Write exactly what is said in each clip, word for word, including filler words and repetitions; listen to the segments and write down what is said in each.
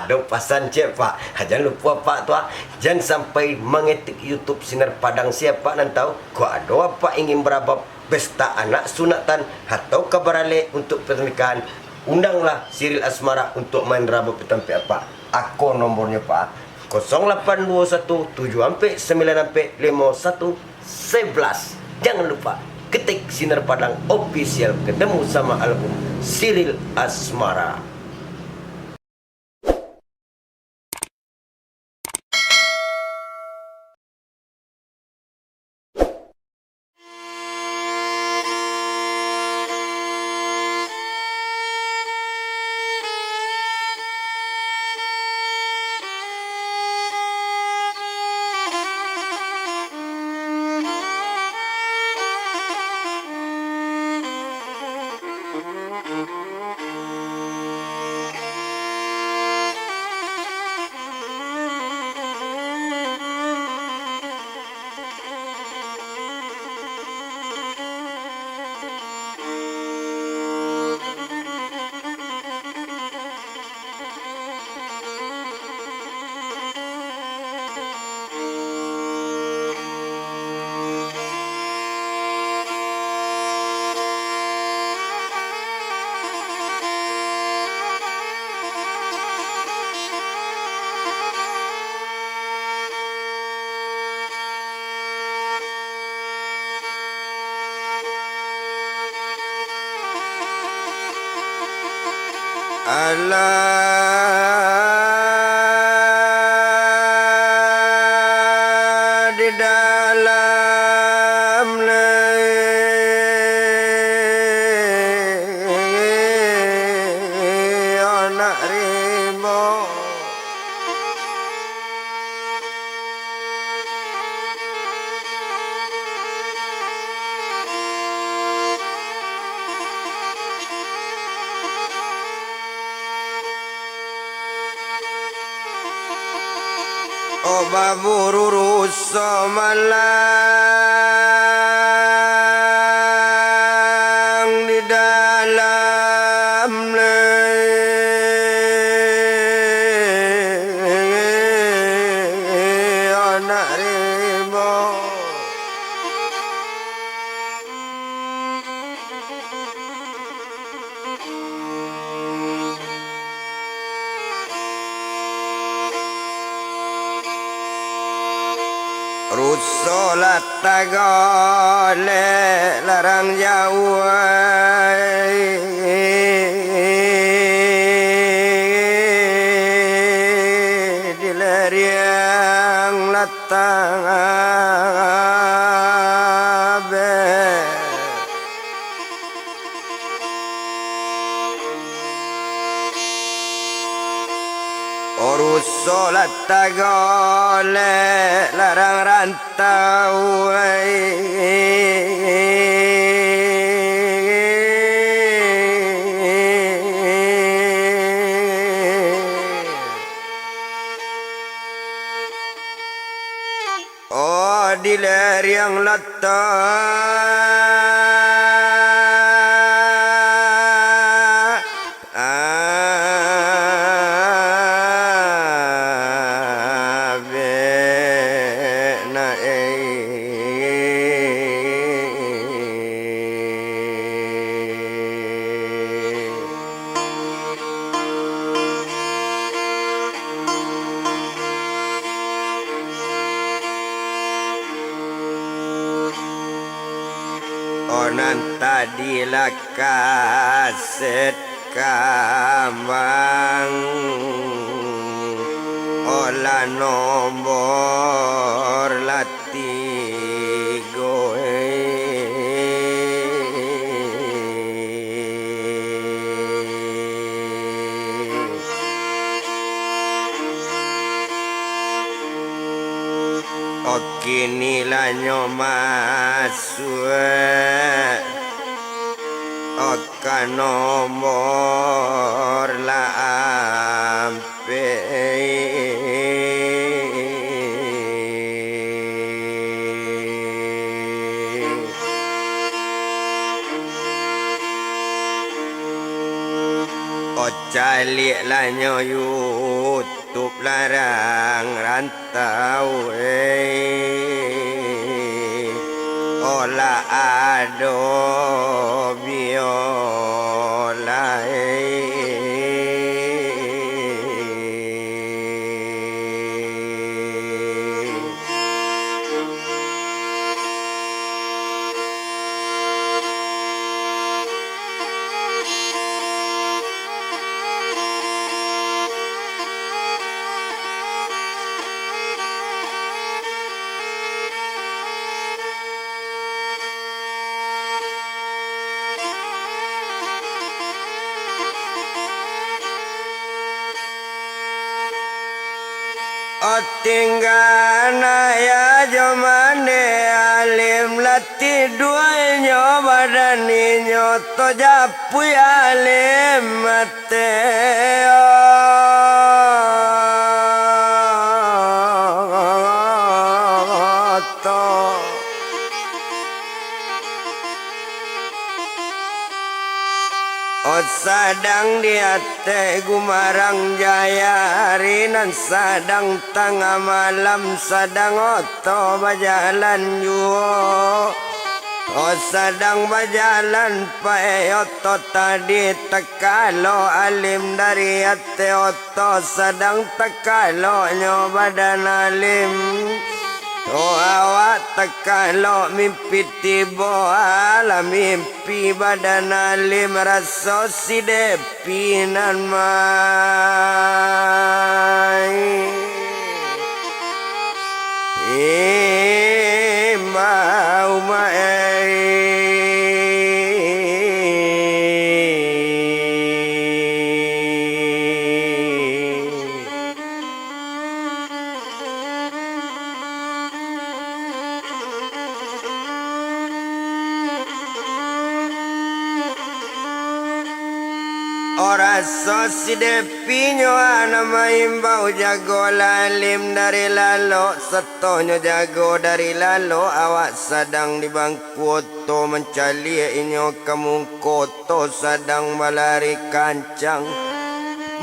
Ado pasan ciek, Pak. Jan lupo, Pak, tu, ah. Jan sampai mangetik YouTube Sinar Padang, sia, Pak, nan tahu. Kok ado Apak ingin barabab pesta anak sunatan atau ka baralek untuak pernikahan, undanglah Siril Asmara untuak main rabab di tampek Apak. Ako nomornyo, Pak. Kosong lapan duo satu tujuah ampek sambilan ampek limo satu sebelas. Jangan lupa ketik Sinar Padang Official, ketemu sama album Siril Asmara. Alah di dalam leh anak rimbo. Oh, baburu ruso malang di dalam leh anak rimbo. Ruso lah tagak leh larang jauah, di leriang lah tabeh. Oh, ruso lah tagak leh larang rantau, ai. Oh, di leriang lah tabeh na, eh. Oh, nan tadi lah kaset kambang, oh, lah nombor lah tigo, eh. Oh, kini lah nyo masuak, oh, ka nombor lah ampek. Oh, caliaklah nyo YouTube larang rantau, eh. Oh, lah ado biola, eh. Oh, tingga na ya jo mane alim, lah tidua inyo badan inyo, tajapuik alim ateh oto. Oh, sadang di ateh gumarang jaya, ari nan sadang tangah malam, sadang oto bajalan juo. Oh, sadang bajalan paek oto tadi, takalok alim dari ateh oto. To sadang takaloknyo badan alim. Oh, awak takalok mimpi tibo, alah mimpi badan alim, raso si Depi nan main. Imbau main. Oh, raso si Depi nyo anak maimbau, jago lah alim dari lalok, satonyo jago dari lalok, awak sadang di bangku oto mancaliak inyo ka mungko oto sadang balari kancang.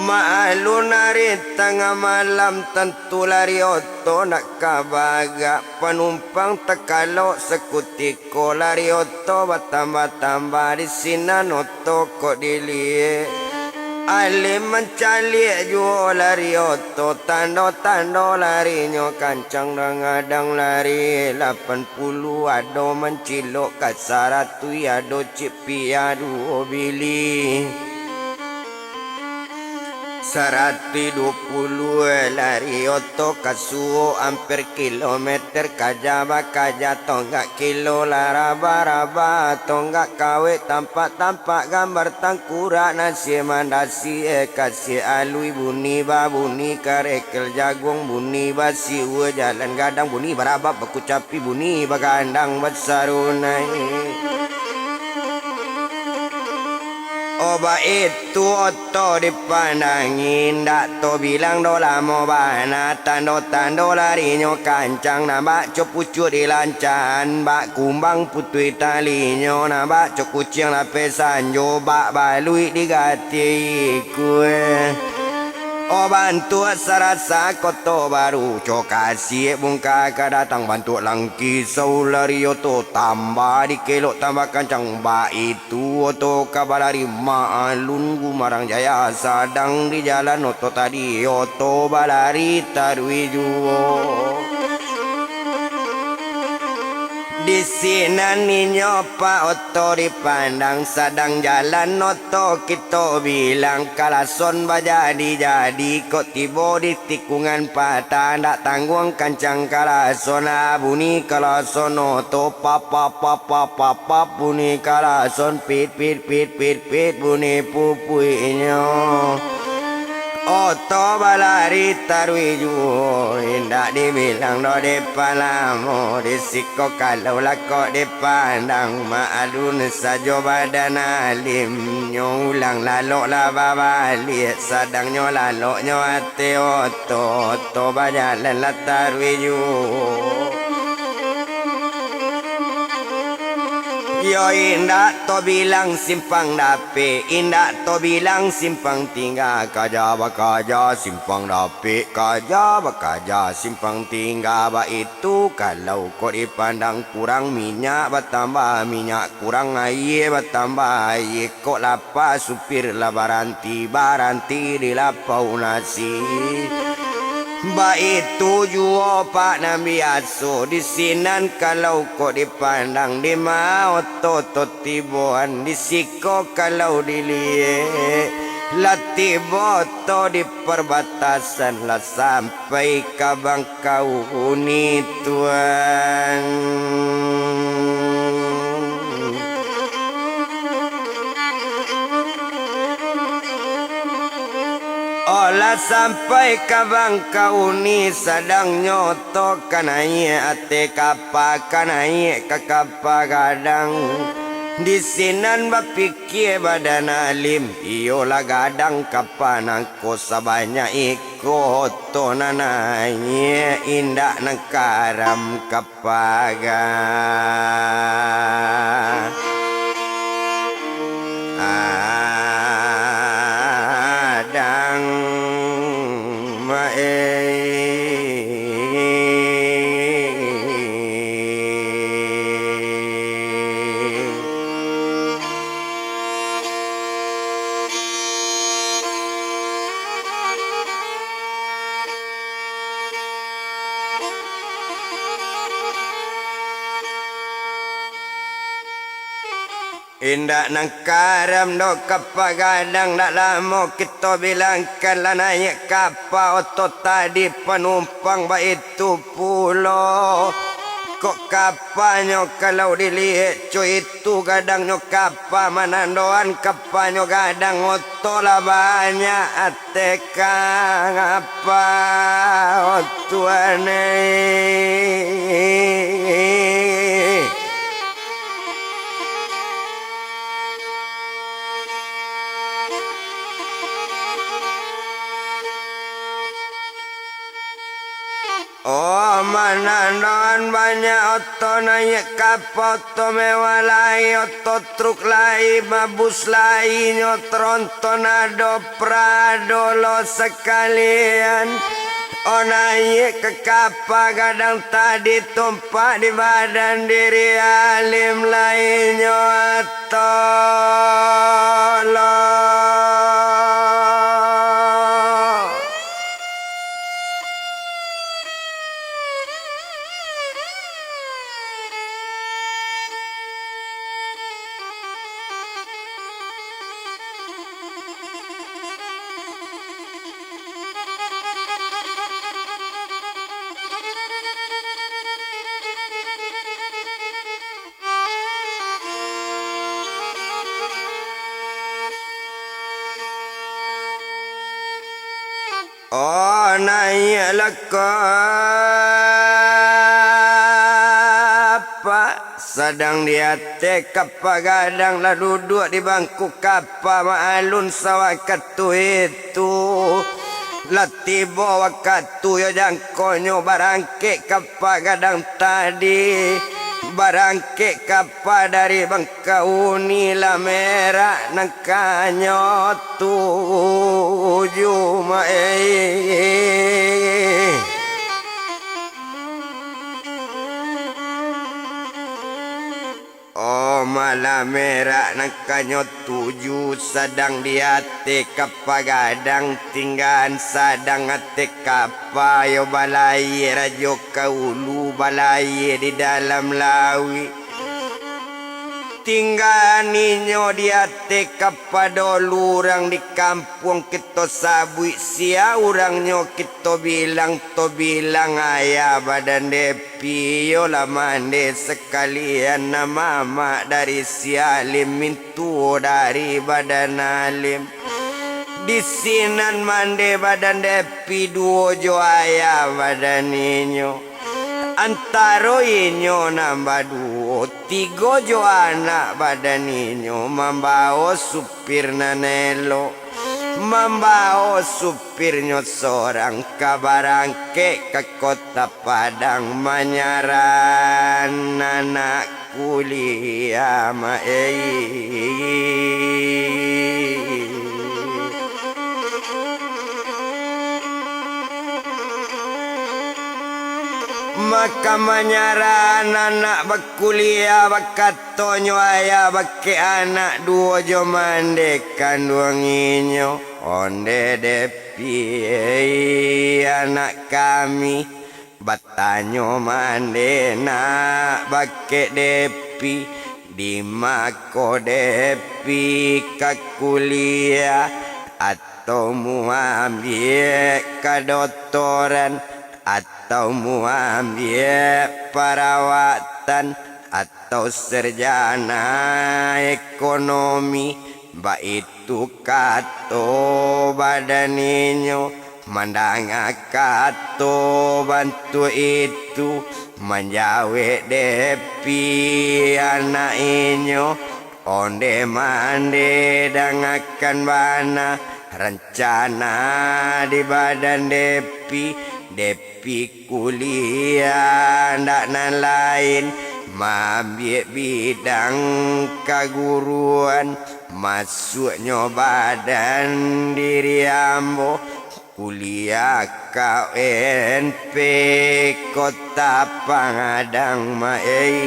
Maklun ari tangah malam, tantu lari oto nak ka bagak. Panumpang takalok sakutiko, lari oto batambah-tambah, di sinan oto kok diliek. Alim mancaliak juo lari oto, tando-tando larinyo kancang, dangadang lari lapan puluah, ado mancilok ka saratuih, ado ciek pia duo bili. Saratuih duo puluah lari oto ka suok, amper kilometer kaja bakaja, tonggak kilo lah raba-raba, tonggak kawek tampak-tampak, gambar tangkurak nasiak mandasiak, eh, kasiak aluih bunyi babunyi, karekel jaguang bunyi basiua, jalan gadang bunyi barabab, bakucapi bunyi bagandang basarunai. Oh, baitu oto dipandangi, indak tabilang doh lamo bana, tando-tando larinyo kancang, nan bak co pucuak di lancahan, bak kumbang putuih talinyo, nan bak co kuciang lapeh sanjo, bak baluik di gatieh ikua. Oh, bantuak sarasa Koto Baru, cokasiak bungka ka datang, bantuak langkih saulari oto, tambah dikelok tambah kancang, baitu oto ka balari, maklun gumarang jaya, sadang di jalan oto tadi, oto balari taruih juo. Di sinan inyo pa oto dipandang, sadang jalan oto kito bilang, kalason bajadi-jadi, kok tibo di tikungan patah, ndak tangguang kancang kalason, ah, bunyi kalason oto, pap, pap, pap, pap, pap, pap, bunyi kalason, pit, pit, pit, pit, pit, bunyi pupuiknyo. Oto balari taruih juo, indak dibilang doh dek palamo, di siko kalau lah kok dipandang, maklun sajo badan alimnyo, ulang lalok lah babaliak, sadangnyo laloknyo ateh oto, oto bajalan lah taruih juo. Iyo indak tobilang simpang dapek, indak tobilang simpang tingga, kaja bakaja simpang dapek, kaja bakaja simpang tingga, baitu kalau kok dipandang kurang minyak batambah minyak, kurang aia batambah aia, kok lapa supir lah baranti, baranti di lapau nasi. Baitu juo Pak nan biaso, di sinan kalau kok dipandang, dima oto to tiboan, di siko kalau diliek, lah tibo oto di parbatasan, lah sampai ka Bangkauni, Tuan. Olah sampai ka Bangkauni, sadang nyo oto ka naiak ateh kapa, ka naiak ka kapa gadang. Di sinan bapikia badan alim, iyolah gadang kapa nangko sabanyak iko, oto nan naiak indak nan karam ka paga. Adang maeh. Indak nan karam doh kapa gadang, dak lamo kito bilangkan lah naiak kapa oto tadi panumpang, baitu pulo kok kapanyo kalau diliek co itu gadangnyo kapa manandoan kapanyo gadang oto lah banyak. Teka ngapa, oh Tuhan, eh? Oh, manandoan banyak oto naiak kapa, oto mewah lai, oto truk lai, mabus lai, nyo tronton ado Prado lo sakalian. Oh, naiak ka kapa gadang tadi, tumpak di badan diri alim lai nyo atolo. Oh, naiaklah kapa, sadang di ateh kapa gadang, lah duduak di bangku kapa maalun sawakatu itu. Lah tibo wakatu yo jangkonyo barangkek kapa gadang tadi, barangkek kapa dari Bangkauni lah merak nangkanyo tuju maeh. Oh, malah merak nangkanyo tuju, sadang di ateh kapa gadang, tinggaan sadang ateh kapa yo balayie rajo ka ulu, balayie di dalam lauik. Tinggaan inyo di ateh kapa dolu, urang di kampuang kito sabuik, sia urangnyo kito bilang, to bilang ayah badan de Piyolah mande sakalian, nan mamak dari si alim, mintuo dari badan alim. Di sinan mande badan Depi, duo jo ayah badan inyo. Antaro inyo nan baduo, tigo jo anak badan inyo mambao supir nan elok. Mambawo supirnyo sorang ka barangkek ka Kota Padang manyarah anak kuliah, ma-, ei. Maka manyarah anak bakuliah, bakatonyo ayah bakeh anak duo jo mande kanduang inyo. Onde Depi, ei, anak kami, batanyo mande nak bakeh Depi, dima ko Depi ka kuliah, atau muambiak kadotoran, atau muambiak parawatan, atau sarjana ekonomi, baitu kato badan inyo. Mandanga kato bantuak itu, manjawek Depi anak inyo, onde mande dangakan bana rancana di badan Depi. Depi kuliah ndak nan lain, maambiak bidang kaguruan, masuaknyo badan diri ambo kuliah ka U N P Kota Padang, ma-, ei.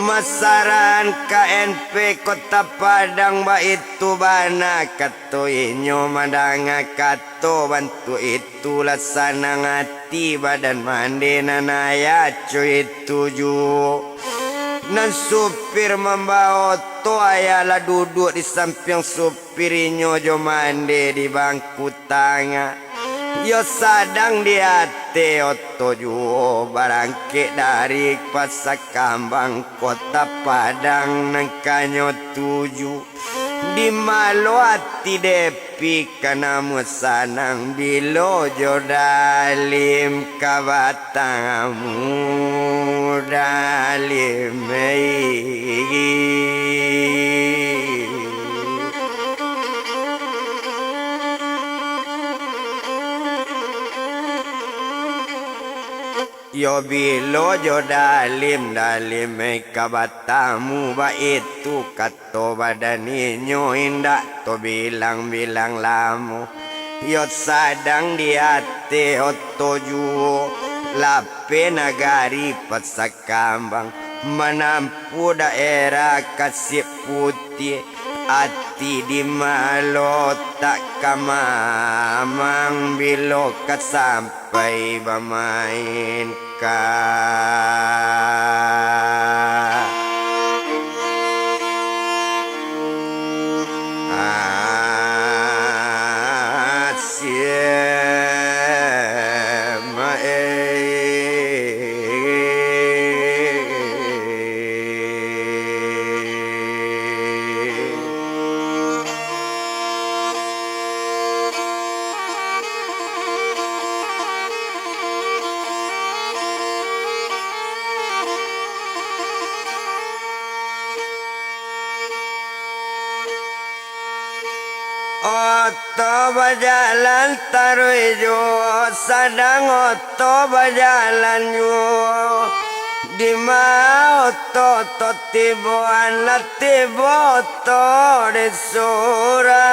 Masarahan ka U N P Kota Padang, baitu bana kato inyo, mandanga kato bantuak itu lah sanang ati badan mande nan ayah co itu juo. Nan supir mambawo oto, ayah lah duduak di sampiang supir, inyo jo mande di bangku tangah. Iyo sadang di ateh oto juo, barangkek dari Pasa Kambang Kota Padang nan ka nyo tuju. Dima lo ati Depi ka namuah sanang, bilo jo Dalim ka batamu, Dalim, ei. Iyo bilo jo Dalim, Dalim, ei, ka batamu, baitu kato badan inyo, indak tabilang-bilang lamo. Iyo sadang di ateh oto juo, lapeh nagari Pasa Kambang, manampuah daerah Kasik Putiah. Ati dima lo tak ka mamang, bilo ka sampai bamain ka Asia, ma-, ei. Oto bajalan taruih juo, sadang oto bajalan juo. Dima oto tu tibo, anak tibo oto di Surantiah.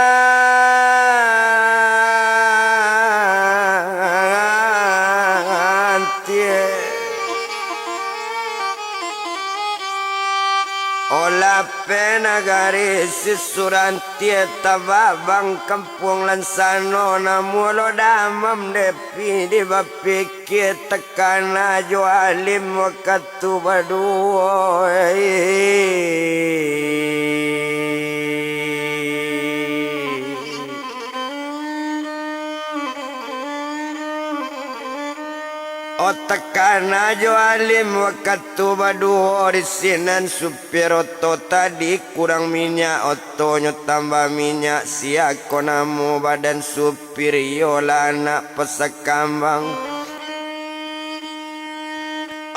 Olah pe nagari si Surantiah, tababang kampuang Lansano, namuah lo damam Depi, dibapikia takana jo Alim wakatu baduo. Otakana jo Alim wakatu baduo di sinan, supir oto tadi kurang minyak, otonyo tambah minyak, sia ko namo badan supir, iyolah anak Pasa Kambang.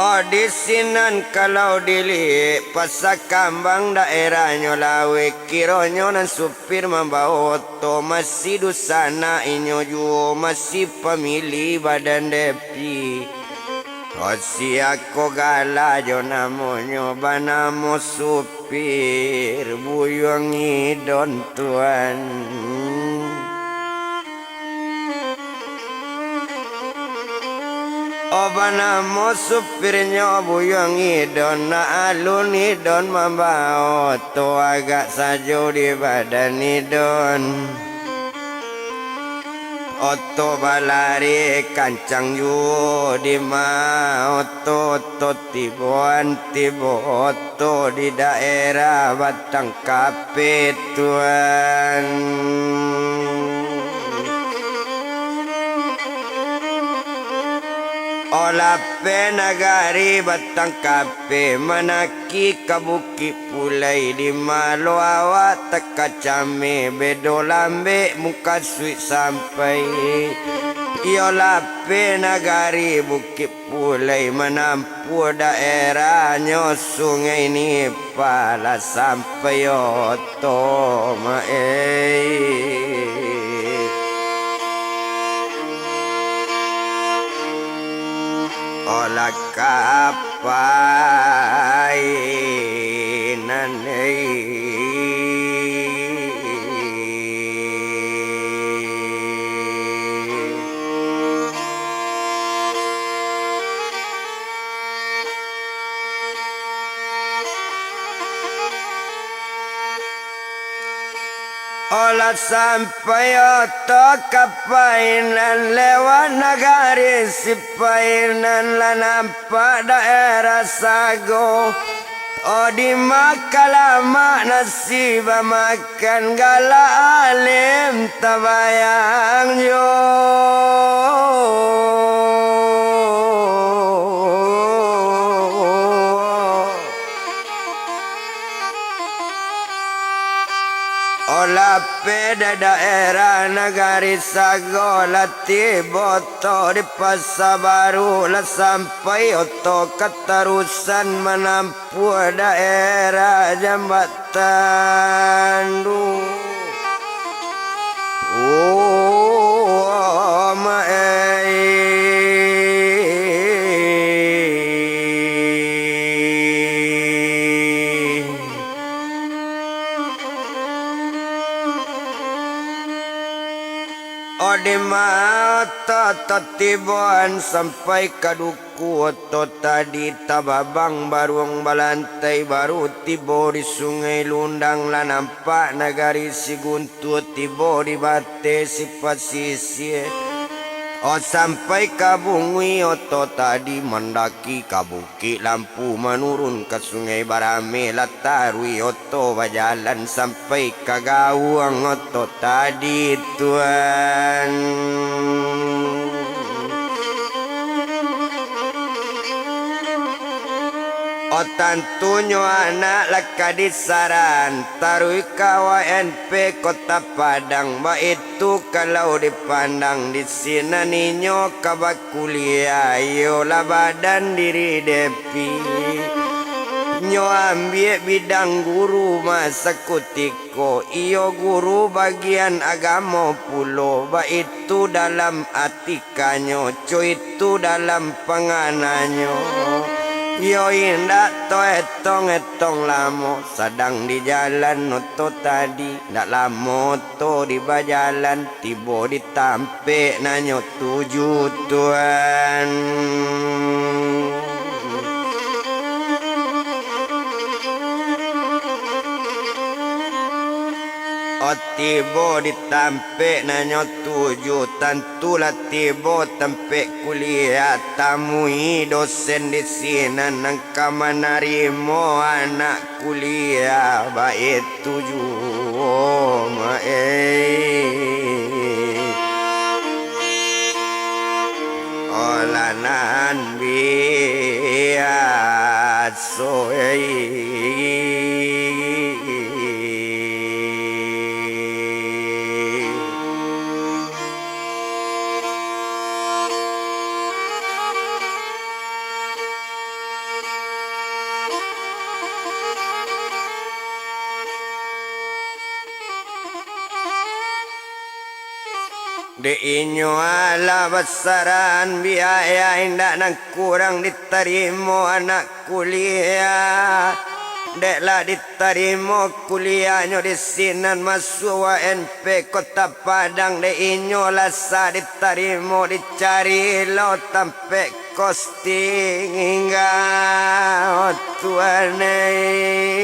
Oh, di sinan kalau diliek, Pasar Kambang daerahnyo laweh, kironyo nan supir mambawo oto masih dunsanak inyo juo, masih pamilih badan depi. Oh, sia ko gala jo namonyo, banamo supir Buyuang Idon, tuan. Oh, banamo supirnyo Buyuang Idon, nak alun Idon mambawo, oto agak sajo di badan Idon. Oto balari kancang juo, di ma oto, oto tiboan, tibo oto di daerah Batang Kapeh, tuan. Oh, lapeh nagari Batang Kapeh, manaki ka Bukik Pulai, di ma lo awak takacameh, bedo lambek mukasuik sampai. Iyo, lapeh nagari Bukik Pulai, manampuah daerahnyo Sungai Nipah, lah sampai oto, mak ei. Olah kapai nan ei. Olah sampai oto ka Painan, lewat nagari Sipainan, lah nampak daerah Sago. Oh, di ma ka lamak nasi bamakan, galak alim tabayang jo. Oh, lapeh da-, daerah nagari Sago, lah tibo oto di Pasa Baru, lah sampai oto katarusan manampuah daerah Jambatan Tandu. Oh, mak ei. Oh, di ma oto tatiboan sampai ka Duku, oto tadi tababang baruang balantai, baru tibo di Sungai Lundang, lah nampak nagari Siguntur, tibo di bateh Sipasisia. Oh, sampai ka Bungui, oto tadi mandaki ka Bukik Lampu, manurun ka Sungai Barameh, lah taruih oto bajalan sampai ka Gawang oto tadi, tuan. Oh, tantunyo anak lah ka disarang, taruih ka W N P Kota Padang, baitu kalau dipandang di sinan inyo ka bakuliah, iyolah badan diri depi. Nyo ambiak bidang guru masa kutiko, iyo guru bagian agamo pulo, baitu dalam atikanyo, co itu dalam pangananyo. Iyo indak taetong-etong lamo, sadang di jalan oto tadi, ndak lamo oto di bajalan, tibo di tampek nan nyo tuju, tuan. Oh, tibo di tampek nan nyo tuju, tantulah tibo tampek kuliah, tamui dosen di sinan nan ka manarimo anak kuliah, baitu juo, mak ei. Olah nan biaso, ei. Inyo alah basarahan biaya, indak nan kurang ditarimo anak kuliah. Dek lah ditarimo kuliahnyo di sinan masuak U M P Kota Padang, dek inyo lah sah ditarimo, dicari lo tampek kos tingga, oh Tuhan ai.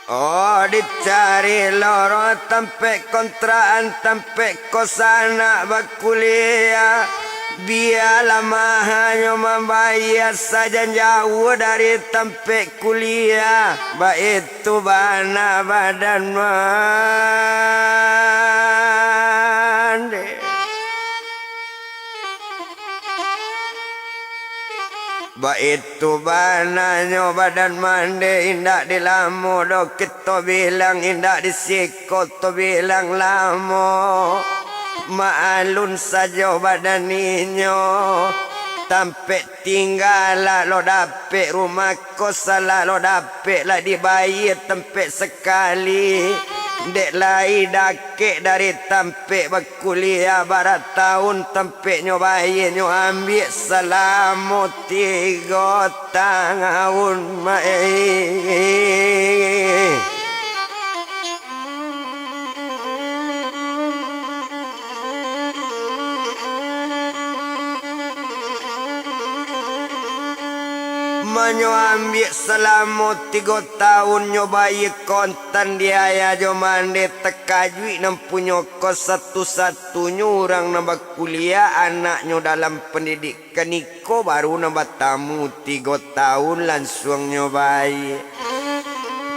Oh, dicari lo tampek kontrakan, tampek kos anak bakuliah. Bialah mahanyo mambayia sajan jauah dari tampek kuliah, baitu bana badan mande. Baitu bananyo badan mande, indak dilamo doh kito bilang, indak di siko to bilang lamo. Maalun sajo badan inyo, tampek tingga lah lo dapek, rumah kos lah lo dapek, lah dibayia tampek sakali. Dek lai dakek dari tampek bakuliah, bara taun tampeknyo bayia, nyo ambiak salamo tigo taun, mak ai. Manyo ambiak salamo tigo taun nyo bayia kontan di ayah jo mande, takajuik nan punyo kos satu-satunyo urang nan bakuliah anaknyo dalam pandidik- Kaniko baru nan batamu tigo taun lansuang nyo bayia.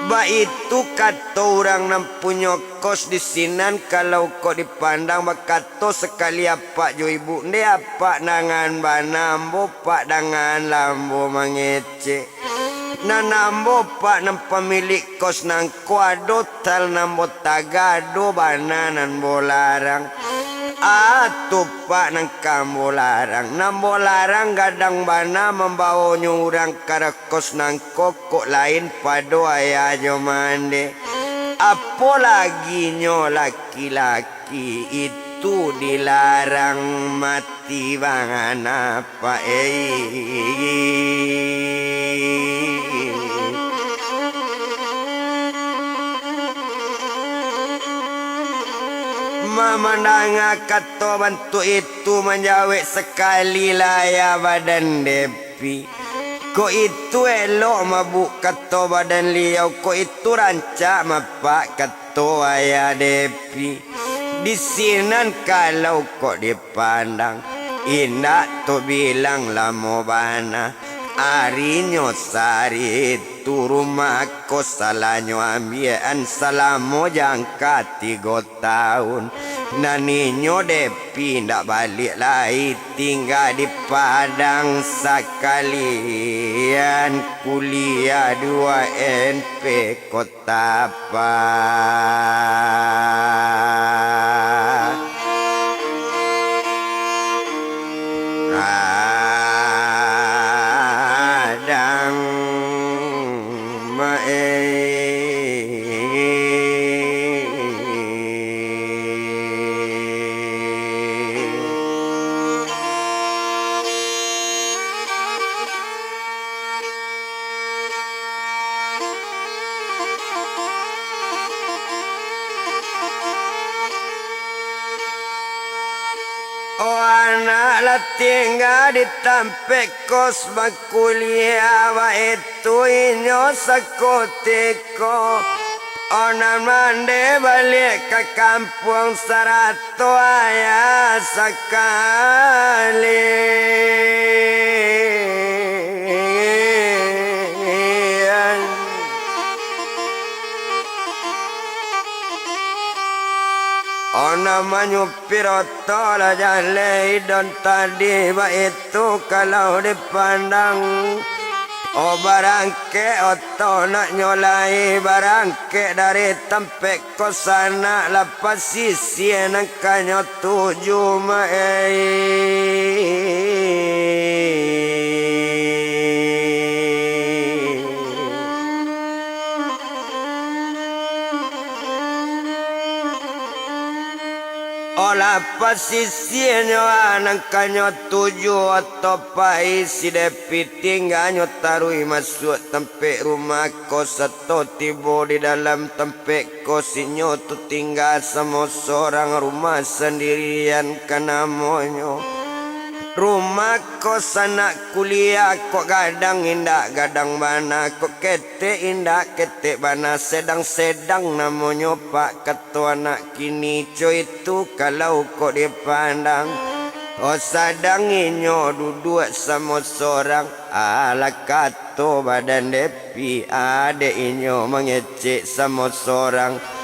Baitu kato urang nan punyo kos di sinan, kalau kok dipandang bakato sakali apak jo ibuk, ndeh apak dangan bana ambo, pak dangan lah ambo mangecek. Nan ambo pak nan pamilik kos nangko ado tal nan ambo tagah, ado bana nan ambo larang. Atu pak nan ka ambo larang, nan ambo larang gadang bana mambawonyo urang ka kos nangko, kok lain pado ayah jo mande. Apo lagi nyo laki-laki itu dilarang mati. Tibangan apak ei. Mamandanga kato bantuak itu, manjawek sakali lah ayah badan Depi. Kok itu elok mabuk kato badan liau, kok itu rancak mapak kato ayah Depi. Di sinan kalau kok dipandang, indak tu bilang lamo bana. Arinyo sari tu rumah ko salahnyo ambiakan salamo jangka tigo taun. Nan inyo Depi indak baliak lai, tingga di Padang sakalian kuliah di U M P ko. Tapa. Kadang maeh. Oh, anak lah tingga di tampek kos bakuliah, baitu inyo sakutiko. Oh, nan mande baliak ka kampuang sarato ayah sakalian. Oh, namanyo piroto lah jaleh idon tadi, baitu kalau dipandang. Oh, barangkek oto nak nyolai, barangkek dari tampek ko sanak, lah pasisia nan kanyo tuju ma-, ei. Olah pasisianyo a nan kanyo tuju, oto pai si Depi tingganyo taruih masuak tampek rumah ko, sato tibo di dalam tampek ko, sinyo tu tingga samo sorang, rumah sandirian ka namonyo. Rumah ko sanak kuliah, kok gadang indak gadang bana, kok ketek indak ketek bana, sedang-sedang namonyo pak, kato anak kini co itu kalau kok dipandang. Oh, sadang inyo duduak samo sorang, alah kato badan Depi, adek inyo mangecek samo sorang.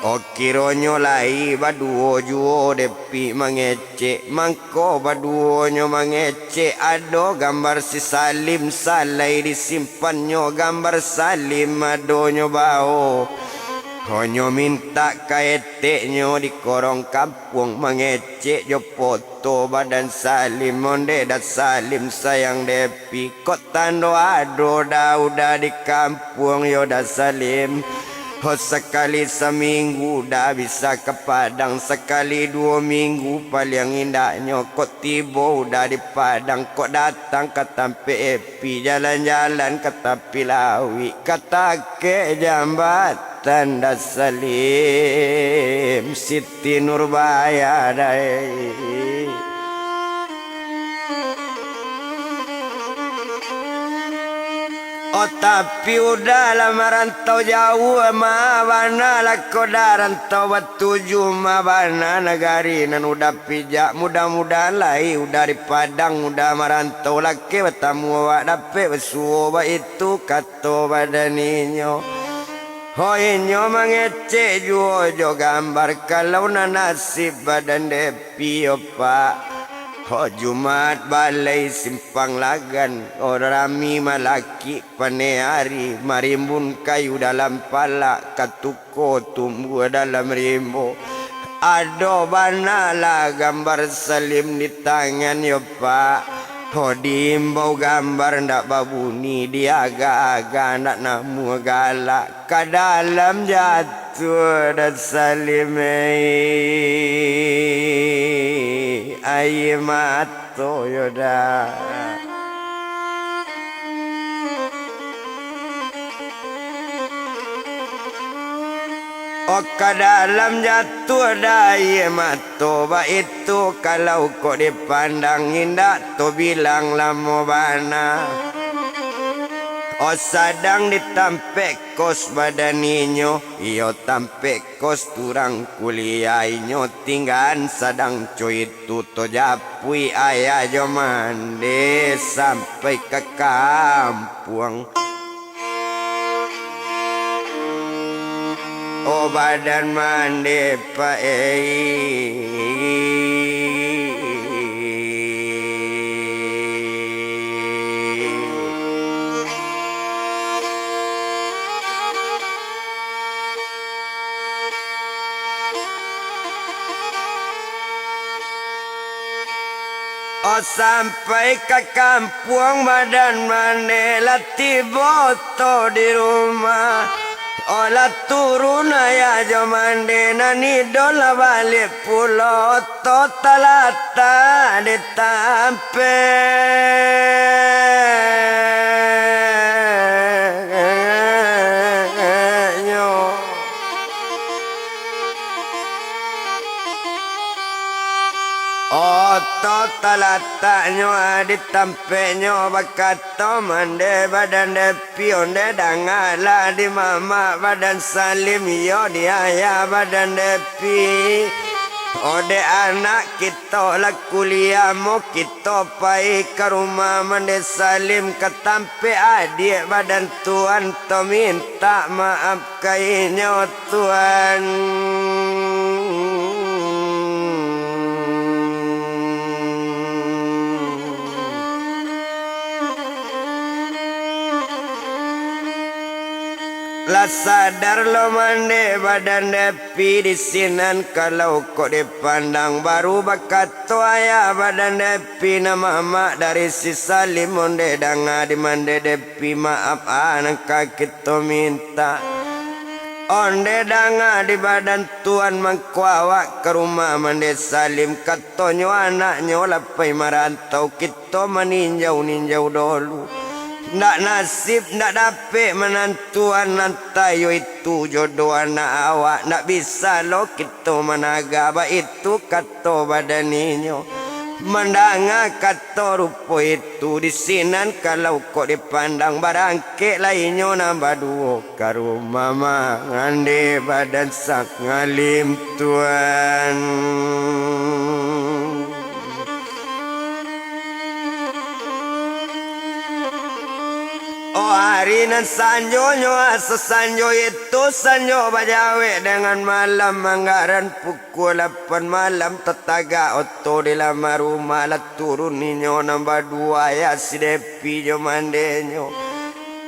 Oh, kironyo lai baduo juo Depi mangecek, mangko baduonyo mangecek, ado gambar si Salim, salai disimpannyo gambar Salim adonyo bao. Honyo mintak ka eteknyo di korong kampuang mangecek jo foto badan Salim, onde Da Salim sayang Depi. Kok tando ado Da uda di kampuang yo Da Salim. Ho, sakali saminggu Da bisa ka Padang, sakali duo minggu paliang indaknyo. Kok tibo uda di Padang, kok datang ka tampek Epi, jalan-jalan ka tapi lauik, ka takek jambatan Da Salim, Siti Nurbaya dai. Oh, tapi uda lah marantau jauah ma bana, lah ko Da rantau batuju ma bana nagari nan uda pijak. Mudah-mudahan lai uda di Padang, uda marantau, lakeh batamu awak dapek basuo, baitu kato badan inyo. Ho, inyo mangecek juo jo gambar, kalau nan nasib badan Depi yo pak. Ho, Jumat balai Simpang Lagan, oh, rami malakik paneh ari, marimbun kayu dalam palak, katuko tumbuah dalam rimbo. Ado bana lah gambar Salim di tangan yo pak. Ho, diimbau gambar ndak babuni, diagak-agak ndak namuah galak. Ka dalam jatuah Da Salim, ei, aia mato yo Da. Oh, ka dalam jatuah Da aia mato, baitu kalau kok dipandang, indak tabilang lamo bana. Oh, sadang di tampek kos badan inyo, iyo tampek kos turang kuliah inyo tinggaan sadang co itu, tajapui ayah jo mande sampai ka kampuang. Oh, badan mande, Pak, ei. Oh, sampai ka kampuang badan mande, lah tibo to di rumah. Oh, lah turun ayah jo mande, nan ido lah baliak pulo, to talatak di tampeknyo. Oto talataknyo di tampeknyo, bakato mande badan Depi, onde dangalah di mamak badan Salim, iyo di ayah badan Depi. Ode anak kito lah kuliah, mo kito pai ka rumah mande Salim, ka tampek adiak badan Tuan to, mintak maaf ka inyo, Tuan. Lah sadar lo mande badan Depi, di sinan kalau kok dipandang, baru bakato ayah badan Depi nan mamak dari si Salim, onde danga di mande Depi, maaf ah nan ka kito minta. Onde danga di badan tuan, mangko awak ka rumah mande Salim, katonyo anaknyo lah pai marantau, kito maninjau-ninjau dolu. Ndak nasib, ndak dapek manantuan, antah iyo itu jodoh anak awak, ndak bisa lo kito managa, baitu kato badan inyo. Mandanga kato rupo itu, di sinan kalau kok dipandang, barangkeklah inyo nan baduo ka rumah mande badan Salim tuan. Oh, ari nan sanjonyo, asa sanjo itu, sanjo bajawek dengan malam, anggaran pukua lapan malam, tatagak oto di laman rumah, lah turun inyo nan baduo, ayah si Depi jo mandenyo.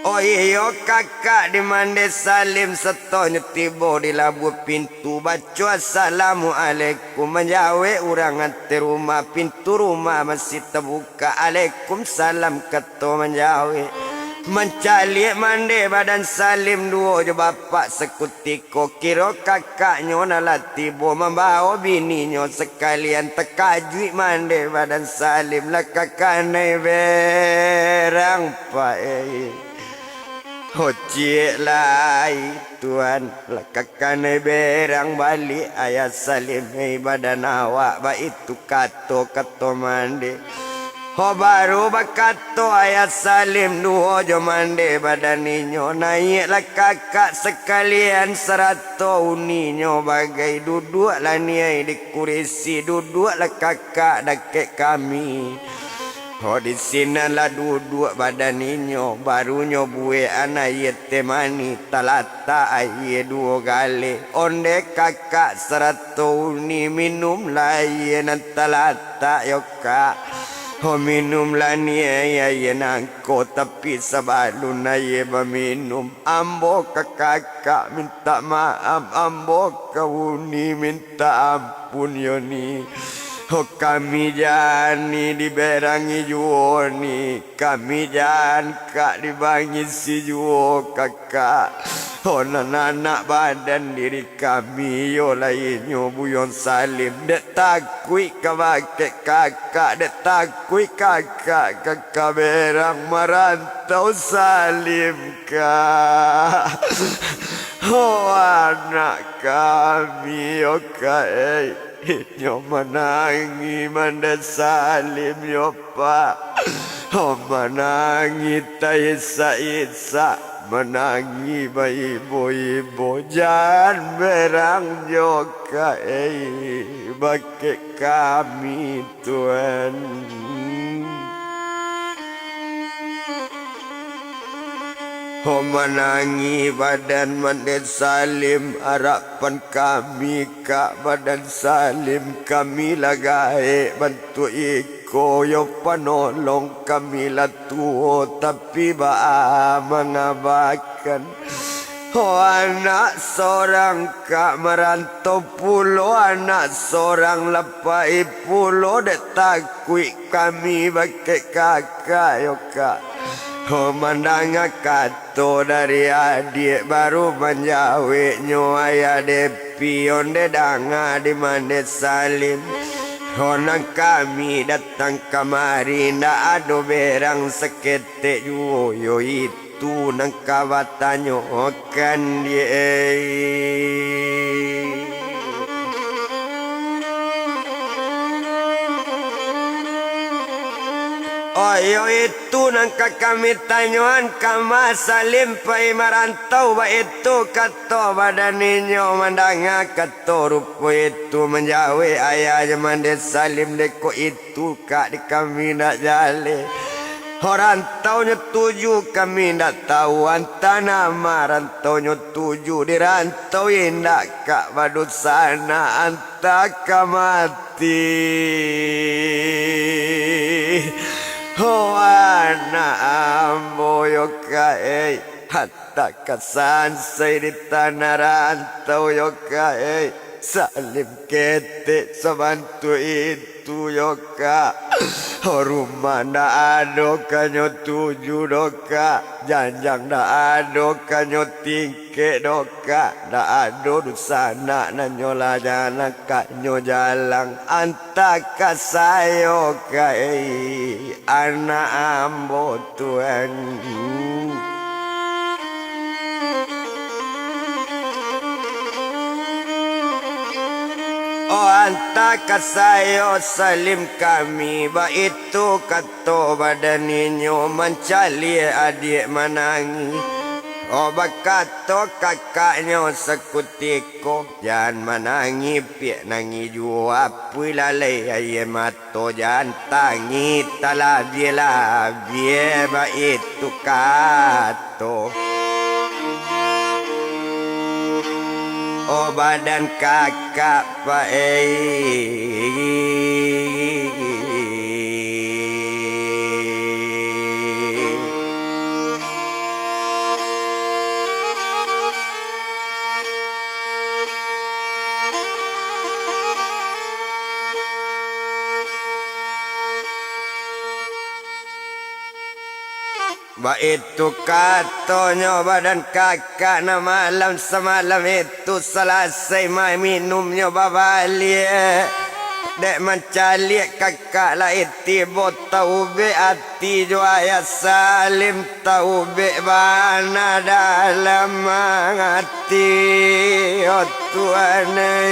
Oh iyo, kakak di mande Salim, satonyo tibo di labuah pintu, baco assalamualaikum, manjawek urang ateh rumah, pintu rumah masih tabuka, alaikumsalam kato manjawek. Mancaliak mande badan Salim duo jo bapak sakutiko, kiro kakaknyo nan lah tibo mambao bininyo sakalian, takajuik mande badan Salim, lah ka kanai berang pae. Ho ciek lai tuan, lah ka kanai berang baliak ayah Salim, hei badan awak, baitu kato-kato mande. Ho baru bakato ayah Salim duo jo mande badan inyo, naiaklah kakak sakalian sarato uninyo bagai, duduaklah niai di kurisi, duduaklah kakak dakek kami. Ho di sinan lah duduak badan inyo, barunyo buekan aia teh manih, talatak aia duo galeh, onde kakak sarato uni, minumlah aia nan talatak yo kak. Ho minumlah niai aia nangko, tapi sabalun aia baminum, ambo ka kakak mintak maaf, ambo ka uni mintak ampun yo ni. Ho kami jan ni diberangi juo ni, kami jan kak dibangisi juo kakak. Ho nan anak badan diri kami, iyo lai inyo Buyon Salim, dek takuik ka bakeh kakak, dek takuik kakak ka kaberang marantau Salim kak. Ho anak kami yo kak ei. Inyo manangih mande Salim yo, Pak. Ho manangih taisak-isak, manangih baibo-ibo, jan berang jo kak ei, bakeh kami tuan. Ho manangih badan mande Salim, arapan kami kak badan Salim, kami lah gaek bantuak iko yo panolong, kami lah tuo tapi baa mangabakan. Ho anak sorang kak marantau pulo, anak sorang lah pai pulo, dek takuik kami bakeh kakak yo kak. Ho mandanga kato dari adiak, baru manjaweknyo ayah Depi, onde danga di mande Salim. Ho nan kami datang kamari, ndak ado berang saketek juo yo itu. Tu nan ka batanyokan di. Oh, iyo itu nan ka kami tanyoan, kama Salim pai marantau, baitu kato badan inyo mandanga kato rupo itu, manjawek ayah jo mande Salim, dek kok itu tu kak di kami ndak jaleh. Ho rantaunyo tuju kami ndak tahu, antah nan ma rantaunyo tuju, di rantau indak kak badunsanak, antah ka mati. Ho anak ambo yo kak ei. Antah ka sansai di tanah rantau yo, Kak, ei. Salim ketek sabantuak itu yo, Kak. Rumah ndak ado kanyo tuju doh, Kak. Janjang ndak ado kanyo tingkek doh, Kak. Ndak ado dunsanak nan nyo lah jalan kanyo jalang. Antah ka sayo, Kak, ei, anak ambo, Tuan. Oh, antah ka sayo, Salim, kami baitu kato badan inyo mancaliak adiak manangih. Oh, bakato kakaknyo sakutiko, "Jan manangih, piak nangih juo, apuih lalai aia mato, jan tangih talabiah-labiah baitu kato." Oh, badan kakak, Pak, ei. Baitu katonyo badan kakak nan malam samalam itu, salasai maminumnyo babaliak. Dek mancaliak kakak lai tibo taubek ati jo ayah Salim, taubek bana dalam ati, oh Tuan ai.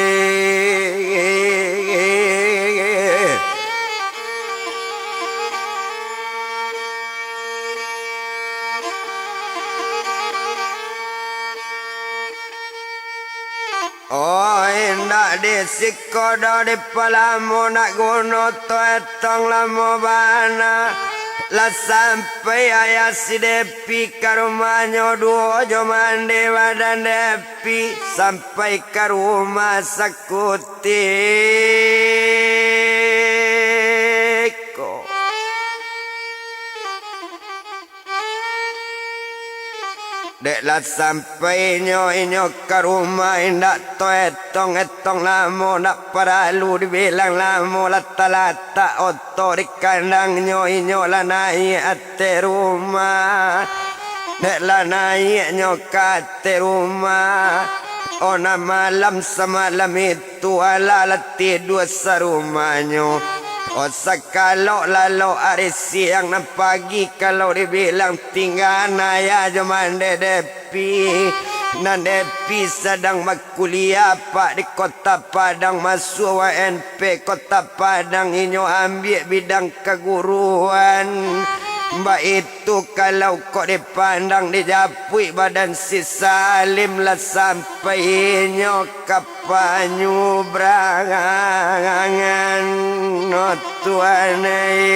Oh, indak di siko doh dipalamo, nak guno tu etong lamo bana. Lah sampai ayah si Depi ka rumahnyo duo jo mande badan Depi, sampai ka rumah sakutiko. Dek lah sampai inyo, inyo ka rumah, indak to etong-etong lamo, ndak paralu dibilang lamo, lah talatak oto di kandangnyo, inyo lah naiak ateh rumah. Dek lah naiaknyo ka ateh rumah, oh, nan malam samalam itu, alah lah tidua sarumahnyo. Oh, sakalok lalok ari siang, nan pagi kalau dibilang tingga ayah jo mande Depi. Nan Depi sadang bakuliah, Pak, di Kota Padang, masuak U N P Kota Padang, inyo ambiak bidang kaguruan. Baitu kalau kok dipandang, dijapuik badan si Salim, lah sampai inyo ka panyubrangan, oh Tuan ai.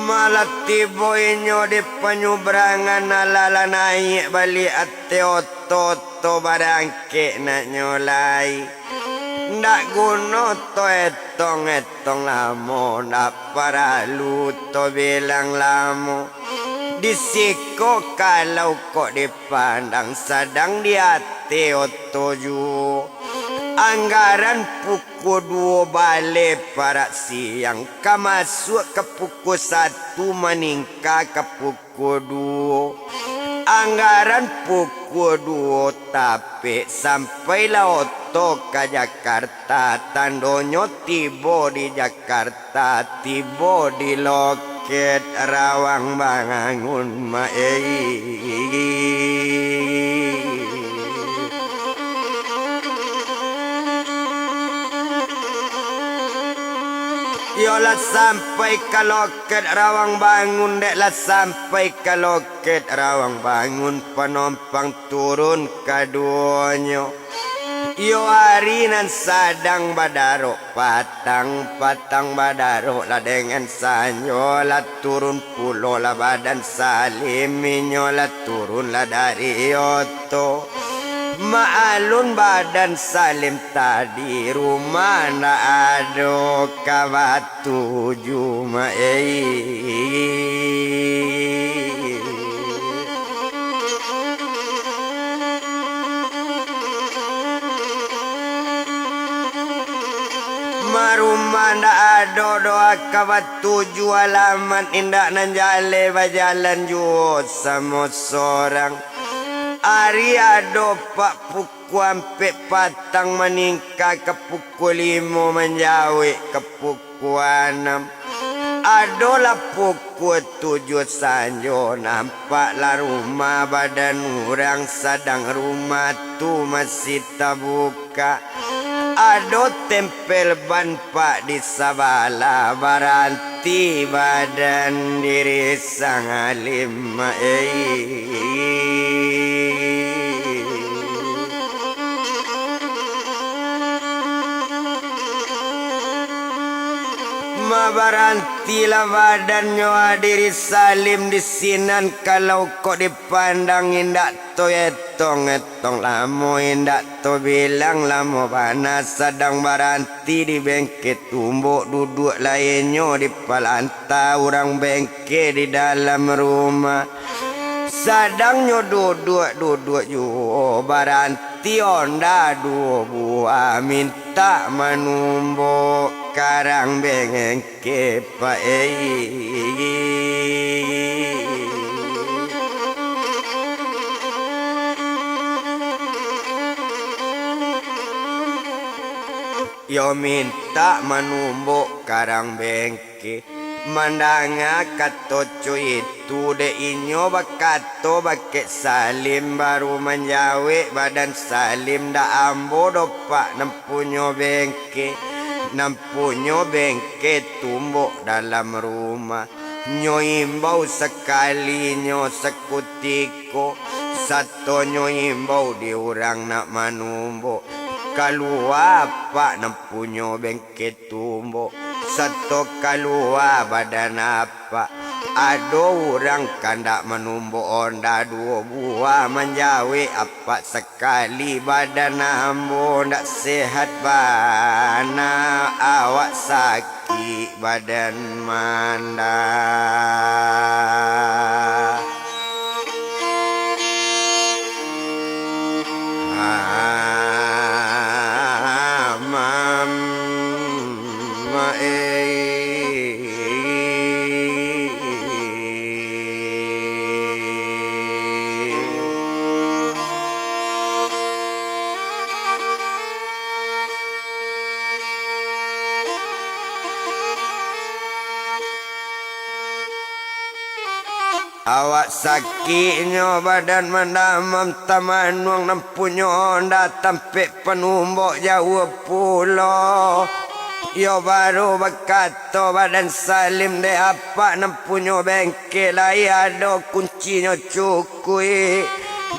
Malah tibo inyo di panyubrangan, alah lah naiak baliak ateh oto, oto barangkek naknyo lai. Ndak guno to etong-etong lamo, ndak paralu to bilang lamo. Di siko kalau kok dipandang, sadang di ateh oto juo. Anggaran pukua duo baleh parak siang, ka masuak ka pukua satu, maningka ka pukua duo. Anggaran pukua duo tapek, sampailah oto ka Jakarta. Tandonyo tibo di Jakarta, tibo di loket Rawang Bangun, mak ei. Iyo lah sampai ka loket Rawang Bangun, dek lah sampai ka loket Rawang Bangun, panompang turun kaduonyo. Iyo ari nan sadang badarok patang, patang badarok lah dengan sanjo, lah turun pulo lah badan Salim, inyo lah turun lah dari oto. Maklun badan Salim tadi, rumah ndak ado ka batuju, ma ei. Ma rumah ndak ado doh ka batuju, alamat indak nan jaleh bajalan juo samo sorang. Ari ado pak pukua ampek patang maningka ka pukua limo manjawek ka pukua anam. Adolah pukua tujuah sanjo, nampaklah rumah badan urang, sadang rumah tu masih tabuka. Ado tempel ban pak di sabalah, baranti badan diri Salim, ei. Ma barantilah badannyo diri Salim di sinan, kalau kok dipandang indak toetong-etong lamo, indak tobilang lamo bana, sadang baranti di bengke tumbok, duduak lainnyo di palanta urang bengke di dalam rumah. Sadang nyo duduak-duduak juo, baranti onda duo buah, mintak manumbok karang bengke, pak ei. Iyo mintak manumbok karang bengke. Mandanga kato co itu, dek inyo bakato bakeh Salim, baru manjawek badan Salim, ndak ambo doh pak nan punyo bengke, nan punyo bengke tumbok dalam rumah. Nyo imbau sakalinyo sakutiko, sato nyo imbau di urang nak manumbok, kalua pak nan punyo bengke tumbok, sato kalua badan apak. Ado urang kandak manumbok onda duo buah, manjawek apak sakali, badan ambo ndak sehat bana, awak sakik badan manda. Amam, ma ei. Awak sakiknyo badan mandamam, tamanuang nan punyo onda tampek panumbok jauah pulo. Iyo baru bakato badan Salim, dek apak nan punyo bengke lai ado kuncinyo cukuik.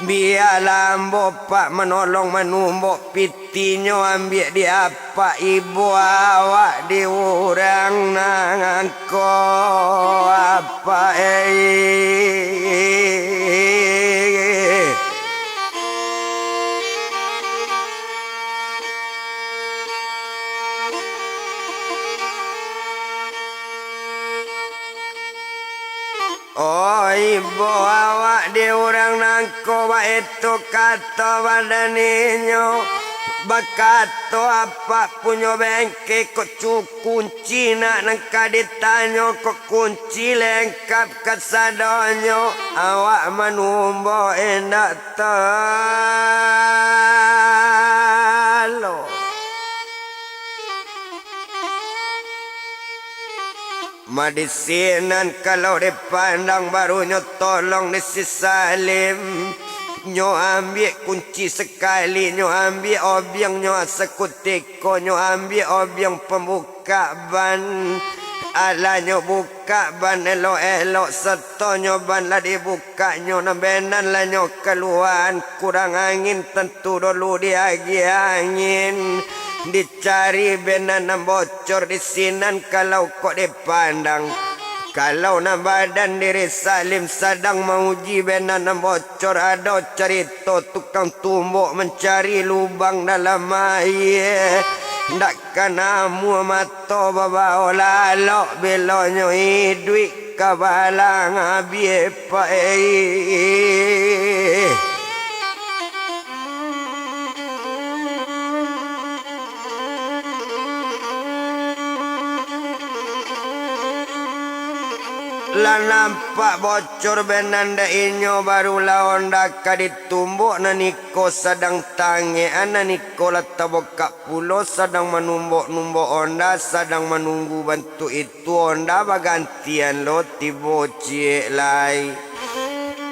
Bialah ambo pak manolong manumbok piti Tinyo ambiak di apak, ibo awak di urang nangko, apak ei. Oh, ibo awak di urang nangko, baitu kato badan inyo. Bakato apak punyo bengke, kok cu-, kunci nak nan ka ditanyo, kok kunci lengkap kasadonyo, awak manumbok indak talo. Madisinan kalau dipandang, barunyo tolong di si Salim. Nyo ambiak kunci sakali, nyo ambiak obiang nyo sakutiko, nyo ambiak obiang pambukak ban. Alah nyo bukak ban elok-elok, satonyo ban lah dibukaknyo, nan benan lah nyo kaluaan, kurang angin tantu dolu diagiah angin. Dicari benan nan bocor di sinan kalau kok dipandang. Kalau nan badan diri Salim sadang mauji benan nan bocor, ado carito tukang tumbok mancari lubang dalam aia. Ndak ka namuah mato babao lalok, bilonyo iduik ka balang abih pai. Lah nampak bocor benan dek inyo, barulah onda ka ditumbok, nan iko sadang tangekan, nan iko lah tabokak pulo, sadang manumbok-numbok onda, sadang manunggu bantuak itu onda bagantian lo tibo ciek lai.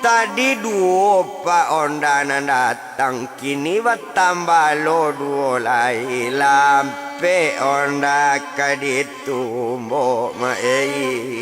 Tadi duo pak onda nan datang, kini batambah lo duo lai, lampek onda ka ditumbok ma-, ei.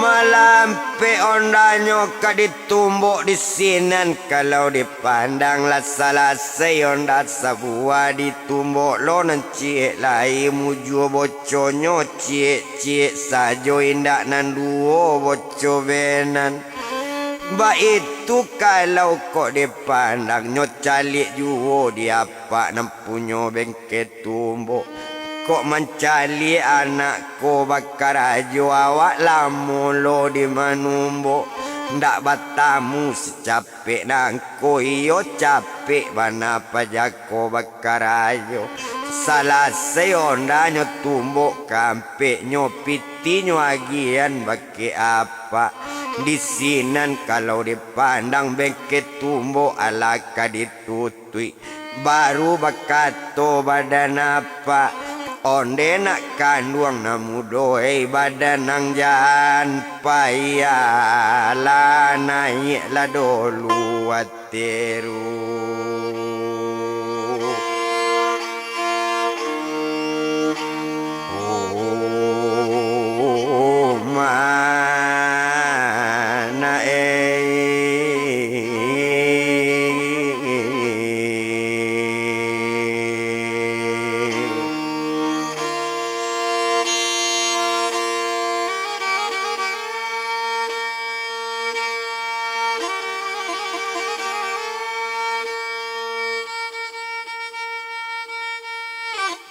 Malampek ondanyo ka ditumbok di sinan, kalau dipandang lah salasai onda sabuah, ditumbok lo nan ciek lai, mujua boconyo ciek-ciek sajo, indak nan duo boco benan. Baitu kalau kok dipandang, nyo caliak juo di apak nan punyo bengke tumbok. Kok mancaliak anak ko bakarajo, awak lamo lo di manumbok. Ndak batamu sacapek nangko, iyo capek bana paja ko bakarajo. Salasai ondanyo tumbok, kampeknyo pitinyo agian bakeh apak. Di sinan kalau dipandang bengke tumbok alah ka ditutuik. Baru bakato badan apak, onde nak kanduang nan mudo, ei badan nan jan payah, lah naiak lah dolu ateru. Oh, mana, eh.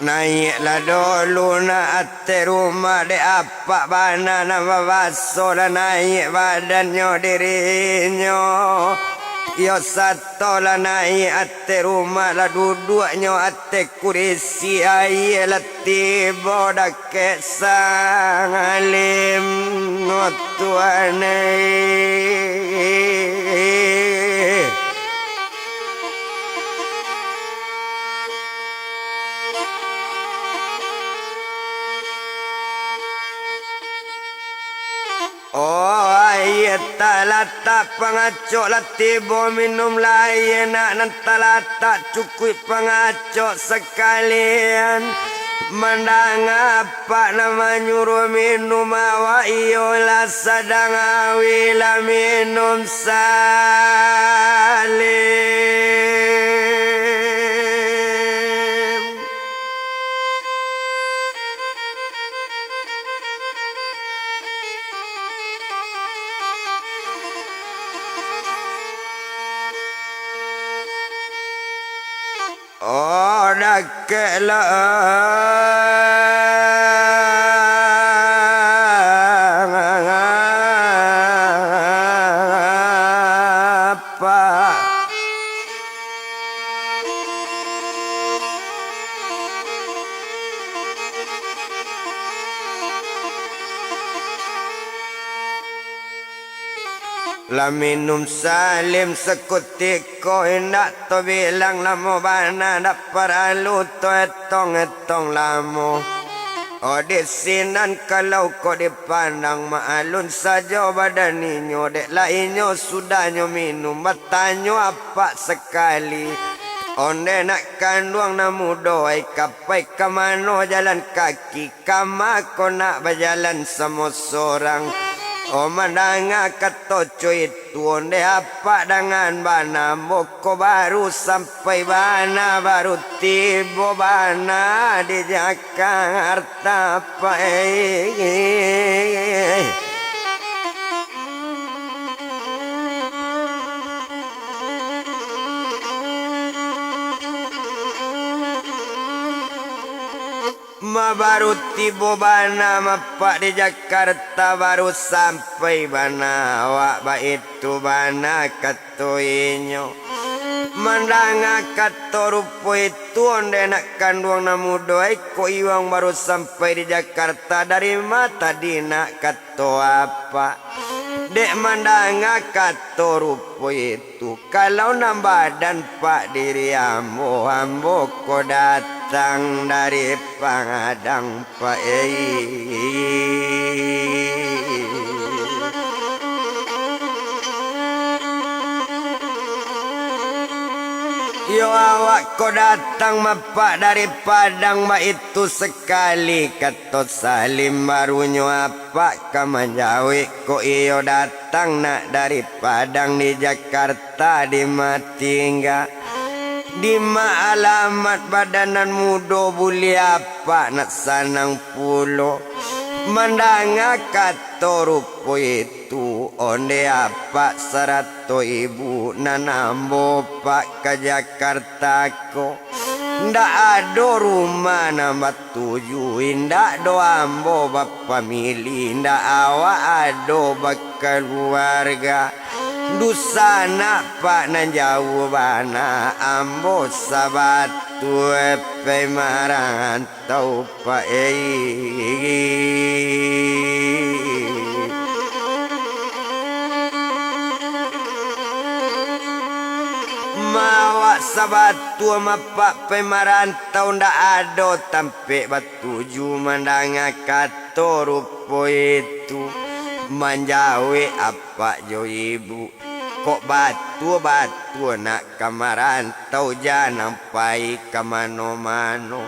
Naiaklah dulu nak ateh rumah, dek apak bana nan babaso, lah naiak badannyo dirinyo. Iyo sato lah naiak ateh rumah, lah duduaknyo ateh kurisi aia, lah tibo dakek Salim, oh Tuhan eh. Oh, aia talatak pangacok lah tibo, minumlah aia nak nan talatak cukuik pangacok sakalian. Mandanga apak nan manyuruah minum, awak iyo lah sadang auih lah minum Salim. Oh, dakek lah. Pak. Lah minum Salim sakutiko, indak tabilang lamo bana, dak paralu taetong-etong lamo. Odeh sinan kalau kok dipandang, maalun sajo badan inyo, dek lah inyo sudahnyo minum, batanyo apak sakali. Ondeh nak kanduang nan mudo, ai ka pai ka mano jalan kaki, kama ko nak bajalan samo sorang. O mandanga kato co itu, ondeh apak dangan bana, ambo ko baru sampai bana, baru tibo bana di Jakarta, Pak, eh. Ma baru tibo bana, ma apak, di Jakarta, baru sampai bana awak, baitu bana kato inyo. Mandanga kato rupo itu, ondeh nak kanduang nan mudo, ai kok iwang baru sampai di Jakarta, dari ma tadi nak kato apak? Dek mandanga kato rupo itu, kalau nan badan, Pak, diri ambo, ambo ko datang dari Pagadang, Pak, eh. Yo awak ko datang, ma apak, dari Padang, baitu sakali kato Salim, barunyo apak ka manjawek, kok iyo datang nak dari Padang, di Jakarta, di ma tingga. Di ma alamat badan nan mudo, buliah apak nak sanang pulo. Mandanga kato rupo itu, ondeh apak sarato ibu nan ambo, Pak, ka Jakarta ko. Ndak ado rumah nan batuju, indak doh ambo bapamili, indak awak ado bakaluarga. Dunsanak, Pak, nan jauah bana, ambo sabatua pai marantau, Pak, eh. Ma awak sabatua, ma apak, pai marantau, ndak ado tampek batuju, mandanga kato rupo itu, manjawek apak jo ibu. Kok batua-batua nak ka marantau, jan pai ka mano-mano.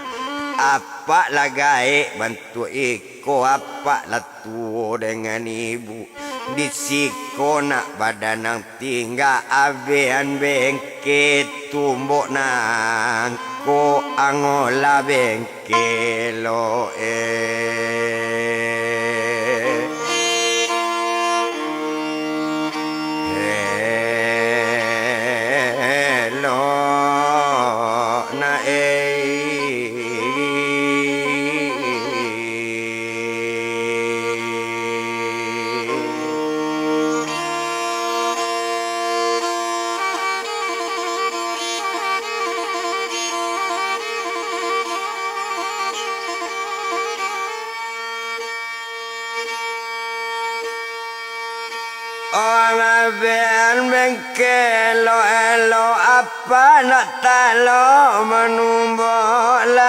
Apak lah gaek bantuak iko, apak lah tuo dangan ibu. Di siko nak badan nan tingga, abehan bengke tumbok nangko, angolah bengke lo eh. Elok na eh. Urang abehan bengke lo elok, apak nak talok manumbok lai.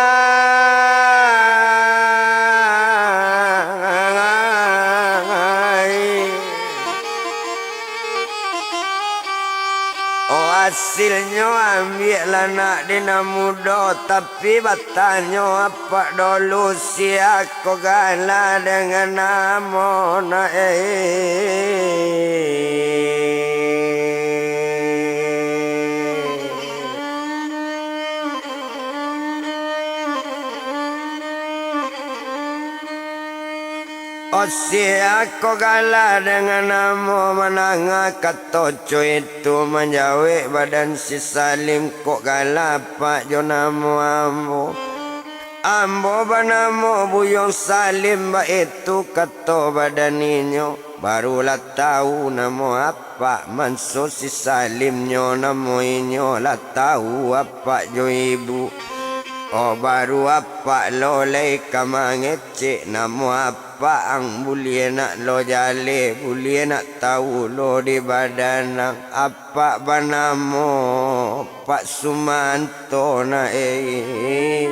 Oh, asilnyo ambiaklah nak di nan mudo, tapi batanyo apak dulu, sia ko gala dangan namo nak eh. Osiak ko gala dangan namo, mandanga kato co itu manjawek badan si Salim, kok gala apak jo namo ambo. Ambo banamo Buyuang Salim, baitu kato badan inyo. Barulah tau namo apak, manso si Salim nyo namo inyo, lah tau apak jo ibu. Oh, baru apak lo lai ka mangecek, namo apak ang buliah nak lo jaleh, buliah nak tau lo di badan ang. Apak banamo Pak Sumanto na eh.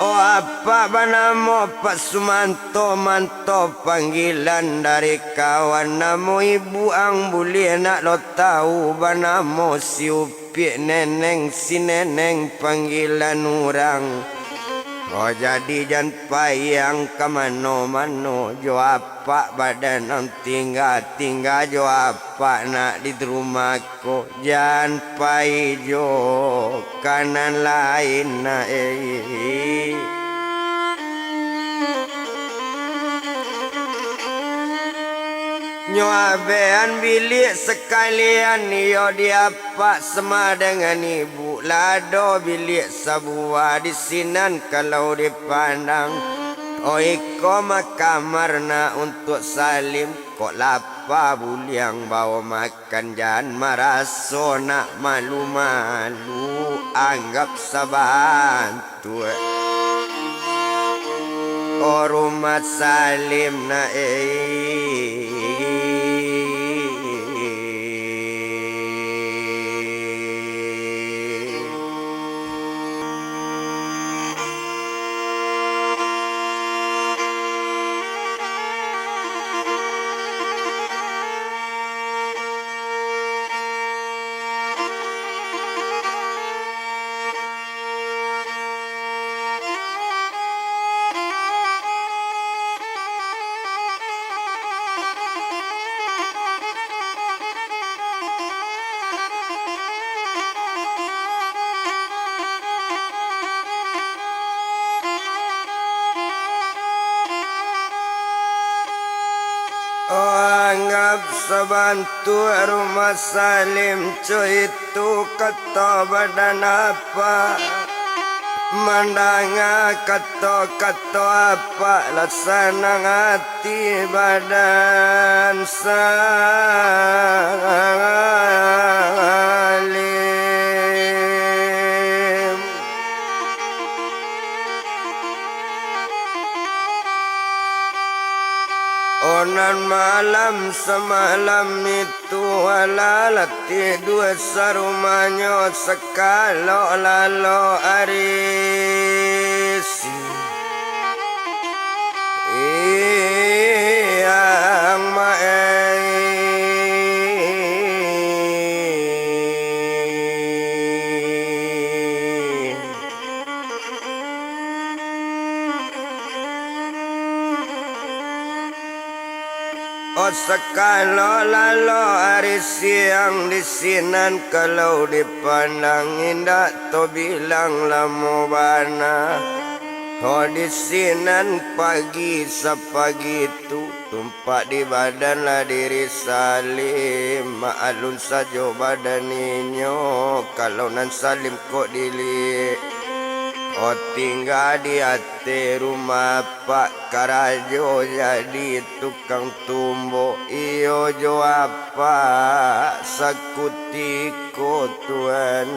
Oh, apak banamo Pak Sumanto, manto panggilan dari kawan. Namo ibu ang buliah nak lo tahu, banamo si Upiak, neneng si neneng panggilan urang. Oh, jadi jan payah ang ka mano-mano, jo apak badan ang tingga, tingga jo apak nak di rumah ko, jan pai jo ka nan lain, nak, eh. Nyo abehan biliak sakalian, iyo di apak sama dengan ibu, lado biliak sabuah di sinan kalau dipandang. Oh, iko mah kamar nak untuak Salim, kok lapa buliang bao makan. Kan jan maraso nak malu-malu, anggap sabantuak. Oh, rumah Salim nak, eh. Oh, anggap sabantuak rumah Salim, co itu kato badan apak. Mandanga kato-kato apak, lah sanang ati badan Salim. Oh, nan malam samalam itu, alah lah tidua sarumahnyo, sakalok lalok arisi. Iyang ma-, eh. Oh, sakalo lalo ari siang di sinan, kalau dipandang indak tobilang lamo bana. Oh, di sinan pagi sapagi tu, tumpak di badan lah diri Salim, maalun sajo badan inyo, kalau nan Salim kok diliek. Oh, tingga di ateh rumah apak, karajo jadi tukang tumbok, iyo jo apak sakutiko, Tuan.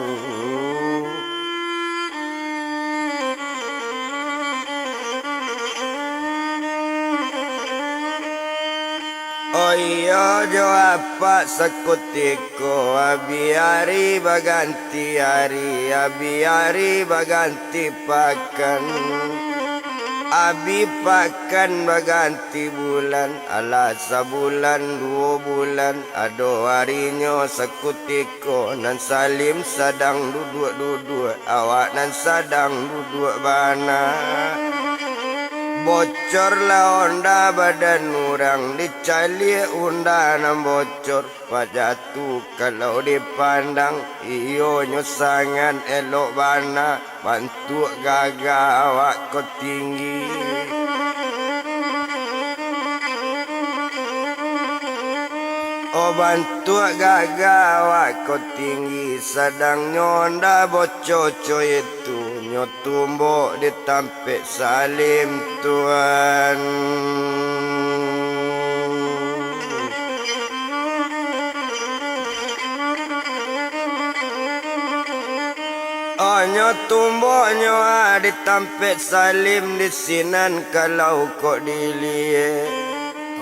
Oh iyo, jo apak sakutiko, abih ari baganti ari, abih ari baganti pakan, abih pakan baganti bulan, alah sabulan duo bulan, ado arinyo sakutiko nan Salim sadang duduak-duduak, awak nan sadang duduak bana. Bocorlah onda badan urang, dicaliak onda nan bocor. Paja tu kalau dipandang, iyo nyo sangat elok bana, bantuak gagah awak ko tinggi. Oh, bantuak gagah awak ko tinggi, sadang nyo onda bococo itu, nyo tumbok di tampek Salim, Tuan. Oh, nyo tumbok nyo, ah, di tampek Salim di sinan kalau kok diliek.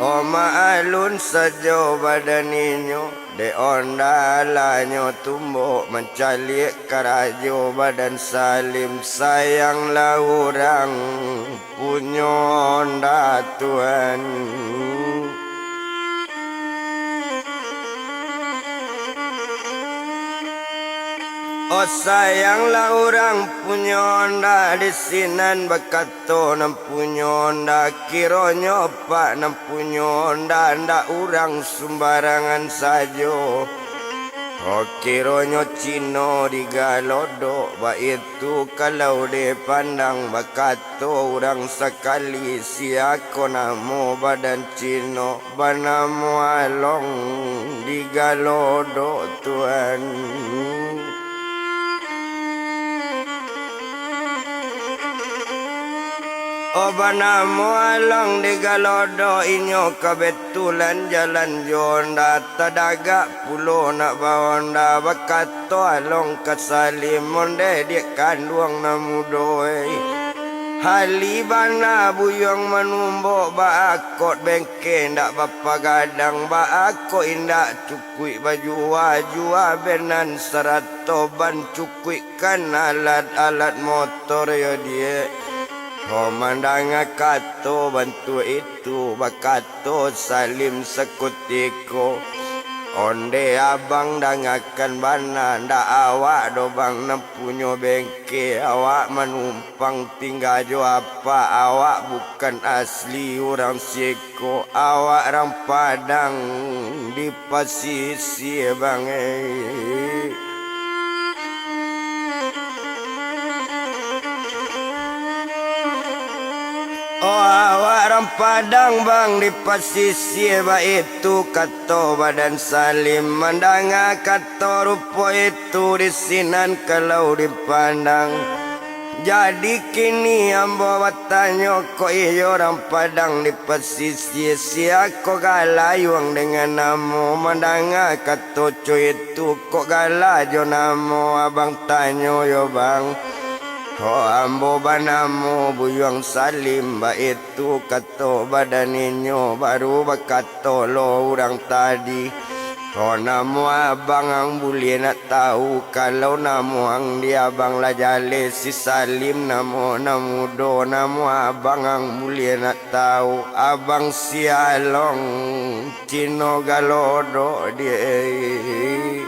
Oh, maalun sajo badan inyo, dek onda alanyo tumbok mancaliak karajo badan Salim, sayanglah urang punyo onda, Tuan. Oh, sayanglah urang punyo onda, di sinan bakato nan punyo onda, kironyo apak nan punyo onda, ndak urang sumbarangan sajo. Oh, kironyo Cino digalodok, baitu kalau dipandang, bakato urang sakali, sia ko namo badan Cino, banamo Along digalodok, Tuan. Oh, banamo Along digalodok, inyo kabetulan jalan jo onda, tadagak pulo nak baonda, bakato Along ka Salim, ondeh diak kanduang nan mudo, eh. Hali bana buyuang manumbok, baa kok bengke ndak bapagadang, baa kok indak cukuik bajua-jua benan sarato ban cukuik kan alat-alat motor yo diak. Ho mandanga kato bantuak itu, bakato Salim sakutiko, "Ondeh abang dangakan bana, ndak awak doh bang nan punyo bengke, awak manumpang tingga jo apak, awak bukan asli urang siko, awak rang Padang di pasisia bang, eh." "Oh, awak rang Padang bang di pasisia baitu," kato badan Salim. Mandanga kato rupo itu, di sinan kalau dipandang, "Jadi kini ambo batanyo, kok iyo rang Padang di pasisia, sia ko galayuang dengan namo?" Mandanga kato co itu, "Kok gala jo namo abang tanyo yo bang?" "Ho, ambo banamo Buyuang Salim," baitu kato badan inyo, baru bakato lo urang tadi. "Ho, namo abang ang buliah nak tahu, kalau namo ang di abang lah jaleh si Salim, namo nan mudo, namo abang ang buliah nak tahu, abang si Along Cino Galodok di, eh."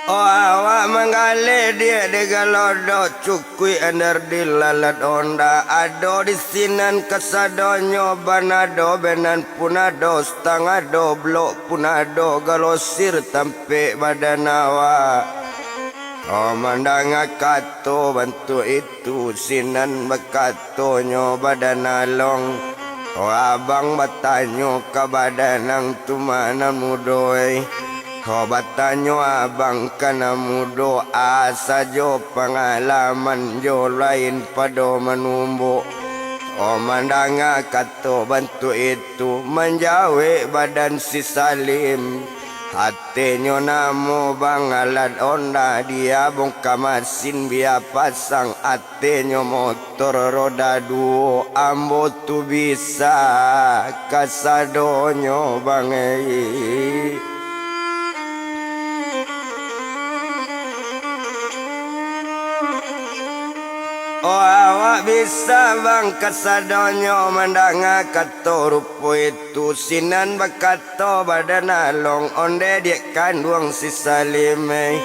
"Oh, awak manggaleh diak di Galodok, cukuik andar di lalat onda, ado di sinan kasadonyo, ban ado benan pun ado, stang ado blok pun ado, galosir tampek badan awak." Oh, mandanga kato bantuak itu, sinan bakatonyo badan Along, "Oh, abang batanyo ka badan ang tu ma nan mudo, eh? Oh, batanyo abang ka nan mudo, a sajo pangalaman jo lain pado manumbok." Oh, mandanga kato bantuak itu, manjawek badan si Salim, "Atenyo namo bang alat onda, dia bongka masin bia pasang, atenyo motor roda duo, ambo tu bisa kasadonyo bang, eh." "Oh, awak bisa bang kasadonyo." Mandanga kato rupo itu, sinan bakato badan Along, "Ondeh diak kanduang si Salim, eh.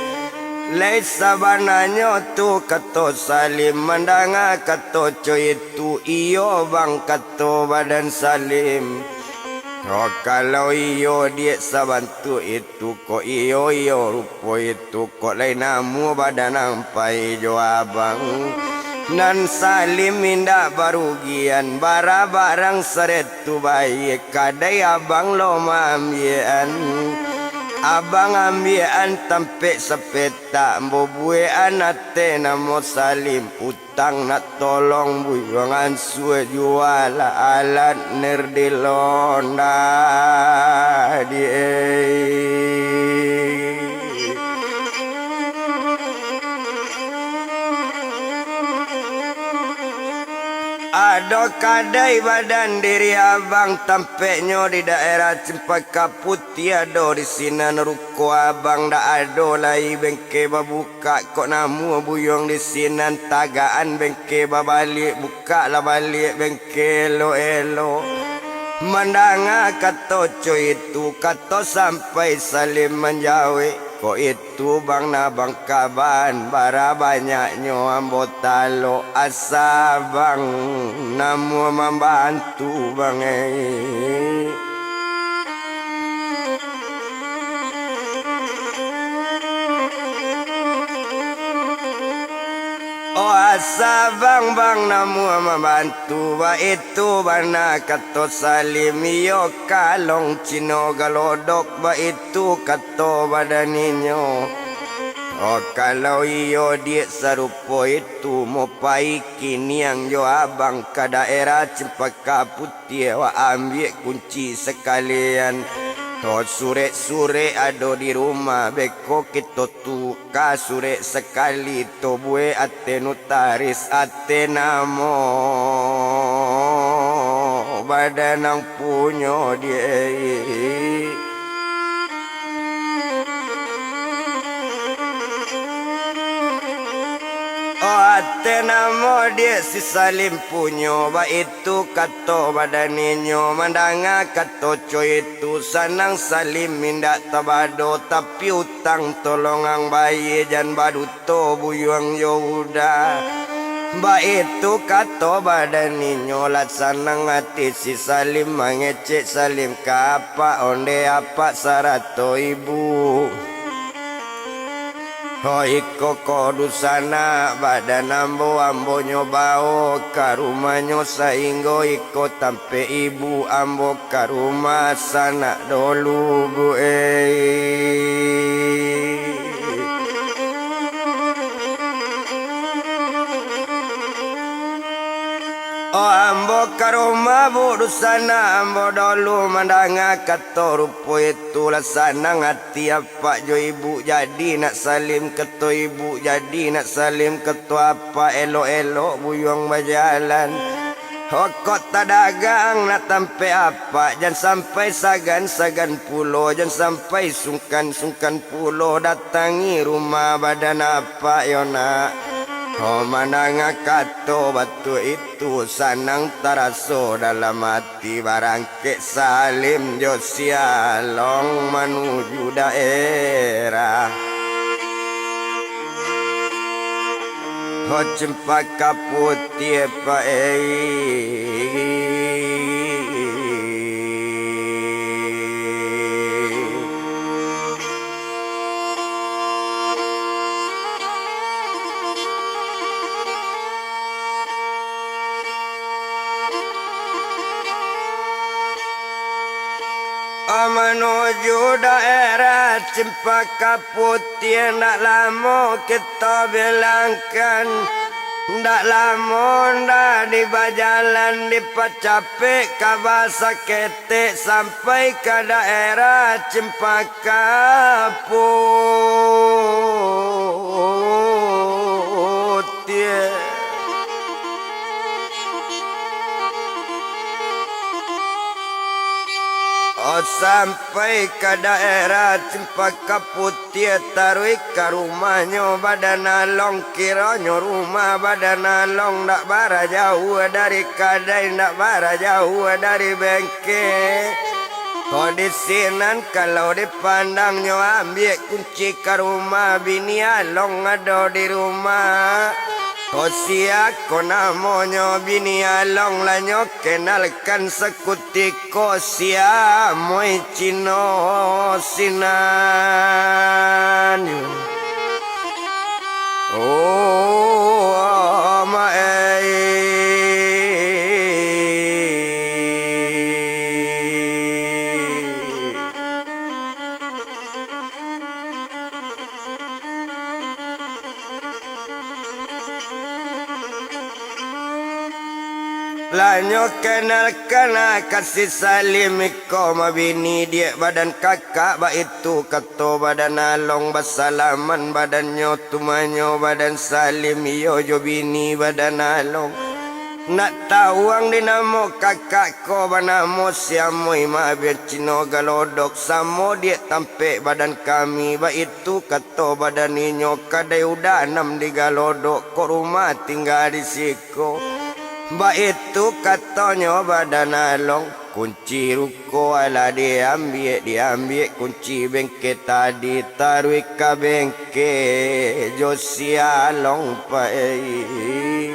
Lai sabananyo tu," kato Salim. Mandanga kato co itu, "Iyo bang," kato badan Salim. "Oh, kalau iyo diak sabantuak itu, kok iyo-iyo rupo itu, kok lai namo badan ang pai jo abang?" Nan Salim indak barugian, bara barang saretu baia, kadai abang lo maambiakan. Abang ambiakan tampek sapetak, ambo buekan ateh namo Salim, utang nak tolong buyuang ansua jualah alat nir di londa di, eh. Kadai badan diri abang, tampeknyo di daerah Cempaka Putiah ado di sinan. Ruko abang dak ado lai bengke babukak, kok namuah buyuang di sinan. Tagaan bengke babaliak, bukaklah baliak bengke elok-elok. Mandanga kato co itu, kato sampai Salim manjawek, kok itu bang nah bang kaban, bara banyaknyo ambo talok, asa bang namuah mambantu bang, eh. Oh, asa bang, bang namuah mambantu, baitu bana kato Salim, iyo kalong Cino galodok, baitu kato badan inyo. Oh, kalau iyo diak sarupo itu, mo pai kiniang jo abang ka daerah Cempaka Putiah, wak ambiak kunci sakalian. Oh, surek-surek ado di rumah, beko kito tu ka surek sakali, tobuek ate nutaris, ate namo badan nan punyo diak. Oh, ate namo diak si Salim punyo, baitu kato badan inyo. Mandanga kato co itu, sanang Salim indak tabado, tapi utang tolongang bayia, jan baduto buyuang jo uda. Baitu kato badan inyo, lah sanang ati si Salim, mangecek Salim ka apak, onde apak sarato ibu. Ho, iko ko dunsanak badan ambo, ambo nyo bao ka rumahnyo, sainggo iko tampek ibu ambo ka rumah sanak dolu, Bu, eh. Oh, ambo ka rumah, Bu, dunsanak ambo dolu. Mandanga kato rupo itu, lah sanang ati apak jo ibu, jadi nak Salim kato ibu, jadi nak Salim kato apak, elok-elok buyuang bajalan. Ho, kok tadagang nak tampek apak, jan sampai sagan-sagan pulo, jan sampai sungkan-sungkan pulo datangi rumah badan apak yo nak. Ho, mandanga kato batuak itu, sanang taraso dalam ati, barang kek Salim jo si Along manuju daerah Ho Cempaka Putiah, Pak, eh. Manuju daerah Cempaka Putiah, ndak lamo kito bilangkan, ndak lamo ndak di bajalan, dipacapek kaba saketek sampai ka daerah Cempaka Putiah. Oh, sampai ka daerah Cempaka Putiah, taruih ka rumahnyo Badan Along. Kironyo rumah Badan Along ndak bara jauah dari kadai, ndak bara jauah dari bengke. Ko di sinan kalau dipandang, nyo ambiak kunci ka rumah, bini Along ado di rumah. Ko sia ko namonyo, bini Along lah nyo kenalkan sakutiko, sia moi Cino sinan. Oh, ama ei. Lah nyo kenalkan, ah, ka si Salim iko mabini, diak badan kakak, baitu kato Badan Along, basalaman badannyo tumanyo Badan Salim, iyo jo bini Badan Along. Nak tawuang di namo kakak ko banamo si Amoi Mabian Cino Galodok, samo diak tampek badan kami, baitu kato badan inyo, kadai udah anam di Galodok, kok rumah tingga di siko. Baitu katonyo badan along, kunci ruko alah diambiak, diambiak kunci bengke tadi, taruih ka bengke jo si along pai.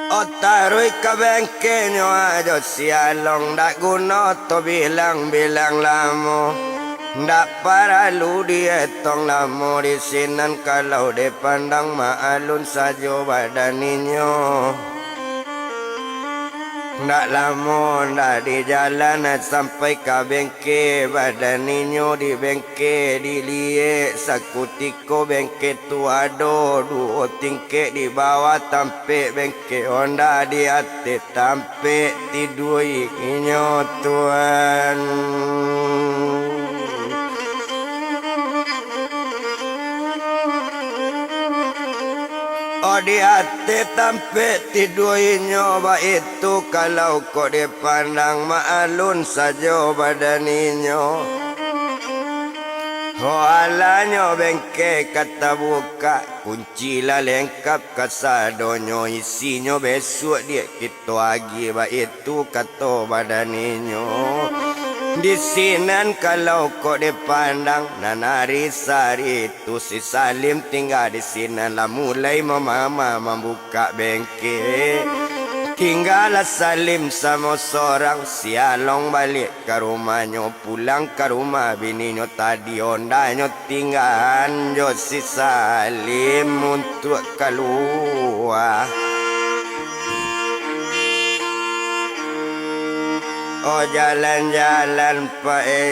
O taruih ka bengkenyo ajo si along, ndak guno to bilang-bilang lamo, ndak paralu dietong lamo di sinan, kalau dipandang ma alun sajo badan inyo. Ndak lamo ndak di jalan, sampai ka bengke badan inyo, di bengke diliek sakutiko bengke tu ado duo tingkek, di bawah tampek bengke onda, di ateh tampek tidua inyo tuan. O di ateh tampek tidua inyo, baitu kalau kok dipandang ma alun sajo badan inyo. Ho alanyo bengke ka tabukak, kunci lah lengkap kasadonyo, isinyo besuak diak kito agiah, baitu kato badan inyo. Di sinan kalau kok dipandang, nan ari sari tu si Salim tingga di sinan, lah mulai mamamah mambukak bengke. Tinggalah Salim samo sorang, si Along baliak ka rumahnyo, pulang ka rumah bininyo tadi, ondanyo tinggaan jo si Salim untuak kalua. O jalan-jalan pai.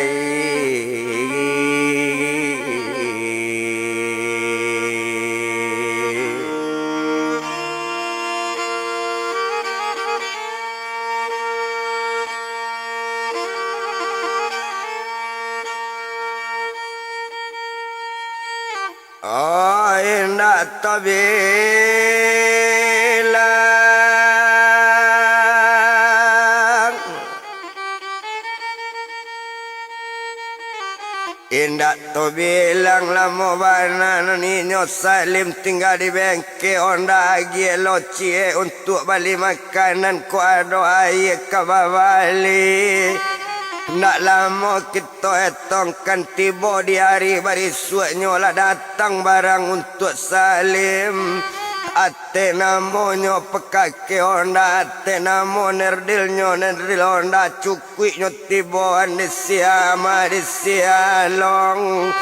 Oh, indak tabilang. Indak tabilang lamo bana nan inyo Salim tingga di bengke onda agiah lo ciek untuak bali makanan, kok ado aia ka babali. Ndak lamo kito etongkan, tibo di ari barisuaknyo lah datang barang untuak Salim. Ateh namonyo pakake onda, ateh namo nerdilnyo nerdil onda, cukuiknyo tiboan di si ama di si Along.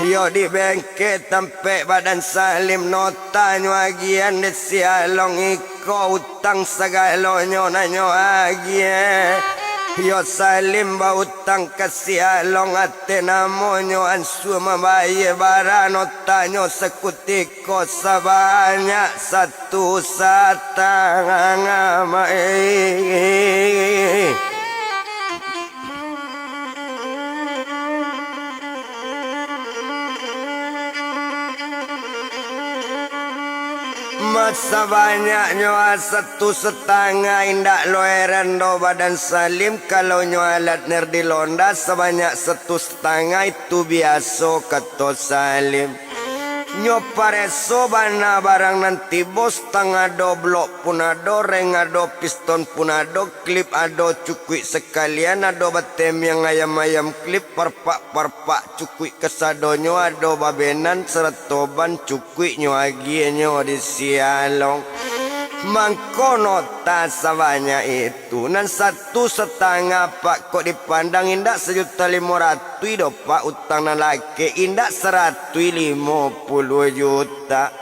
Iyo di bengke tampek badan Salim, notanyo agian di si Along, iko utang sagalonyo nan nyo agiah. Iyo Salim bautang ka si Along, ateh namonyo ansua mambayia, bara notanyo sakutiko, sabanyak satu satangah, Mak, eh. Masa banyaknyo satu satangah, indak lo heran doh badan Salim, kalau nyo alat nerdil onda sabanyak satu satangah itu biaso, kato Salim. Nyo pareso bana barang nan tibo, stang ado, blok pun ado, reng ado, piston pun ado, klip ado, cukuik sakalian ado batemiang ayam-ayam klip, parpak-parpak cukuik kasadonyo ado, babenan sarato ban cukuik nyo agiahnyo di si Along. Mangko nota sabanyak itu, nan satu satangah pak kok dipandang indak sajuta limo ratuih doh pak, utang nan lakek indak saratuih limo puluah juta.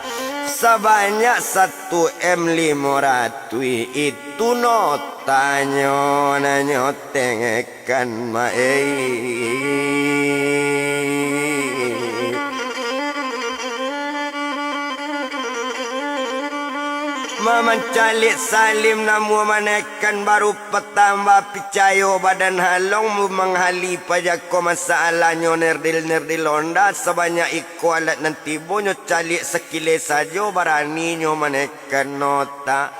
Sabanyak satu M limo ratuih itu notanyo, nan nyo tengek kan, Mak, eh. Mamancaliak Salim namuah manaikkan baru patambah picayo badan halong manghali pajako masalahnyo nerdil-nerdil onda sabanyak iko alat nan tibonyo caliak sakileh sajo baraninyo manaikkan otak.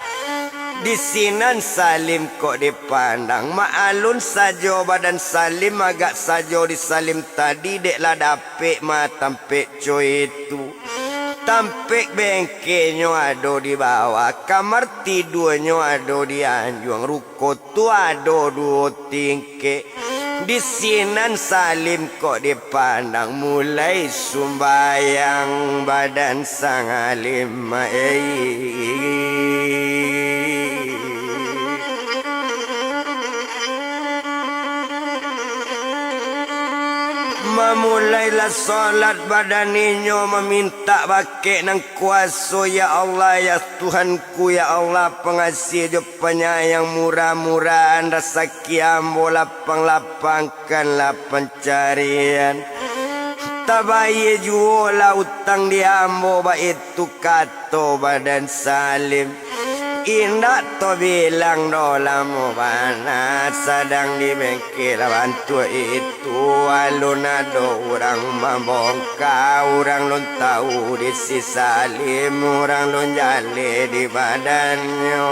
Di sinan Salim kok dipandang, maalun sajo badan Salim agak sajo di Salim tadi dek lah dapek ma tampek co itu. Tampek bengkenyo ado di bawah, kamar tiduanyo ado di anjuang, ruko tu ado duo tingkek. Di sinan Salim kok dipandang mulai sumbayang badan Salim, eh. Mamulailah solat badan inyo mamintak bakek nan kuaso, "Ya Allah, ya Tuhanku, ya Allah, pangasih jo panyayang, murah-murahan rasaki ambo, lapang-lapangkanlah pancarian. Tabayie juolah utang di ambo," baitu kato badan Salim. Indak tabilang doh lamo bana sadang di bengkel bantuak itu, alun ado urang mambongka, urang lun tahu di si Salim, urang lun jaleh di badannyo.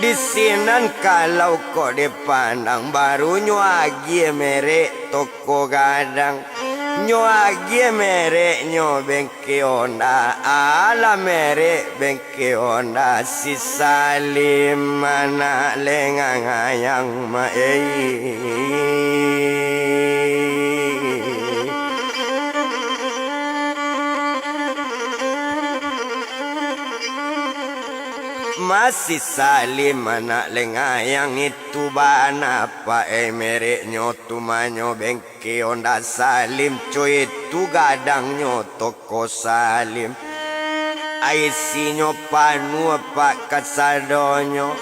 Di sinan kalau kok dipandang, barunyo agiah merek toko gadang, nyo agiah mereknyo bengkel Honda, alah merek bengkel Honda si Salim anak lengang ayang ma-, eh. Masih Salim anak lengang ayang itu bana, Pak, eh, mereknyo tu manyo beng- ke Honda Salim, co itu gadangnyo toko Salim. Isinyo panuah, Pak, kasadonyo.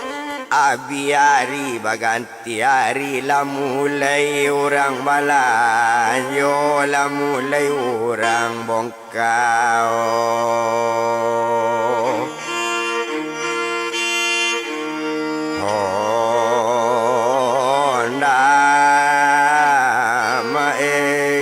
Abih ari baganti ari, lah mulai urang balanjo, lah mulai urang bongka. Kao. Honda ma-, eh.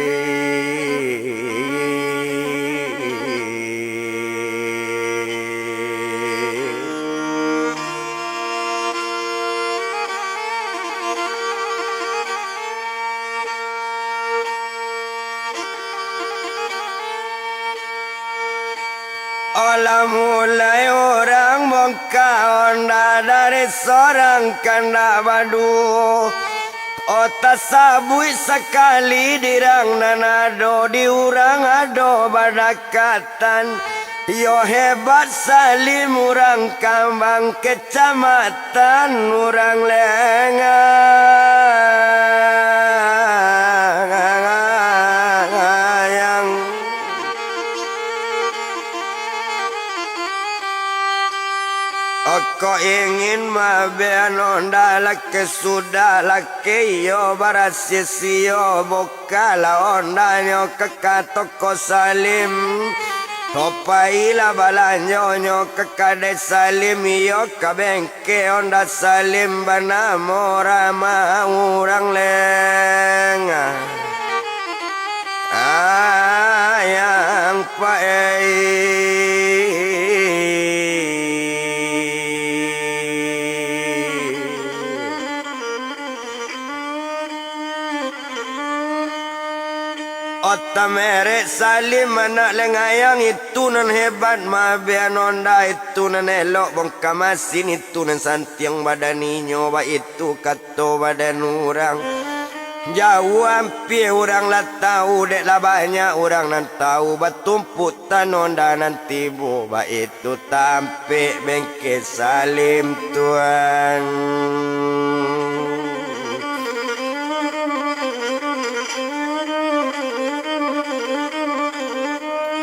Alah mulai urang bongka Honda dari sorang kandak baduo. Oh, tasabuik sakali dirang nan ado di urang ado badakatan. Yo hebat Salim urang kambang kecamatan urang lengang. Oko ingin mabean Honda, laki sudah laki iyo barasih sio, bukalah Hondanyo ka, ka toko Salim. Topailah balanjonyo ka kadai Salim, iyo ka bengke Honda Salim banamo Rama urang leng. Ayang paei. Otak merek Salim anak lengayang itu nan hebat, mabian Honda itu nan elok, bongka masin itu nan santiang badan inyo, baitu kato badan urang. Jauah ampia urang lah tahu, dek lah banyak urang nan tahu, batumpuk tano Honda nan tibo, baitu tampek bengke Salim tuan.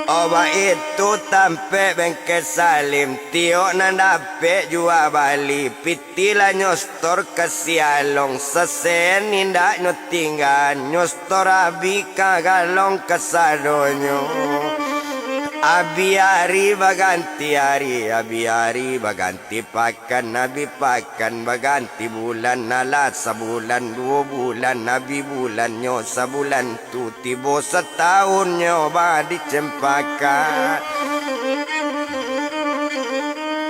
Oh, baitu tampek bengke Salim, tiok nan dapek jua bali, piti lah nyo stor ka si Along, sesen indak nyo tingga, nyo stor abih ka galong kasadonyo. Abih ari baganti ari, abih ari baganti pakan, abih pakan baganti bulan, alah sabulan, duo bulan, abih bulannyo sabulan, tu tibo sataunnyo ba di Cempaka.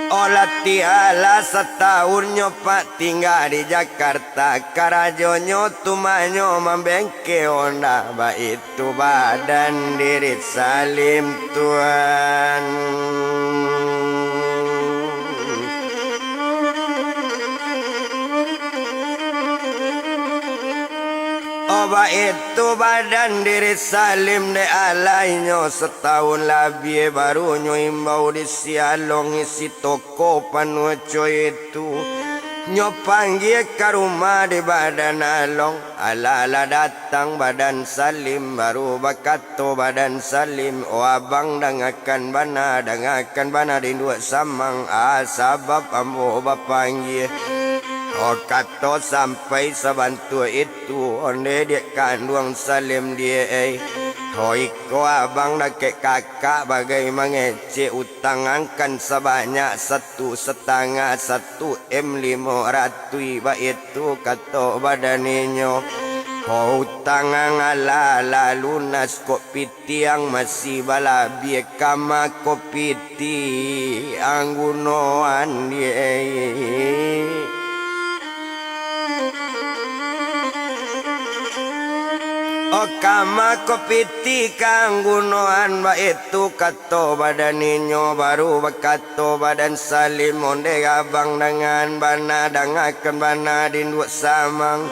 Olah tialah sataunnyo Pak tingga di Jakarta, karajonyo tumanyo mambengke onda, baitu badan diri Salim tuan. Oh, baitu badan diri Salim dek alainyo, satahun labiah baru nyo imbau di si Along isi toko panuah co itu. Nyo panggia ka rumah di badan Along. Alah lah datang badan Salim, baru bakato badan Salim, "Oh abang, dangakan bana, dangakan bana di induak Samang, ah, sabab ambo bapanggia." Oh, kato sampai sabantuak itu, onde diak kanduang Salim diak, eh. Oh, iko abang dakek kakak bagai mangecek utang angkan sabanyak satu satangah, satu M limo ratuih, baitu kato badan inyo. Ho, utang ang alah lah lunas, kok piti ang masih balabiah, kama ko piti ang gunoan, ye. Oh, kama ko piti ka ang gunoan, baitu kato badan inyo, baru bakato badan Salim, "Onde abang, dangakan bana, dangakan bana di induak Samang.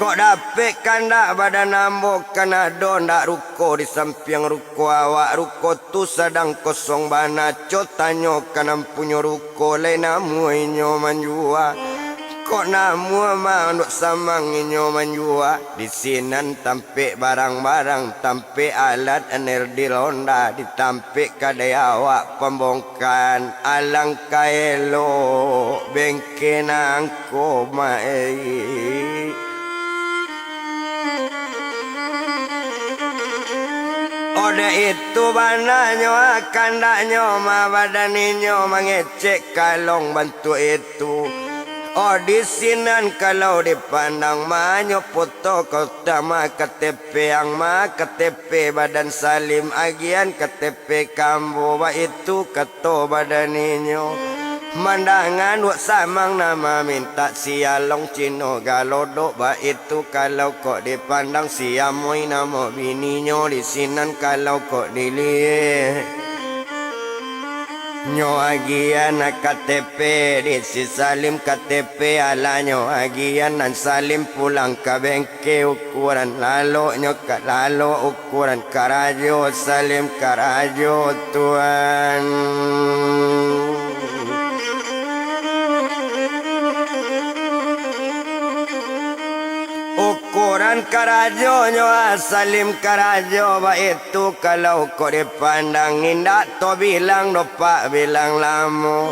Kok dapek kandak badan ambo, kan ado ndak ruko di sampiang ruko awak, ruko tu sadang kosong bana, co tanyokan ampunyo ruko, lai namuah inyo manjua." Kok namuah ma induak Samang inyo manjua, di sinan tampek barang-barang, tampek alat energi ronda, ditampek kadai awak pambongkaan, alangkah elok bengke nangko, ma, eh. Odeh itu bananyo, kandaknyo ma badan inyo mangecek kalong bantuak itu. Oh, di sinan kalau dipandang, manyo poto kota ma K T P ang, ma K T P badan Salim, agian K T P ka ambo, baitu kato badan inyo. Mandanga induak Samang nan mamintak si Along Cino Galodok, baitu kalau kok dipandang si Amoi namo bininyo di sinan kalau kok diliek. Nyo agian K T P di si Salim K T P, alah nyo agian nan Salim pulang ka bengke, ukuran laloknyo ka lalok, ukuran karajo Salim karajo, tuan. Ukuran karajonyo, ah, Salim karajo, baitu kalau kok dipandang, indak tobilang doh, Pak, bilang lamo.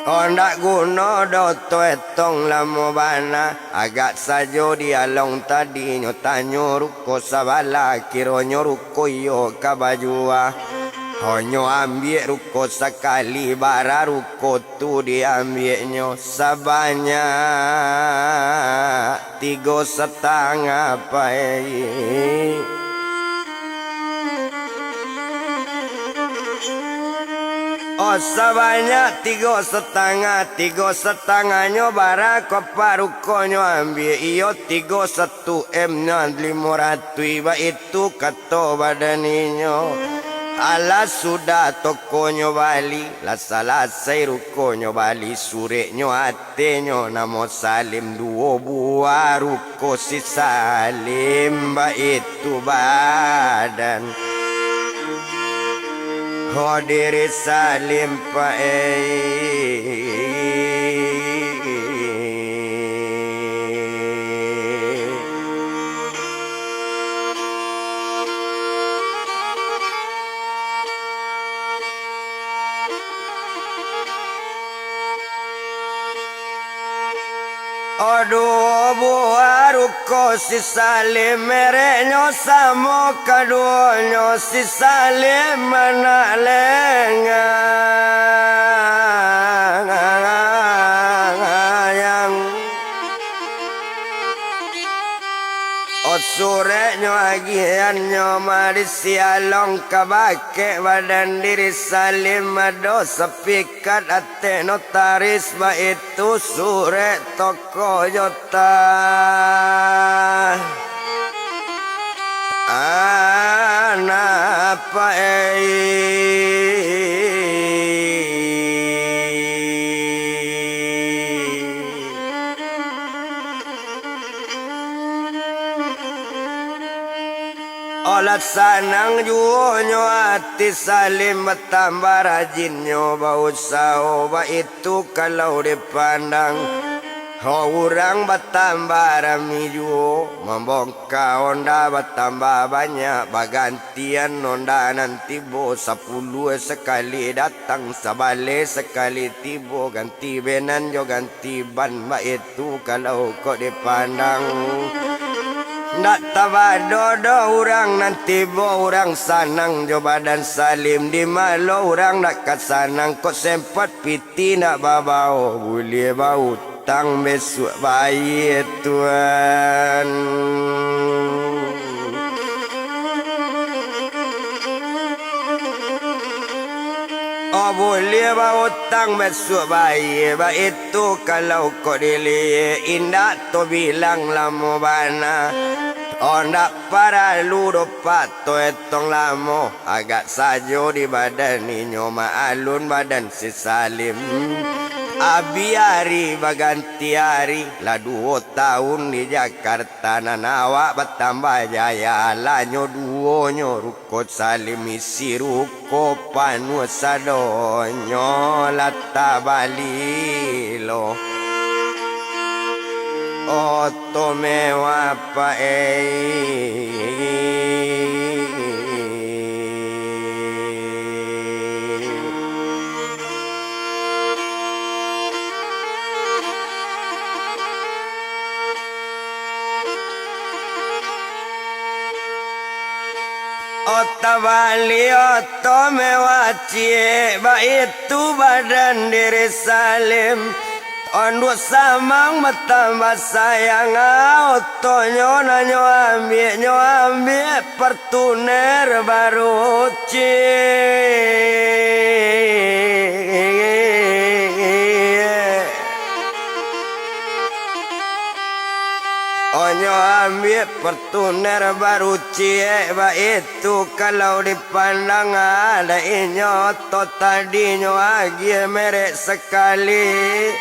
Oh, ndak guno doh toetong, lamo bana. Agak sajo di Along tadi nyo tanyo ruko sabalah, kironyo ruko iyo ka bajua. Ho, nyo ambiak ruko sakali, bara ruko tu diambiaknyo? Sabanyak tigo satangah, pai. Oh, sabanyak tigo satangah, tigo satangahnyo bara ko Pak rukonyo ambiak, iyo, tigo satu M nyo limo ratuih, baitu kato badan inyo. Alah sudah tokonyo bali, lah salasai rukonyo bali, sureknyo atenyo namo Salim, duo buah ruko si Salim, baitu badan. Ho, diri Salim, Pak, eh. Duo buah ruko si Salim, mereknyo samo kaduonyo, si Salim anak Lengayang. O sureknyo agiahannyo mari si Along ka bakeh badan diri Salim, ado sapikat ateh notaris, baitu surek toko jota. Anak paei. Olah sanang juonyo ati Salim, batambah rajinnyo bausaho, baitu kalau dipandang. Ho urang batambah rami juo, mambongka onda batambah banyak, bagantian onda nan tibo, sapuluah sakali datang, sabaleh sakali tibo, ganti benan jo ganti ban, baitu kalau kok dipandang. Ndak tabado doh urang nan tibo, urang sanang jo badan Salim, di ma lo urang ndak ka sanang, kok sempat piti ndak babao, buliah bautang besuak bayie, Tuan. Oh, buliah bautang besuak bayie, baitu kalau kok diliek, indak tabilang lamo bana. Oh, ndak paralu doh pato etong lamo, agak sajo di badan inyo maalun badan si Salim. Abih ari baganti ari, lah duo taun di Jakarta, nan awak batambah jaya, alanyo duonyo ruko Salim, isi ruko panuah sadonyo, lah tabali lo oto mewah, Pak, eh. Oto bali, oto mewah ciek, baitu badan diri Salim. Onduak Samang batambah sayang, ah, otonyo nan nyo ambiak, nyo ambiak Fortuner baru ciek. Onyo ambiak Fortuner baru ciek, baitu kalau dipandang, ah, dek inyo oto tadinyo agiah merek sakali.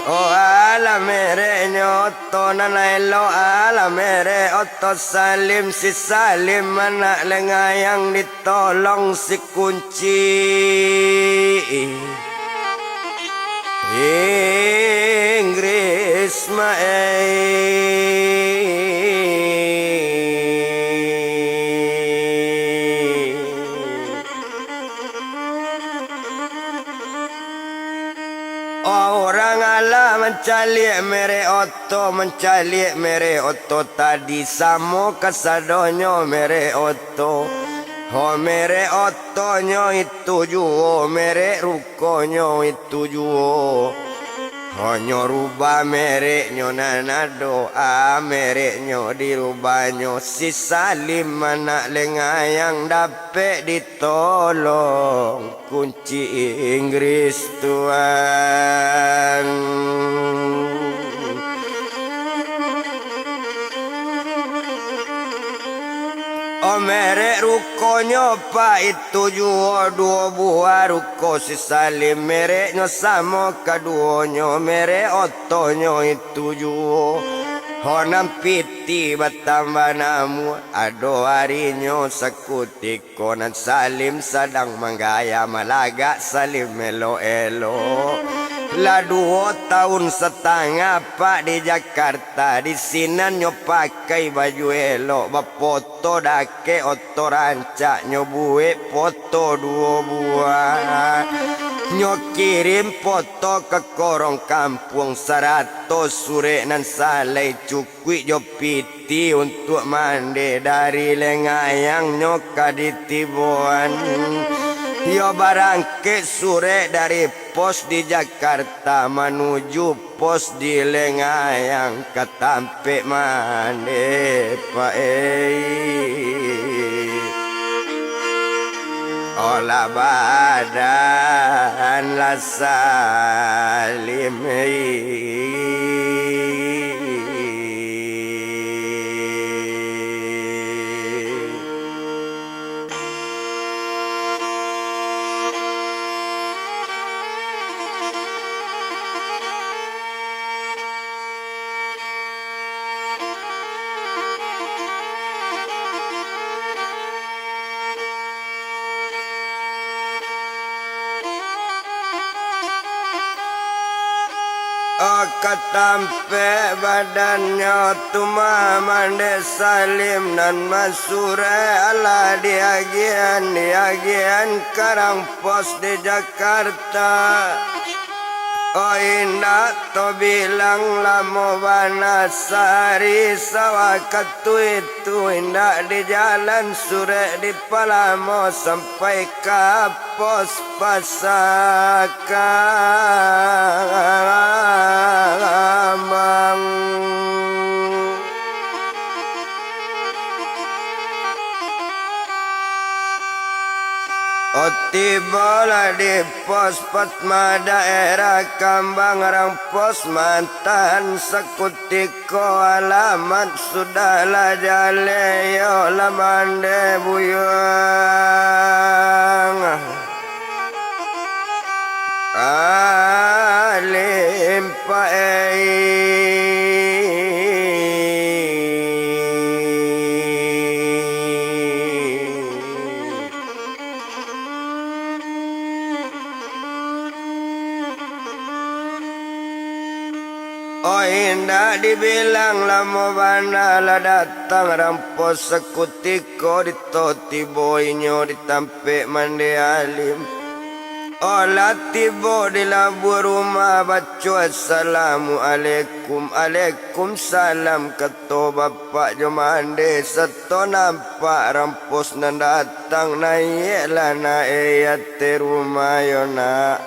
Oh, alah mereknyo oto nan elok, alah merek oto Salim, si Salim anak Lengayang ditolong si Kunci Inggris, Mak, eh. Urang alah mancaliak merek oto, mancaliak merek oto tadi, samo kasadonyo merek oto. Ho, merek otonyo itu juo, merek rukonyo itu juo. Hanyo rubah mereknyo nan ado, ah, mereknyo dirubahnyo. Si Salim anak Lengayang dapek ditolong Kunci Inggris, Tuan. Oh, merek rukonyo, Pak, itu juo, duo buah ruko si Salim, mereknyo samo kaduonyo, merek otonyo itu juo. Ho, nan piti batambah namuah, ado arinyo sakutiko nan Salim sadang manggaya, malagak Salim elok-elok. Lah duo taun satangah, Pak, di Jakarta, di sinan nyo pakai baju elok, bapoto dakek oto rancak, nyo buek poto duo buah. Nyo kirim poto ka korong kampuang sarato surek nan salai cukuik jo piti untuak mande dari Lengayang nyo ka ditiboan. Iyo barangkek surek dari pos di Jakarta manuju pos di Lengayang ka tampek mande, Pak ei. Olah badan lah Salim ei. Ka tampek badannyo tu mah mande Salim nan masurek, alah diagian, diagian ka rang pos di Jakarta. Oh, indak tabilang lamo bana, sahari sawakatu itu indak dijalan surek dipalamo sampai ka pos Pasar Kambang. Oh, tibolah di pos Pasar daerah Kambang, rang pos mantan sakutiko alamat sudah lah jaleh, iyo lah mande buyuang. Alim Pak ei. Oh, indak dibilang lamo bana lah datang rang pos sakutiko, di to tibo inyo di tampek mande Alim. Oh, lah tibo di labuah rumah, baco assalamualaikum, alaikumsalam, kato bapak jo mande, sato nampak rang pos nan datang, naiaklah nak ei ateh rumah yo nak.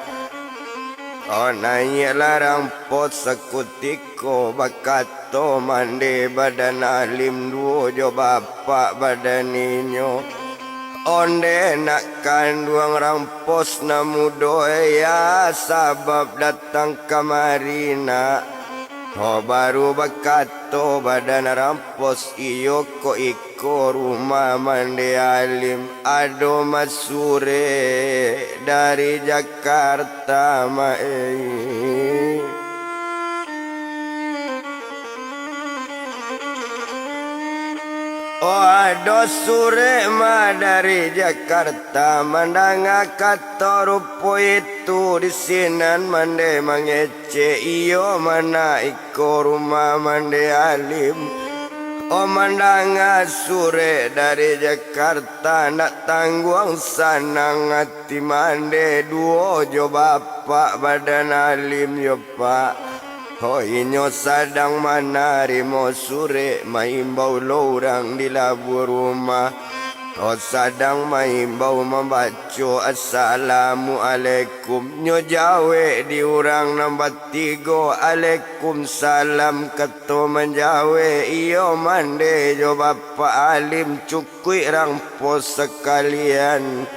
Oh, naiaklah rang pos sakutiko. Ko bakato mande badan Alim duo jo bapak badan inyo, "Onde nak kanduang rang pos nan mudo, ya, sabab datang kamari nak." Ho baru bakato badan rang pos, "Iyo ko iko rumah mande Alim, ado masurek dari Jakarta." Tama ei. Oh, ado surek ma dari Jakarta, mandanga kato rupo itu di sinan mande mangecek, iyo ma nak iko rumah mande Alim. Oh, mandanga surek dari Jakarta, ndak tangguang sanang ati mande duo jo bapak badan Alim yo, Pak. Ho inyo sadang manarimo surek, maimbau lo urang di labuah rumah. Ho sadang maimbau mambaco assalamualaikum. Nyo jawek di urang nan batigo, "Alaikumsalam," kato manjawek, iyo mande jo bapak Alim, cukuik rang pos sakalian.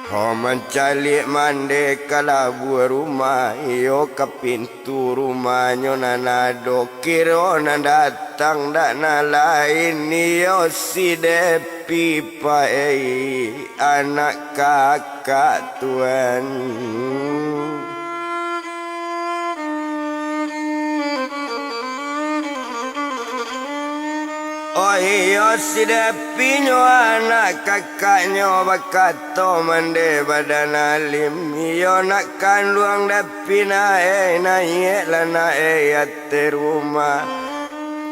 Ho mancaliak mande ka labuah rumah, iyo ka pintu rumahnyo nan ado, kiro nan datang dak nan lain, iyo si Depi, Pak ei, anak kakak tuan. Oh iyo, si Depi nyo anak kakaknyo bakato mande badan Alim, "Iyo nak kanduang Depi nak ei, naiaklah nak ei ateh rumah."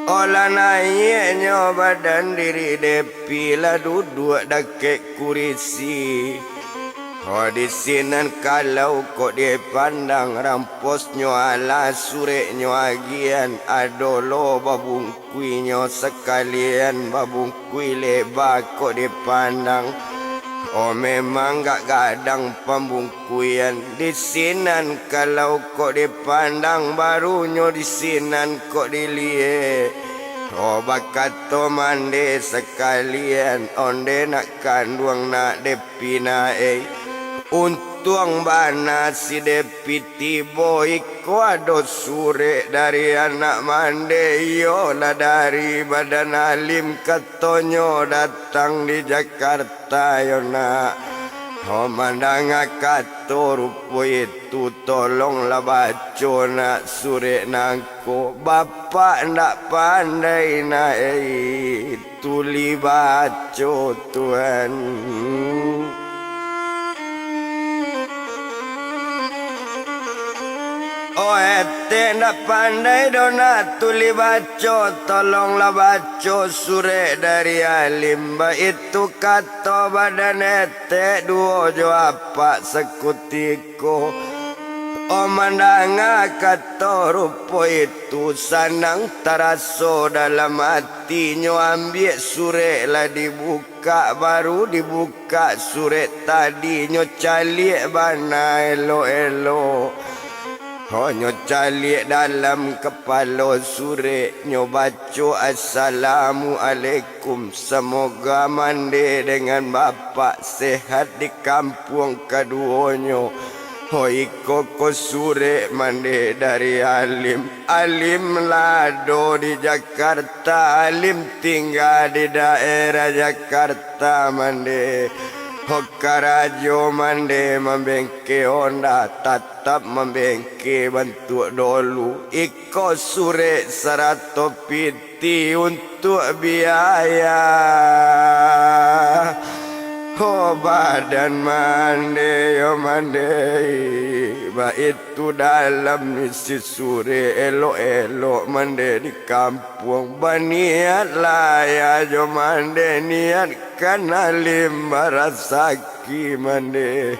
Oh lah naiaknyo badan diri Depi, lah duduak dakek kurisi. Oh, di sinan kalau kok dipandang, ramposnyo alah sureknyo agian, ado lo babungkuinyo sakalian, babungkui leba kok dipandang. Oh, memang gak gadang pambungkuian, di sinan kalau kok dipandang, barunyo di sinan kok diliek. Oh, bakato mande sakalian, onde nak kanduang nak de- Pina ei, untuang bana si Depi tibo, iko ado surek dari anak mande, iyolah dari Badan Alim, katonyo datang di Jakarta yo nak. Ho mandanga kato rupo itu, tolonglah baco nak surek nangko, bapak ndak pandai nak ei. Tuli baco, Tuan. Oh, etek ndak pandai doh nak tuli baco, tolonglah baco surek dari alim, baitu kato badan etek duo jo apak sakutiko. Oh, mandanga kato rupo itu, sanang taraso dalam ati. Tinyo ambiak surek lah dibukak, baru dibukak surek tadi, nyo caliak bana elok-elok. Ho nyo caliak dalam kapalo surek, nyo baco, "Assalamualaikum, samoga mande dengan bapak sehat di kampuang kaduonyo." Ho iko ko surek mande dari alim. Alim lah ado di Jakarta, alim tingga di daerah Jakarta mande. Ho karajo mande mambengke onda, tatap mambengke bantuak dolu. Iko surek sarato piti untuak biaya. Ho badan mande yo mande, baitu dalam isi surek, elok-elok mande di kampuang. Baniatlah ayah jo mande, niatkan alim barasaki mande.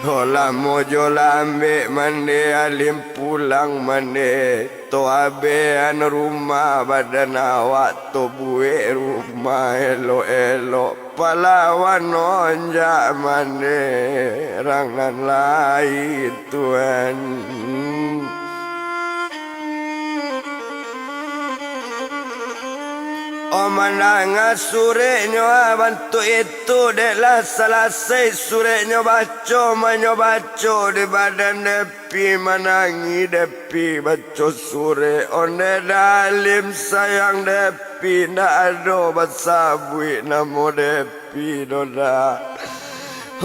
Ho lamo jo lambek mande, alim pulang mande. To abean rumah badan awak, to buek rumah elok-elok. Palawan onjak mande rang nan lai, Tuan. Oh, mandanga sureknyo, ah, bantuak itu, dek lah salasai sureknyo baco, manyo baco di badan Depi manangih, Depi baco surek, onde dalim sayang Depi, ndak ado basabuik namo Depi doh dak.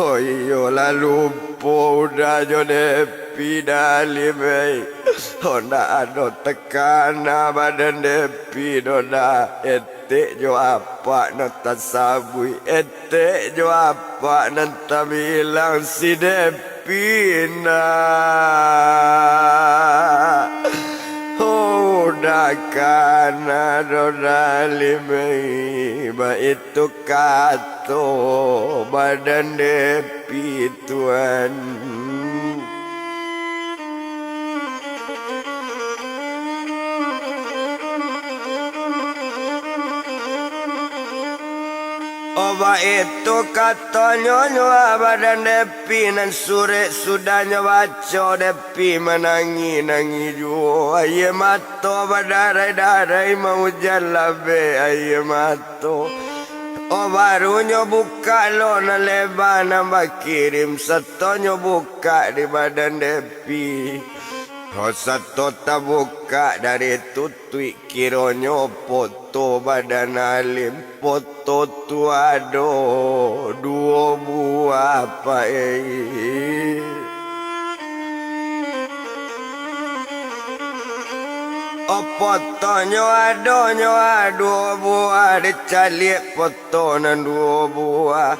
Oh iyo lah, lupo udah jo Depi dalim ei. Oh ndak ado takana badan Depi doh dak. Etek jo apak nan tasabuik, etek jo apak nan tabilang si Depi. Pindah. Udah kana doh dalim ei, baitu kato badan Depi, Tuan. Oh, baitu katonyo, nyo badan Depi nan surek, sudah nyo baco, Depi manangih-nangih juo. Aia mato badarai-darai, maujan labek aia mato. Oh, baru nyo bukak lo nan leba nan bakirim, sato nyo bukak di badan Depi. Oh, sato tabukak dari tutuik, kironyo poto badan alim. Poto tu ado duo buah, Pak ei. Oh, potonyo ado nyo duo buah, dicaliak poto nan duo buah.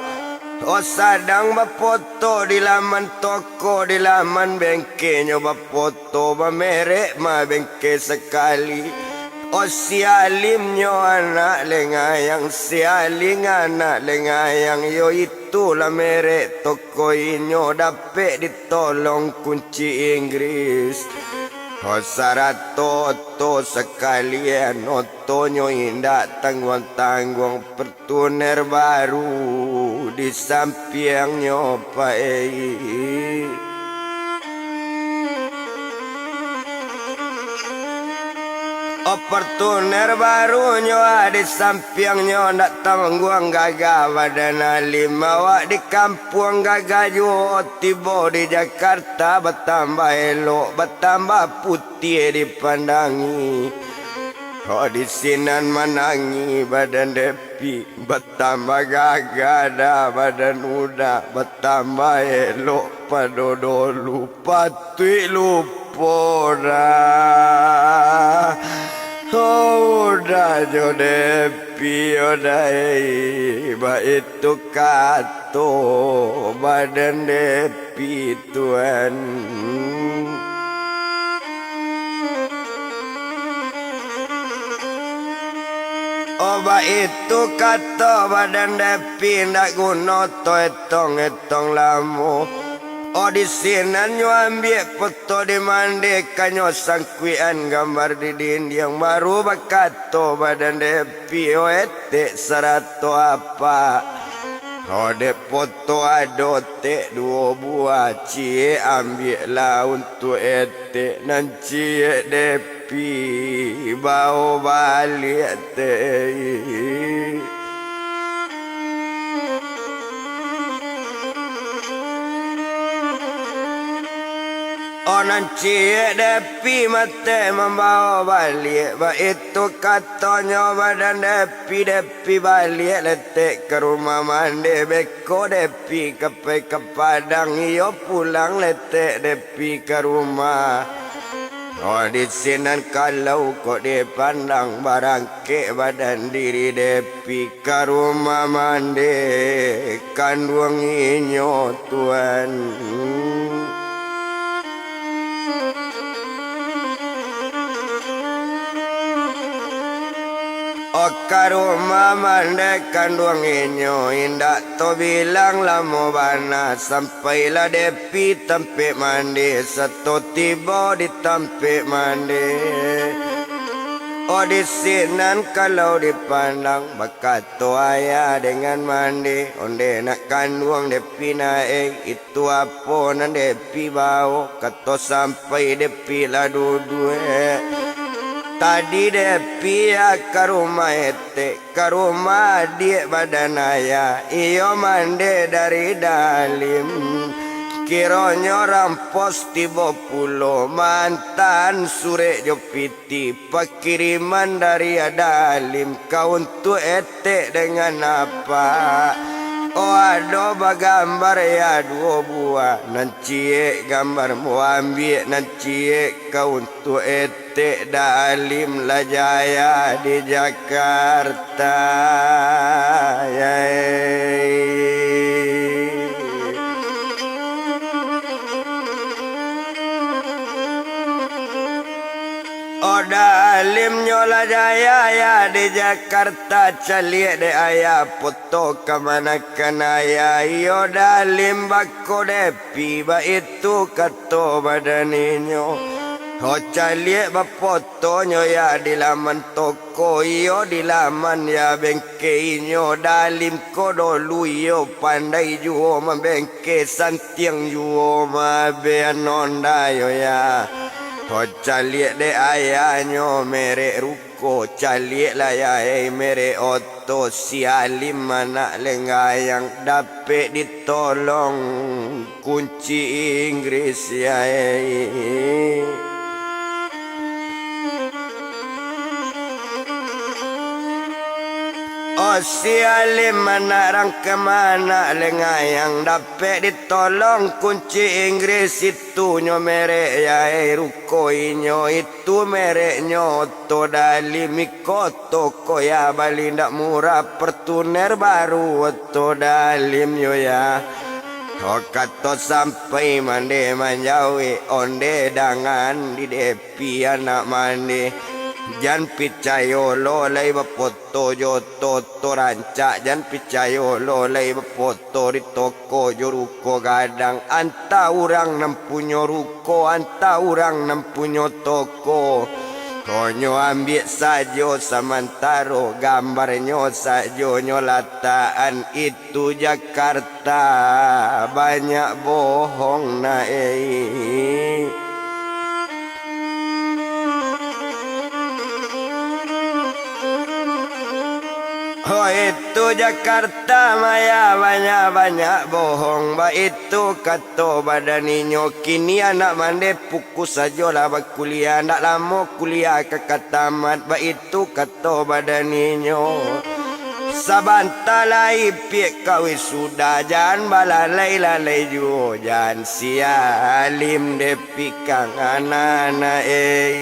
Oh, sadang bapoto di laman toko, di laman bengkenyo bapoto, bamerek mah bengke sakali. Oh, si Alim nyo anak lengayang, si Alim anak lengayang, yo itulah merek toko inyo, dapek ditolong kunci Inggris. Oh, sarato oto sakalian, otonyo indak tangguang-tangguang, Fortuner baru di sampiangnyo pai. Oh, Fortuner barunyo ah di sampiangnyo, ndak tangguang gagah badan Alim. Awak di kampuang gagah juo, tibo di Jakarta batambah elok, batambah putiah dipandangi. Oh, di sinan manangih badan Depi. Batambah gagah dah badan Uda, batambah elok pado dolu, patuik lupo dah. Oh, Uda jo Depi, Uda, eh, baitu kato badan Depi. Tuan. Oh, baitu kato badan Depi, indak guno to etong-etong lamo. Oh, di sinan nyo ambiak poto di mande, kanyo sangkuikan gambar di dindiang, baru bakato badan Depi, "Oh, etek sarato apak." Oh, dek poto ado tek duo buah, ciek ambiaklah untuak etek, nan ciek Depi bao baliak tek. Oh, nan ciek Depi matek mambao baliak, baitu katonyo badan Depi, Depi baliak letek ka rumah mande, beko Depi ka pai ka Padang, iyo pulang letek Depi ka rumah. Oh, di sinan kalau kok dipandang, barangkek badan diri Depi ka rumah mande kanduang inyo, Tuan. Oh, ka rumah mande kanduang inyo, indak tabilang lamo bana, sampailah Depi tampek mande, sato tibo di tampek mande. Oh, di sinan kalau dipandang, bakato ayah dengan mande, "Onde nak kanduang Depi nak, eh, itu apo nan Depi bao?" Kato sampai Depi lah duduak. Tadi Depi ya ka rumah etek, ka rumah adiak badan ayah, iyo mande dari dalim. Kironyo rampos tibo pulo, mantan surek jo pitih, pakiriman dari dalim ka untuak etek dengan apak. Oh, ado bagambar ya duo buah, nan ciek gambar mo ambiak, nan ciek ka untuak etek. Tek Dalim lah jaya di Jakarta, yai. Oh, Dalimnyo lah jaya ya di Jakarta, caliak dek ayah poto kamanakan ayah, iyo Dalim bako dek Pi baitu kato badaninyo. Ho caliak bapotonyo ya di laman toko, iyo di laman ya bengke inyo. Dalim ko dolu iyo pandai juo mambengke, santiang juo mabean onda yo ya. Ho caliak dek ayahnyo merek ruko, caliak lah ya hei merek oto, si Alim anak lenggayang dapek ditolong. Kunci Inggris, yai. Oh, si Alim anak rang kamanak lengayang dapek ditolong kunci Inggris, itunyo merek, yai, ruko inyo, itu mereknyo oto Dalim, iko toko ya bali ndak murah, Fortuner baru oto Dalim yo ya. Ho kato sampai mande manjawek, onde dangan di Depi anak mande. Jan picayo lo lai bafoto jo oto-oto rancak, jan picayo lo lai bafoto di toko jo ruko gadang. Antah urang nan punyo ruko, antah urang nan punyo toko, konyo ambiak sajo samantaro, gambarnyo sajo nyo latakan. Itu Jakarta banyak bohong na ei. Ho, itu Jakarta maya banyak-banyak bohong, baitu kato badan inyo. Kini anak mandeh pukua sajolah bakuliah, ndak lamo kuliah ka, ka tamat, baitu kato badan inyo. Sabanta lai piak ka wisuda, jan balalai-lalai juo, jan si Alim depikang anak-anak ei.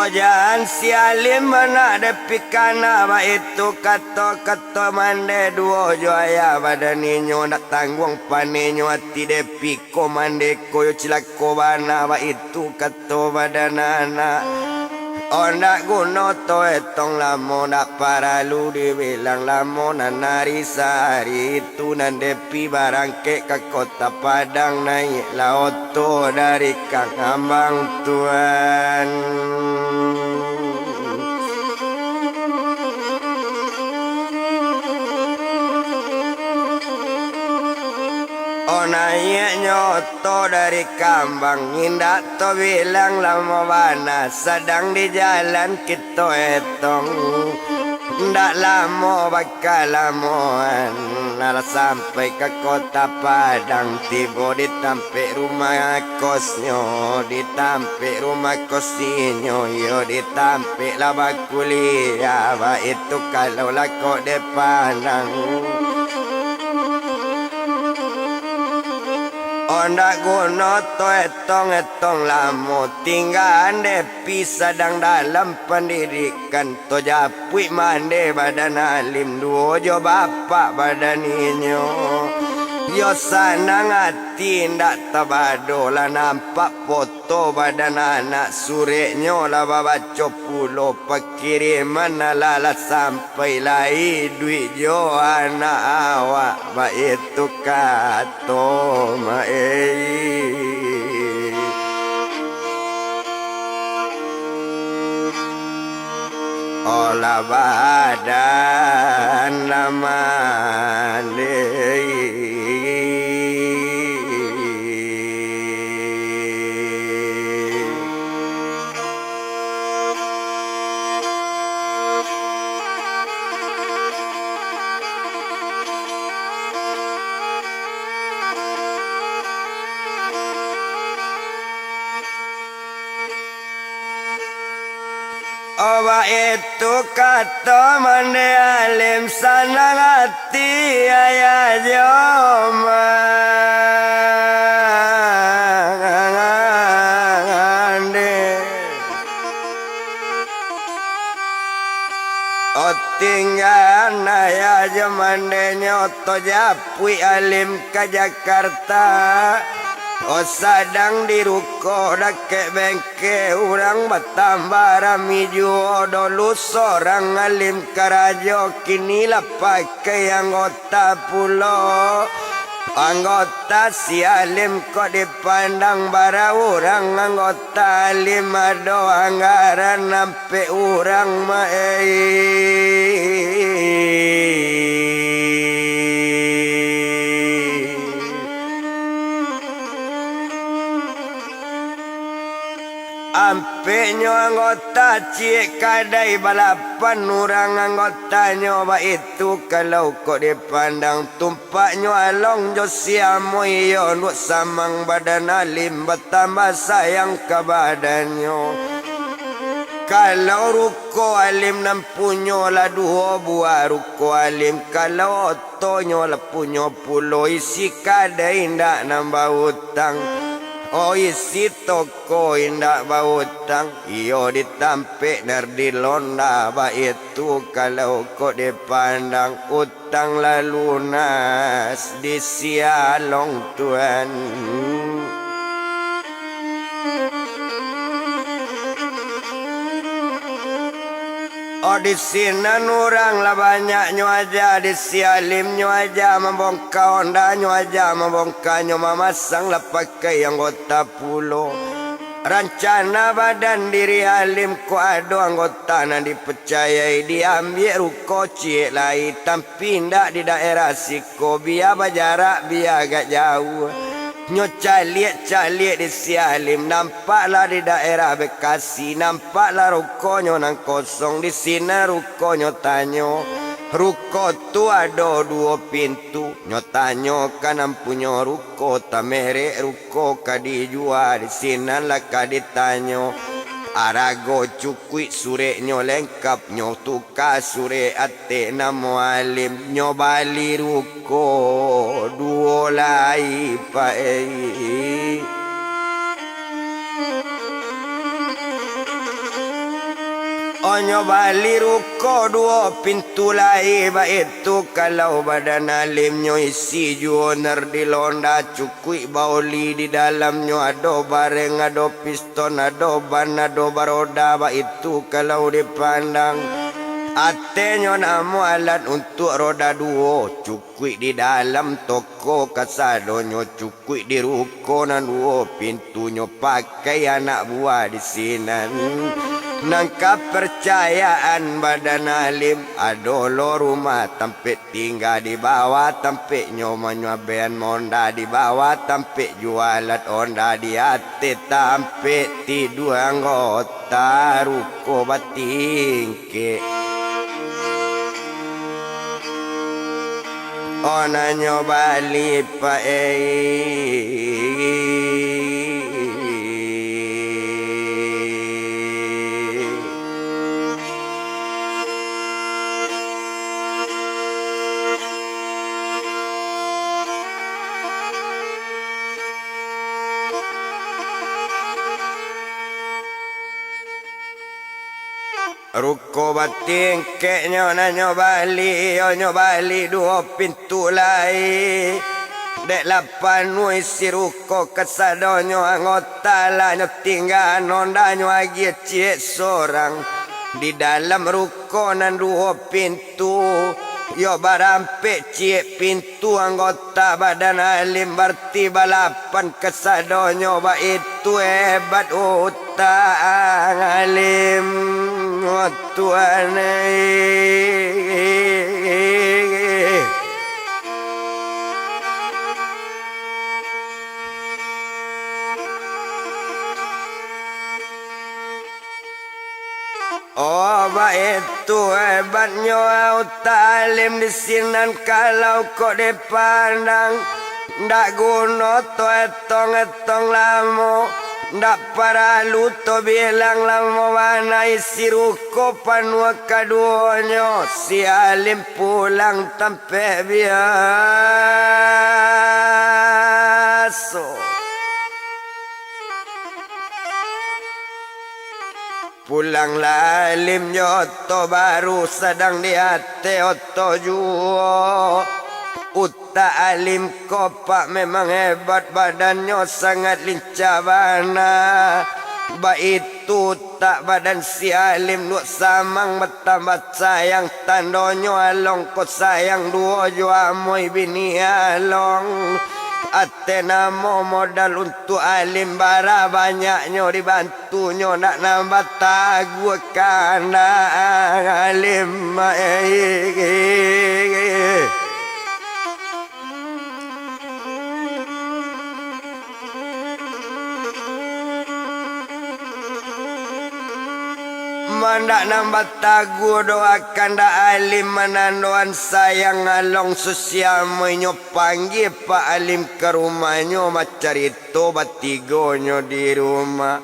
Jan si Alim anak depikana, baitu kato-kato mandeh duo jo ayah badan inyo, ndak tangguang panehnyo ati depiko mandeh ko yo cilako bana, baitu kato badan anak. Ondak guno to etong lamo, ndak paralu dibilang lamo, nan ari sahari tu nan depi barangkek ka Kota Padang, naiaklah oto dari Kang Ambang Tuan. Oh, naiaknyo oto dari Kang Ambang, indak to bilang lamo bana, sadang di jalan kito etong. Ndak lamo bakalamoan, alah sampai ka Kota Padang, tibo di tampek rumah kosnyo, di tampek rumah kos inyo, iyo di tampek lah bakuliah, baitu kalau lah kok dipandang. Ondak guno to etong-etong lamo, tinggaan depi sadang dalam pandidikan. Tojapuik mandeh badan Alim duo jo bapak badan inyo. Yo sanang ati indak tabado lah nampak foto badan anak, sureknyo lah babaco pulo, pakiriman alah lah sampai lai duik jo anak awak, baitu kato ma ei. Olah badan lah mandeh. Oh, baitu kato mandeh Alim, sanang ati ayah jo mandeh. Oh, tinggaan ayah jo mandehnyo, tojapuik Alim ka Jakarta. Oh, sadang di ruko dakek bengke, urang batambah rami juo. Dulu sorang Alim karajo, kini lah pakai anggota pulo. Anggota si Alim kok dipandang bara urang anggota Alim, ado anggaran ampek urang ma ei. Ampeknyo anggota ciek kadai, balapan urang anggotanyo, baitu kalau kok dipandang. Tumpaknyo along jo si Amoi, iyo nduak samang badan Alim, batambah sayang ka badannyo. Kalau ruko Alim nan punyo lah duo buah ruko Alim, kalau otonyo lah punyo pulo, isi kadai indak nan bautang. Oh, isi toko indak bautang, iyo di tampek nan dilonda, baitu kalau kok dipandang, utang lah lunas di sialong tuan. Oh, di sinan urang lah banyak nyo aja, di si Alim nyo aja mambongka, onda nyo aja mambongka, nyo mamasang lah pakai anggota pulo. Rancana badan diri Alim kok ado anggota nan dipacayai, diambiak ruko ciek lai, tapi indak di daerah siko, bia bajarak, bia agak jauah. Nyo caliak-caliak di si Alim, nampaklah di daerah Bekasi, nampaklah rukonyo nan kosong. Di sinan rukonyo tanyo, ruko tu ado duo pintu. Nyo tanyokan nan punyo ruko, tamerek ruko ka dijua, di sinan lah ka ditanyo. Arago cukuik, sureknyo lengkap, nyo tuka surek ateh namo Alim, nyo bali ruko duo lai, Pak ei. Oh, nyo bali ruko duo pintu lai, baitu kalau badan Alim, nyo isi juo nan dilonda, cukuik baoli di dalamnyo, ado bareng, ado piston, ado ban, ado baroda, baitu kalau dipandang. Atehnyo namo alat untuak roda duo, cukuik di dalam toko kasadonyo, cukuik di ruko nan duo pintunyo, pakai anak buah di sinan. Nan kaparcayaan badan Alim, ado lo rumah tampek tingga, di bawah tampeknyo manyuabaian onda, di bawah tampek juo alat onda, di ateh tampek tidua anggota ruko batingkek. Oh, nan nyo bali, Pak ei. Ruko batingkeknyo nan nyo bali, yo nyo bali duo pintu lai. Dek lah panuah isi ruko kasadonyo, anggota lah nyo tinggaan, onda nyo agiah ciek sorang. Di dalam ruko nan duo pintu, yo barampek ciek pintu, anggota badan Alim barti balapan kasadonyo, baitu hebat utang Alim, oh Tuan ei. Oh, baitu hebatnyo utang Alim di sinan, kalau kok dipandang, ndak guno to etong-etong lamo, ndak paralu to bilang lamo bana, isi ruko panuah kaduonyo, si Alim pulang tampek biaso. Pulanglah Alim jo oto baru, sadang di ateh oto juo. Utak Alim ko, Pak, memang hebat, badannyo sangat lincah bana. Baitu utak badan si Alim, Nduk Samang batambah sayang, tandonyo along ko sayang duo jo amoi bini along. Ateh namo modal untuak Alim, bara banyaknyo dibantunyo, ndak nambah taguah kandak Alim. Mandak nambah taguah doa kandak Alim, manandoan sayang along susiamoinyo, panggia Pak Alim ka rumahnyo, bacarito batigonyo di rumah.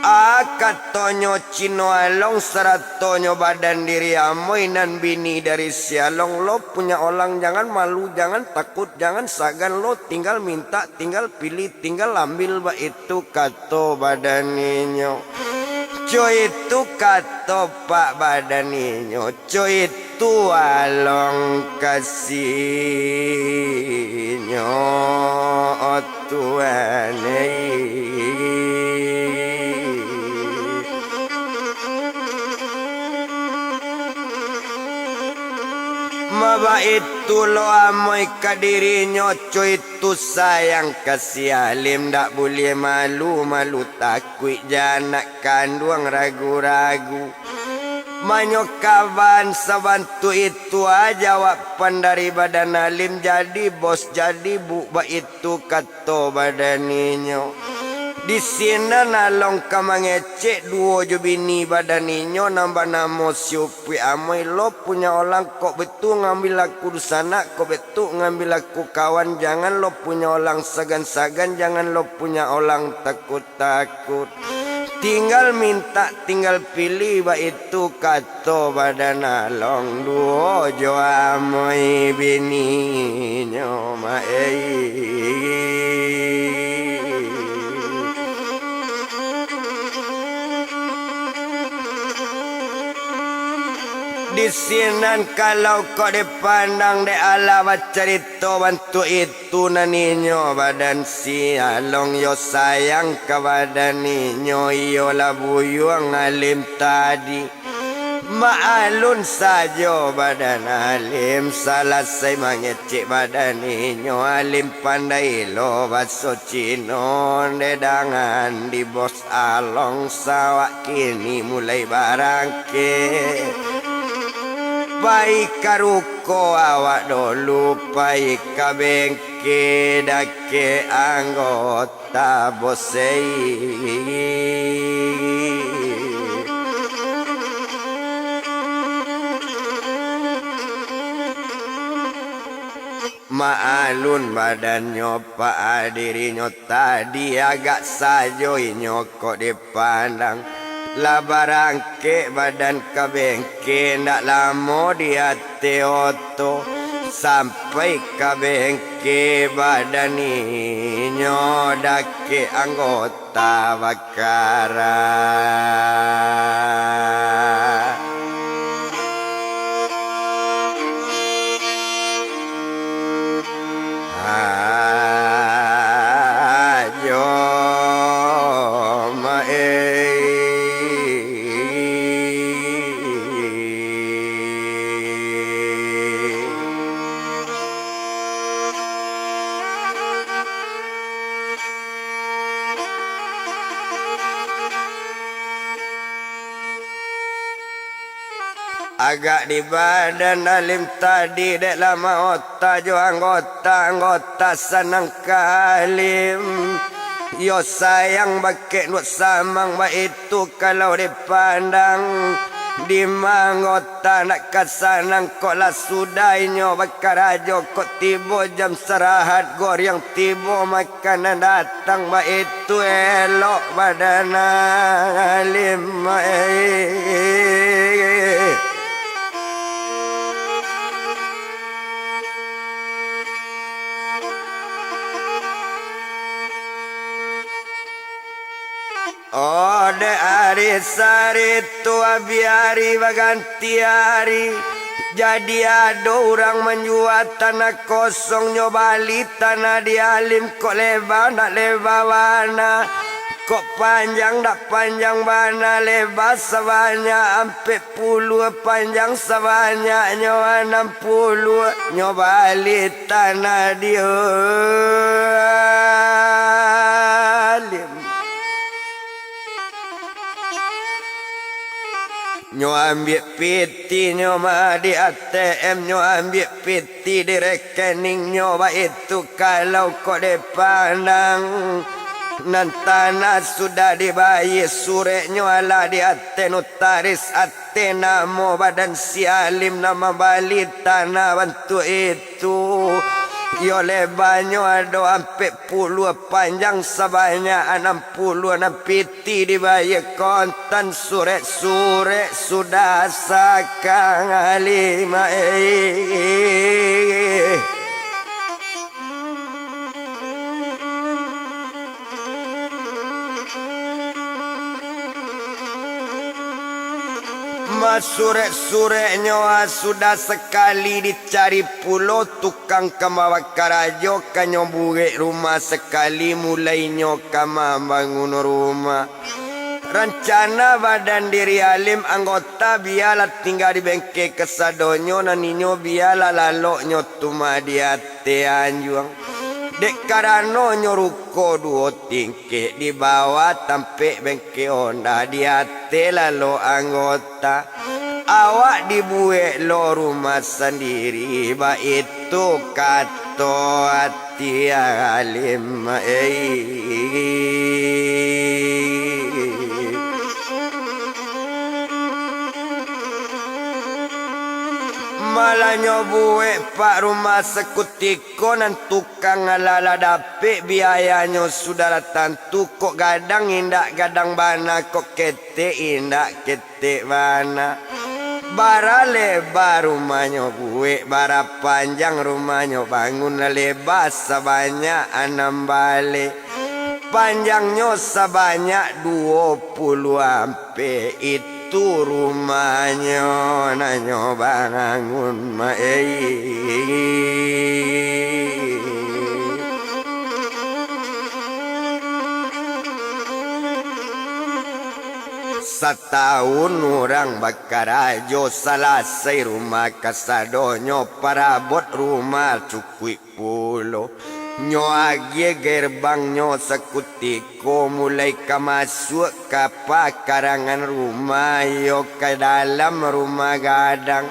A, katonyo Cino Along saratonyo badan diri amoi nan bini dari si Along, lo punyo olang, jangan malu, jangan takut, jangan sagan, lo tinggal mintak, tinggal pilih, tinggal ambil, baitu kato badan inyo. Co itu kato pak badan inyo, co itu Along kasinyo, o Tuhan ei. Ma baitu lo amoi ka dirinyo, co itu sayang ka si Alim, dak buliah malu, malu takuik, jan anak kanduang ragu-ragu. Manyo kaban sabantuak itu a jawaban dari badan Alim, jadi bos, jadi bu, baitu kato badan inyo. Di sinan Along ka mangecek duo jo bini badan inyo nan banamo si Upuik amoi, lo punyo olang, kok baitu ngambil aku dunsanak, kok baitu ngambil aku kawan, jangan lo punyo olang sagan-sagan, jangan lo punyo olang takut. Takut. Tinggal mintak, tinggal pilih, baitu kato badan Along duo jo amoi bininyo, ma ei. Di sinan kalau kok dipandang dek alah bacarito bantuak itu, tu nan inyo badan si Along, yo sayang ka badan inyo, iyolah buyuang Alim tadi. Maalun sajo badan Alim, salasai mangecek badan inyo, Alim pandai lo baso Cino, ndedangan di bos Along, sawak kini mulai barangkek. Pai ka ruko awak dulu, pai ka bengke dakek anggota bosei. Maalun badannyo pak dirinyo tadi, agak sajo inyo kok dipandang. Lah barangkek badan ka bengke, ndak lamo di ateh oto. Sampai ka bengke badan inyo dakek anggota bakara. Ajo maei. Agak di badan Alim tadi dek lah maota jo anggota, anggota sanang ka Alim. Yo sayang bakek nuak samang baitu kalau dipandang. Dima anggota nak ka sanang kok lah sudah inyo bakarajo, kok tibo jam sarahat, goriang tibo, makanan datang, baitu elok badan Alim, eh. Oh, dek ari sari tu, abih ari baganti ari. Jadi ado urang manjua tanah kosong, nyo bali tanah di Alim, kok leba ndak leba bana, kok panjang ndak panjang bana, leba sabanyak ampek puluah, panjang sabanyaknyo anam puluah, nyo bali tanah di Alim. Nyo ambiak piti, nyo ma di A T M, nyo ambiak piti di rekening, nyo baitu kalau kok dipandang. Nan tanah sudah dibayia, sureknyo alah di ateh notaris, ateh namo badan si Alim nan mambali tanah bantuak itu. Iyo lebanyo ado ampek puluah, panjang sabanyak anam puluah, nan pitih dibayia kontan surek-surek sudah sakang lima, eh. Masurek-sureknyo, ah, sudah sakali dicari pulo tukang ka mambakarajo, ka nyo buek rumah sakali, mulainyo ka mambangun rumah. Rancana badan diri alim anggota, bialah tingga di bengke kasadonyo, nan inyo bialah laloknyo tu mah di ateh anjuang. Dek karano nyo ruko duo tingkek, di bawah tampek bengke onda, di ateh lalok anggota. Awak dibuek lo rumah sandiri, baitu kato ati alim, eh. Malah nyo buek pak rumah sakutiko, nan tukang alah lah dapek biayanyo sudah lah tantu, kok gadang indak gadang bana, kok ketek indak ketek bana. Bara leba rumahnyo buek, bara panjang rumahnyo bangun, lah leba sabanyak anam baleh, panjangnyo sabanyak duo puluah ampek, itu rumahnyo nan nyo bangun, ma-, eh. Satahun urang bakarajo, salasai rumah kasadonyo, parabot rumah cukuik pulo. Nyo agiah gerbangnyo sakutiko, mulai ka masuak ka pakarangan rumah, iyo ka dalam rumah gadang.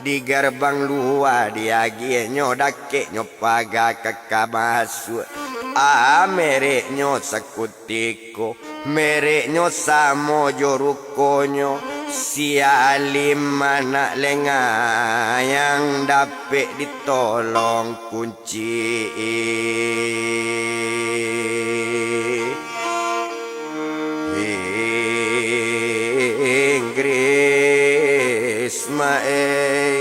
Di gerbang lua diagiahnyo, dakeknyo paga ka, ka masuak. Ah, mereknyo sakutiko. Tiko, mereknyo samo jo rukonyo, si alim anak lengayang dapek ditolong kunci Inggris, ma-, eh.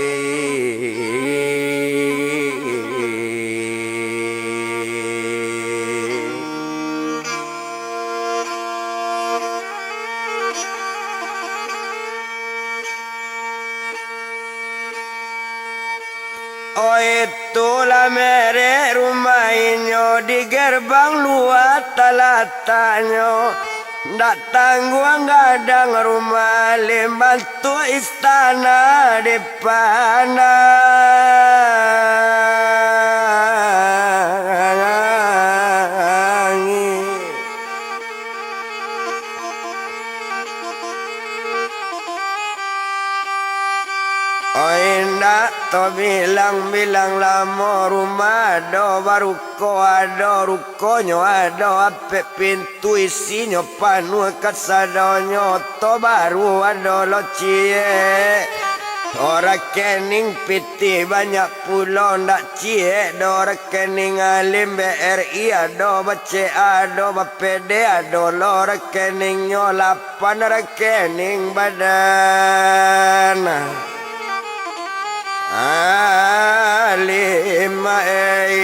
Oh, itulah merek rumah inyo, di gerbang lua talataknyo. Ndak tangguang gadang rumah alim, bantuak istana dipandangi. Oh, indak tabilang-bilang lamo, rumah ado baruko, ado rukonyo, ado ampek pintu. Tu isinyo panuah kasadonyo, oto baru ado lo ciek. Rekening pitih banyak pulo, ndak ciek doh rekening alim. B R I ado, B C A ado, B P D ado lo rekeningnyo, lapan rekening badan. Alim, eh.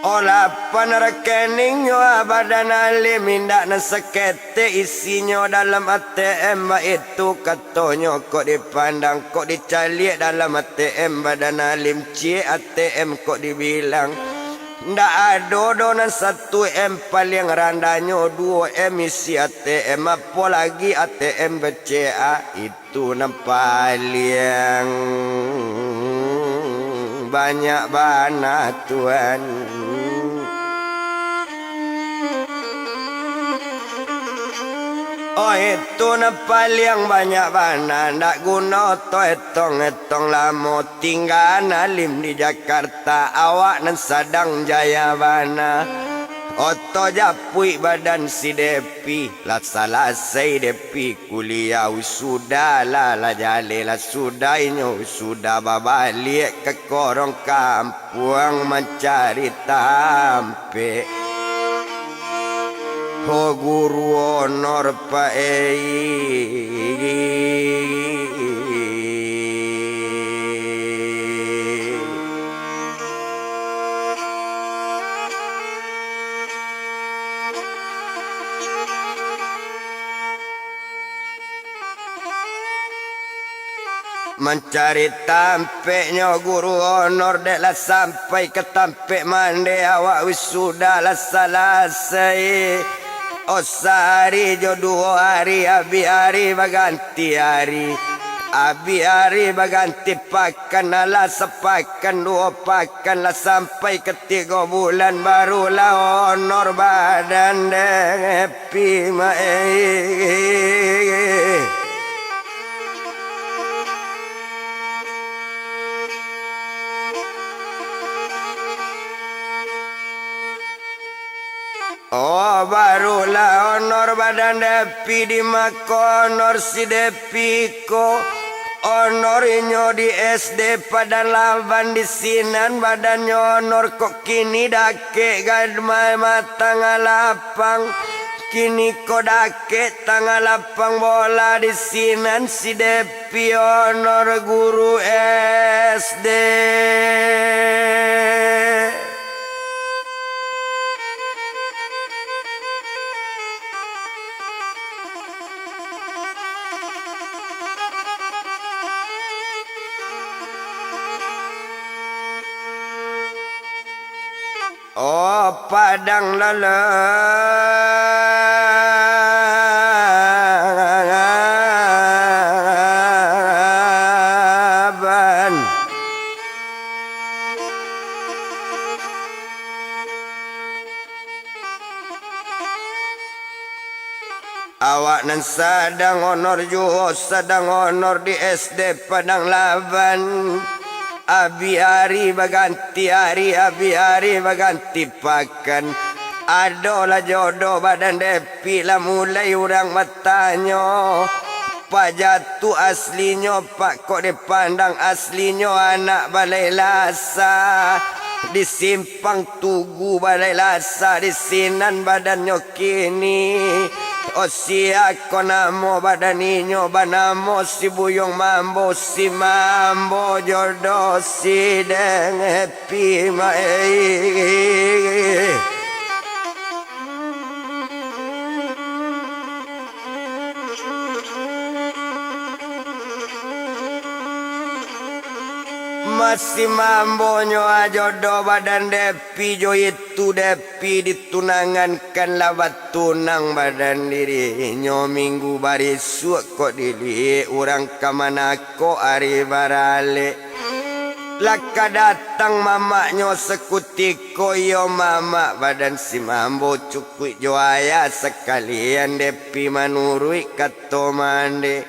Oh, lapan rekeningnyo, ah, badan alim, indak nan saketek isinyo dalam A T M, baitu katonyo, kok dipandang, kok dicaliak dalam A T M badan alim, ciek A T M kok dibilang. Ndak ado doh nan satu M, paliang randahnyo duo M isi A T M, apo lagi A T M B C A, itu nan paliang banyak bana, Tuan. Oh, itu nan paliang banyak bana, ndak guno oto etong-etong lamo. Tinggaan alim di Jakarta, awak nan sadang jaya bana. Oto japuik badan si Depi, lah salasai Depi kuliah, wisuda lah, lah jaleh lah sudah, inyo wisuda babaliak ka korong kampuang mancari tampek. Ho guru Onor Pak Ei. Mancari tampeknyo guru Onor, dek lah sampai ka tampek mande, awak wisuda lah salasai. Oh, sahari jo duo hari, abih hari baganti hari, abih hari baganti pakan, alah sapakan duo pakan, lah sampai ka tigo bulan, barulah Onor badan Depi, Mak ei. Oh, barulah Onor badan Depi, di mako Onor si Depi ko. Onor inyo di S D Padang Laban, di sinan badannyo Onor kok kini dakek, gadmai matang lapang. Kini ko dakek tangah lapang bola, di sinan si Depi Onor guru S D. Oh, Padang Laban. Awak nan sadang Onor juo, sadang Onor di S D Padang Laban. Abih ari baganti ari, abih ari baganti pakan. Adolah jodoh badan Depi, lah mulai urang batanyo. Pak Jatuh aslinyo, Pak, kok dipandang aslinyo anak Balai Lasa. Di Simpang Tugu Balai Lasa, di sinan badannyo kini. Oh, sia ko namo badan inyo, banamo si Buyuang Mambo, si Mambo jodoh si Depi, Mak ei. Masih mambonyo ajo doh badan Depi jo itu, Depi ditunangankan lah batunang badan dirinyo. Minggu barisuak kok diliek urang ka manako ari baralek. Lah ka datang mamaknyo sakutiko, iyo mamak badan si Mambo cukuik jo ayah sakalian Depi manuruik kato mande.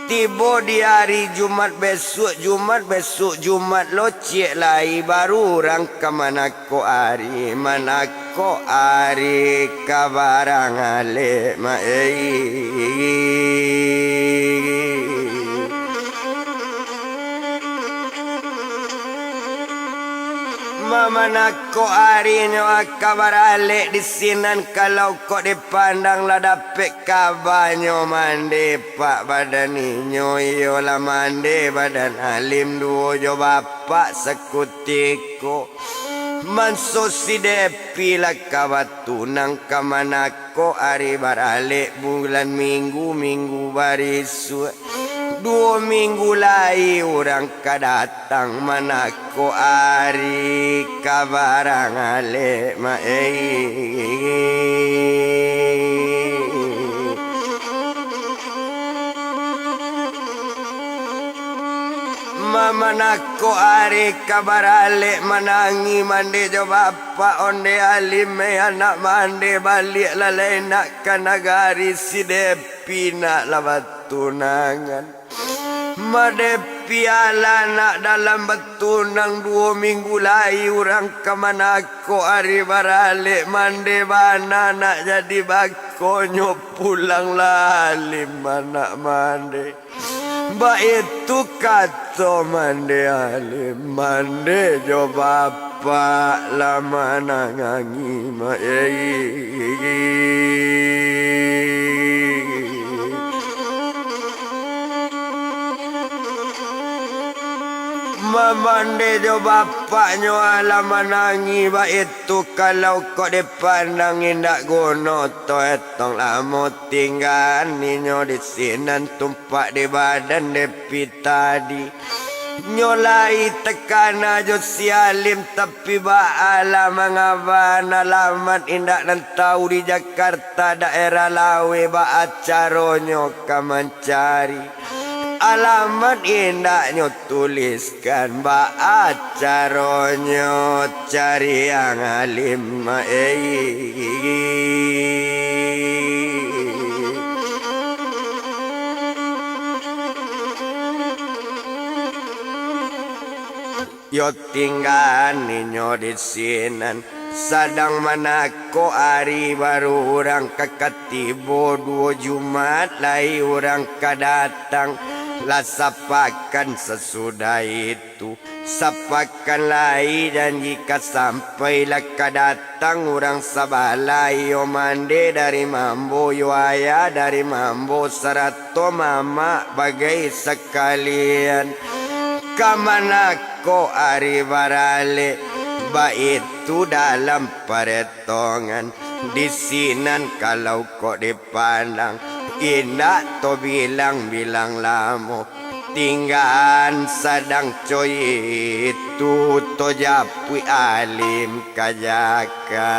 Tibo di ari Jumat besuak, Jumat besuak, Jumat lo ciek lai, baru urang ka manako ari, manako ari ka barang alek, Mak ei. Mamanako arinyo ka baralek di sinan, kalau kok dipandang lah dapek kabanyo mande pak badan inyo, iyo lah mande badan alim duo jo bapak sakutiko. Manso si Depi lah ka batunang ka manako ari baralek bulan minggu, minggu barisuak. Duo minggu lai urang ka datang manako ari ka barang alek, Mak ei. Mamanako ari ka baralek manangih mande jo bapak onde alim, eh, anak mande baliak lah lai nak ka nagari si Depi nak lah batunangan. Made Pialah nak dalam batunang, duo minggu lai urang ka manakok ari baralek, mande bana nak jadi bakonyo, pulanglah Alim anak mande. Baitu kato mande Alim, mande jo bapak lah manangangi ma-, ei. Mamande jo bapaknyo alah manangih, baitu kalau kok dipandang indak guno, to etong lamo tinggaan inyo di sinan tumpak di badan depi tadi. Nyo lai takana jo si Alim, tapi baalah mangaban alamat indak nan tau di Jakarta daerah Lawe, baa caronyo ka mancari. Alamat indak nyo tuliskan, baa caronyo cari ang Alim, ei. Yo tinggaan inyo di sinan, sadang manakok ari baru urang ka katibo, duo Jumat lai urang ka datang, lah sapakan sasudah itu, sapakan lai janji ka sampai, lah ka datang urang sabalah, iyo mande dari mambo, yo ayah dari mambo, sarato mamak bagai sakalian. Ka manakok ari baralek, baitu dalam paretongan. Di sinan kalau kok dipandang, indak to bilang-bilang lamo. Tinggaan sadang coyi itu, to japuik Alim ka Jaka.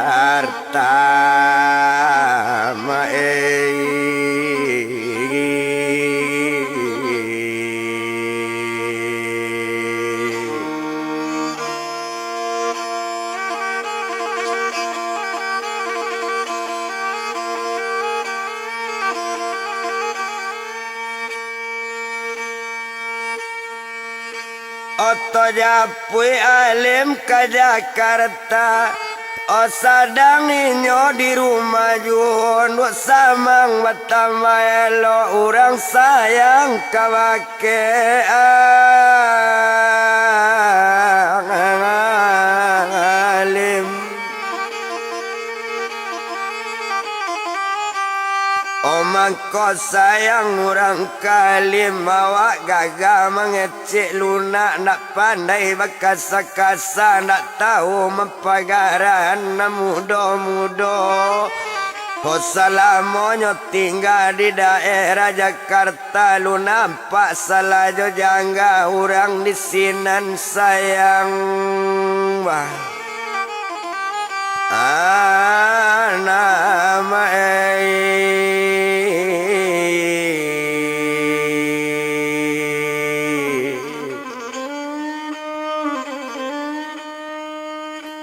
Harta ma-, ei. Oto japuik Alim ka Jakarta, o sadang inyo di rumah juo, unduak samang batambah elok, urang sayang kabake Alim. O mangko sayang urang ka Alim, awak gagah mangecek lunak, ndak pandai bakasa-kasa, ndak tahu mampagarahan nan mudo-mudo. O salamonyo tingga di daerah Jakarta, lu nampak salah jo jangga urang di sinan sayang, bah. Anak ma-, ei.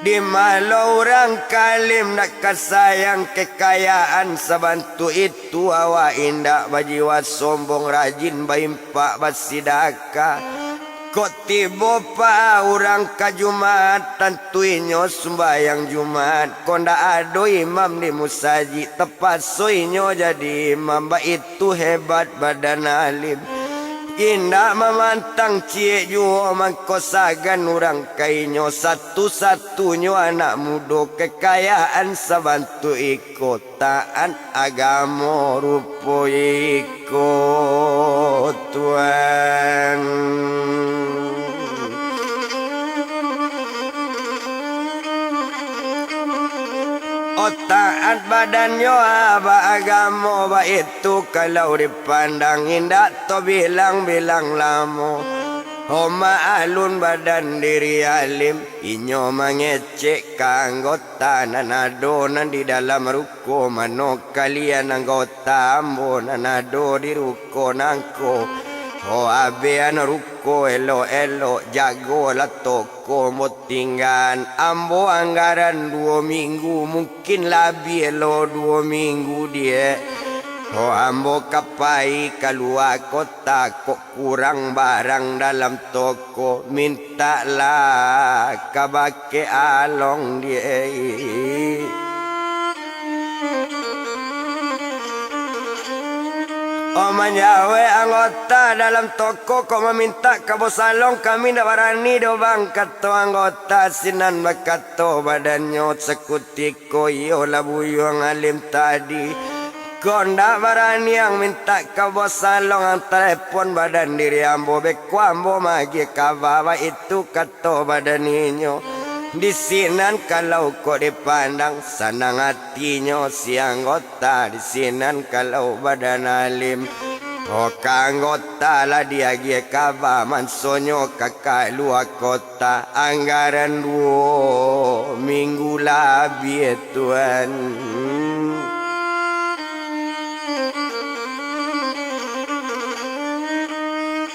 Di ma lo urang ka Alim ndak ka sayang kekayaan sabantuak itu, awak indak bajiwa sombong, rajin baimpak, basidakah. Kok tibo pa urang ka Jumaat, tantu inyo sumbayang Jumaat. Kok ndak ado imam di musajik, tapaso inyo jadi imam. Baitu hebat badan Alim. Indak mamantang ciek juo, mangko sagan urang ka inyo, satu-satunyo anak mudo, kekayaan sabantuak iko. Taat agamo rupo iko, Tuan. O taat badannyo, a, baagamo, baitu kalau dipandang, indak tabilang-bilang lamo. O maalun badan diri Alim, inyo mangecek ka anggota nan ado nan di dalam ruko, mano kalian anggota ambo nan ado di ruko nangko? Ho abean ruko elok-elok, jagolah toko ambo tinggaan. Ambo anggaran duo minggu, mungkin labiah lo duo minggu, diak. Ho ambo ka pai kalua kota, kok kurang barang dalam toko, mintaklah kabake along, diak. Oh, manjawek anggota dalam toko, kok mamintak ka bos along, kami ndak barani doh, Bang, kato anggota sinan bakato badannyo sakutiko. Ko iyolah buyuang alim tadi. Kok ndak barani ang mintak ka bos along, ang talepon badan diri ambo, beko ambo magiah kaba, baitu kato badan inyo. Di sinan kalau kok dipandang, sanang atinyo si anggota, di sinan kalau badan alim. Oh, ka anggota lah diagiah kaba, mansonyo ka kalua kota. Anggaran duo minggu labiah, Tuan.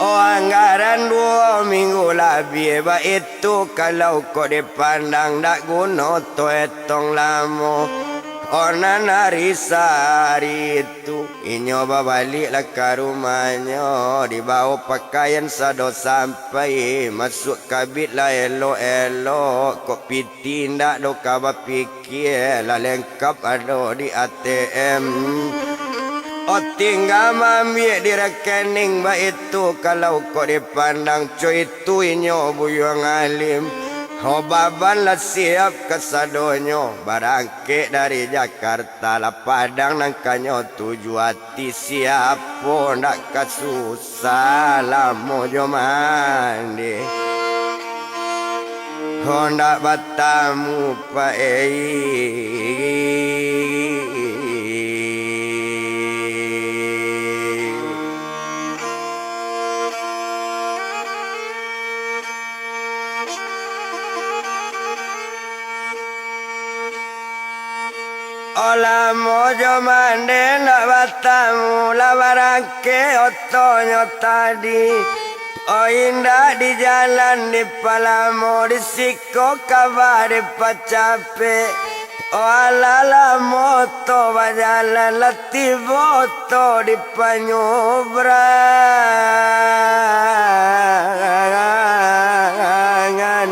Oh, anggaran duo minggu labiah, baitu kalau kok dipandang, ndak guno to etong lamo. Oh, nan ari sari tu, inyo babaliaklah ka rumahnyo, dibawo pakaian sado sampai, masuak kabik lah elok-elok, kok piti indak doh ka bapikia, lah lengkap ado di A T M. Oh, tingga maambiak di rekening, baitu kalau kok dipandang, co itu inyo buyuang alim. Oh, baban lah siap kasadonyo, barang kek dari Jakarta, lah padang nan kanyo tuju ati, siapo ndak ka susah, lamo jo mande, ho ndak batamu, Pak, ei. Oh, lamo jo mande ndak batamu, lah barangkek otonyo tadi. Oh, indak di jalan dipalamo, di siko kaba dipacapek. Oh, alah lamo to bajalan, lah tibo to di panyubrangan.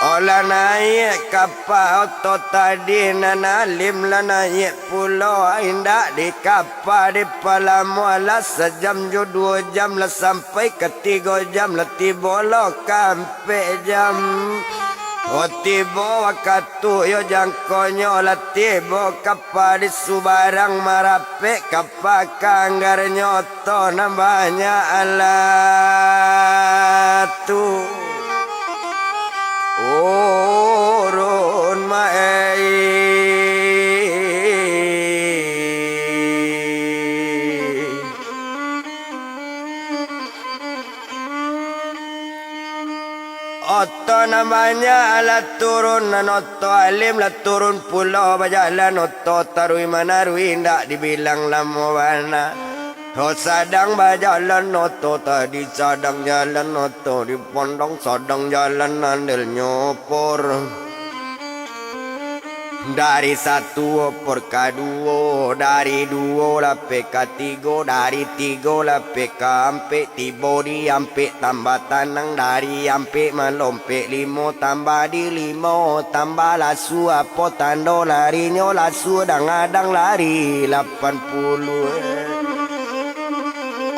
Oh, lah naiak kapa oto tadi, nan alim lah naiak pulo, indak di kapa dipalamo, alah sajam jo duo jam lah sampai, ka tigo jam lah tibo lo ka ampek jam. Oh, tibo wakatu iyo jangkonyo, lah tibo kapa di subarang, marapek kapa ka anggarnyo, oto nan banyak alah tu. Urun maei. Oto nan banyak lah turun, nan oto alim lah turun pulo, bajalan oto taruih-manaruih, indak dibilang lamo bana. Ho sadang bajalan oto tadi, sadang jalan oto dipandang, sadang jalan andel nyopor. Dari satu opor ka duo, dari duo lapeh ka tigo, dari tigo lapeh ka ampek, tibo di ampek tambah tanang, dari ampek malompek limo, tambah di limo, tambah lasu, apo tando larinyo, lasu adang-adang lari lapan puluah.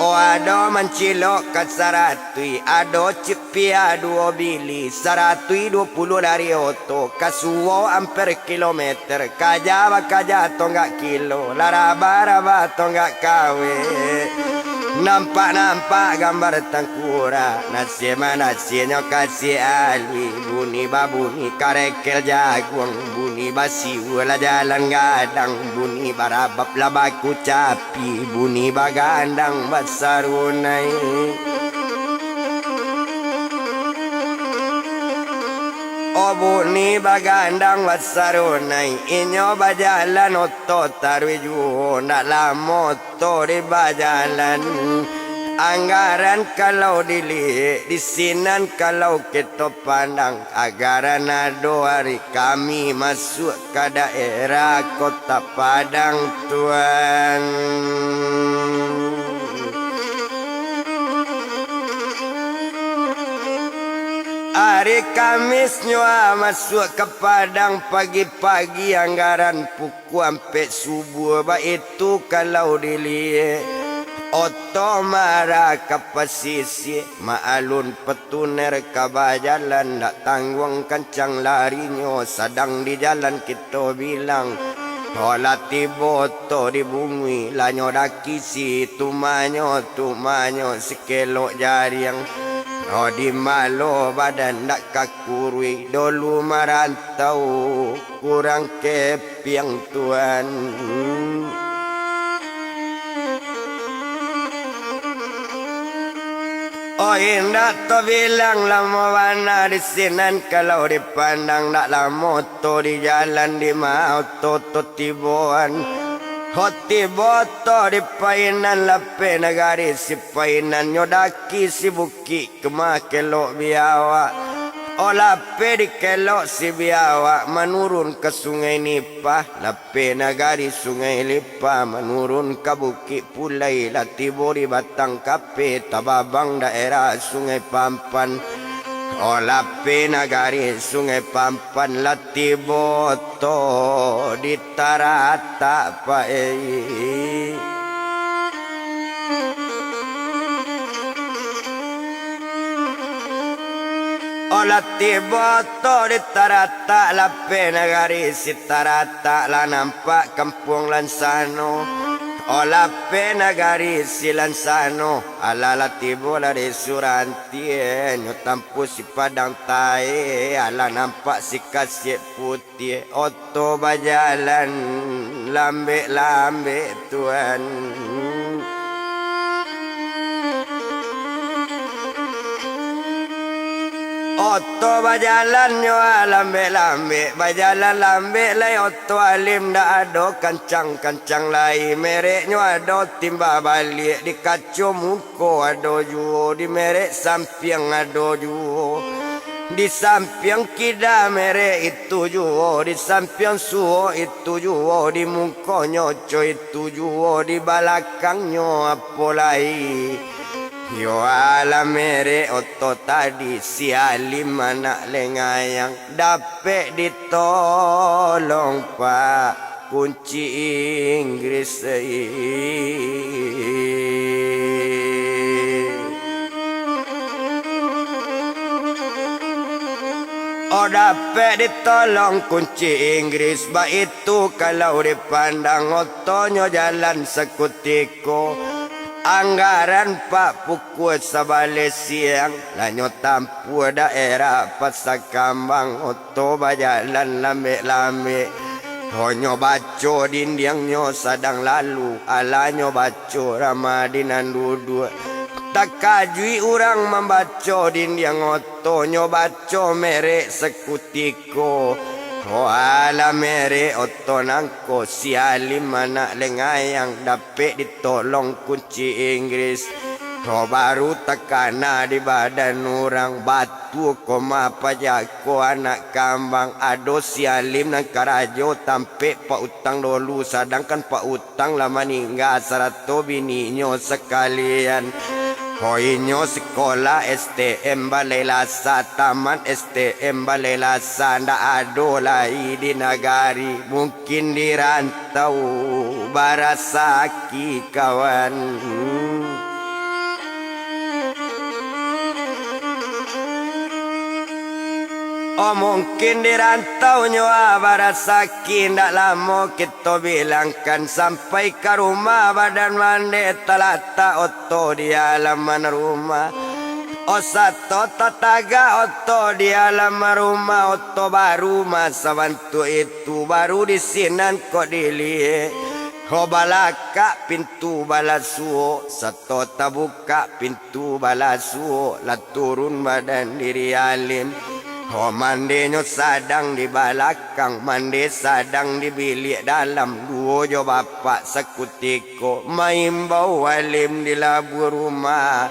Oh, ado mancilok ka saratuih, ado cik pia duo bili, saratuih duo puluah lari oto, kasuo amper kilometer, kaja bakaja tonggak kilo, lah raba-raba tonggak kawek. Nampak-nampak gambar tangkurak, nasiah manasiahnyo kasiah alui, bunyi babunyi karekel jaguang, bunyi basiuah lah jalan gadang, bunyi barabab lah bakucap. Pi bunyi bagandang basarunai. Bunyi bagandang basarunai, inyo bajalan oto taruih juo, ndak lamo oto di bajalan. Anggaran kalau diliek, di sinan kalau kito pandang, anggaran ado ari kami masuak ka daerah Kota Padang, Tuan. Ari Kamisnyo masuak ka Padang pagi-pagi, anggaran pukua ampek subuah, baitu kalau diliek. Oto marah ka pasisia, maalun petuner ka bajalan, ndak tangguang kancang larinyo, sadang di jalan kito bilang, oh, lah tibo oto di bumi, lah nyo daki si tumanyo, tumanyo si kelok jariang. Oh, di malo badan ndak ka kuruih, dolu marantau kurang kepiang, Tuan. Oh, indak tabilang lamo bana di sinan, kalau dipandang ndak lamo oto di jalan, di ma oto tu tiboan. Ho tibo oto di Painan, lapeh nagari si Painan, nyo daki si bukik, kama kelok biawak. Oh, lapeh di kelok si biawak, manurun ka Sungai Nipah, lapeh nagari Sungai Nipah, manurun ka Bukik Pulai, lah tibo di Batang Kapeh, tababang daerah Sungai Pampan. Oh, lapeh nagari Sungai Pampan, lah tibo oto di Taratak, Pak, eh. Oh, lah tibo oto di Taratak, lapeh nagari si Taratak, lah nampak kampuang Lansano. Oh, lapeh nagari si Lansano, alah, lah tibo lah di Surantie, nyo tampuah si Padang Tae, alah nampak si Kasiak Putiah. Oto bajalan lambek-lambek, Tuan. Oto bajalan nyo lambek-lambek, bajalan lambek lai oto Alim, ndak ado kancang-kancang lai, mereknyo ado timbal baliak, di kaco mu- ko ado juo, di merek sampiang ado juo. Di sampiang kida merek itu juo, di sampiang suok itu juo, di mukonyo co itu juo, di balakangnyo apo lai. Yo alah merek oto tadi, si Alim anak Lengayang, dapek ditolong, Pak. Kunci Inggris, eh. Oh, dapek ditolong kunci Inggris, baitu kalau dipandang, otonyo jalan sakutiko. Anggaran pak pukua sabaleh siang, lah nyo tampuah daerah Pasa Kambang. Oto bajalan lambek-lambek. Ho nyo baco dindiangnyo sadang lalu, alah nyo baco ramah di nan duduak. Takajuik urang mambaco dindiang oto, nyo baco merek sakutiko. Ho alah merek oto nangko, si Alim anak Lengayang dapek ditolong kunci Inggris. Ho baru takana di badan urang, batua ko ma paja ko anak kambang, ado si Alim nan karajo tampek pautang dolu, sadangkan pautang lah maningga sarato bininyo sakalian. Ho inyo sikolah S T M Balai Lasa, tamat S T M Balai Lasa, ndak ado lai di nagari, mungkin di rantau barasaki kawan. Oh, mungkin di rantau nyo barasaki, ndak lamo kito bilangkan, sampai ka rumah badan mandeh talatak oto di alaman rumah. Oh, sato tatagak oto di alaman rumah, oto baru masa bantuak itu, baru di sinan kok diliek. Ho balakak pintu balasuo, sato tabukak pintu balasuo, lah turun badan diri Alim. Ho, mandenyo sadang di balakang, mande sadang di biliak dalam, duo jo bapak sakutiko maimbau Alim di labuah rumah.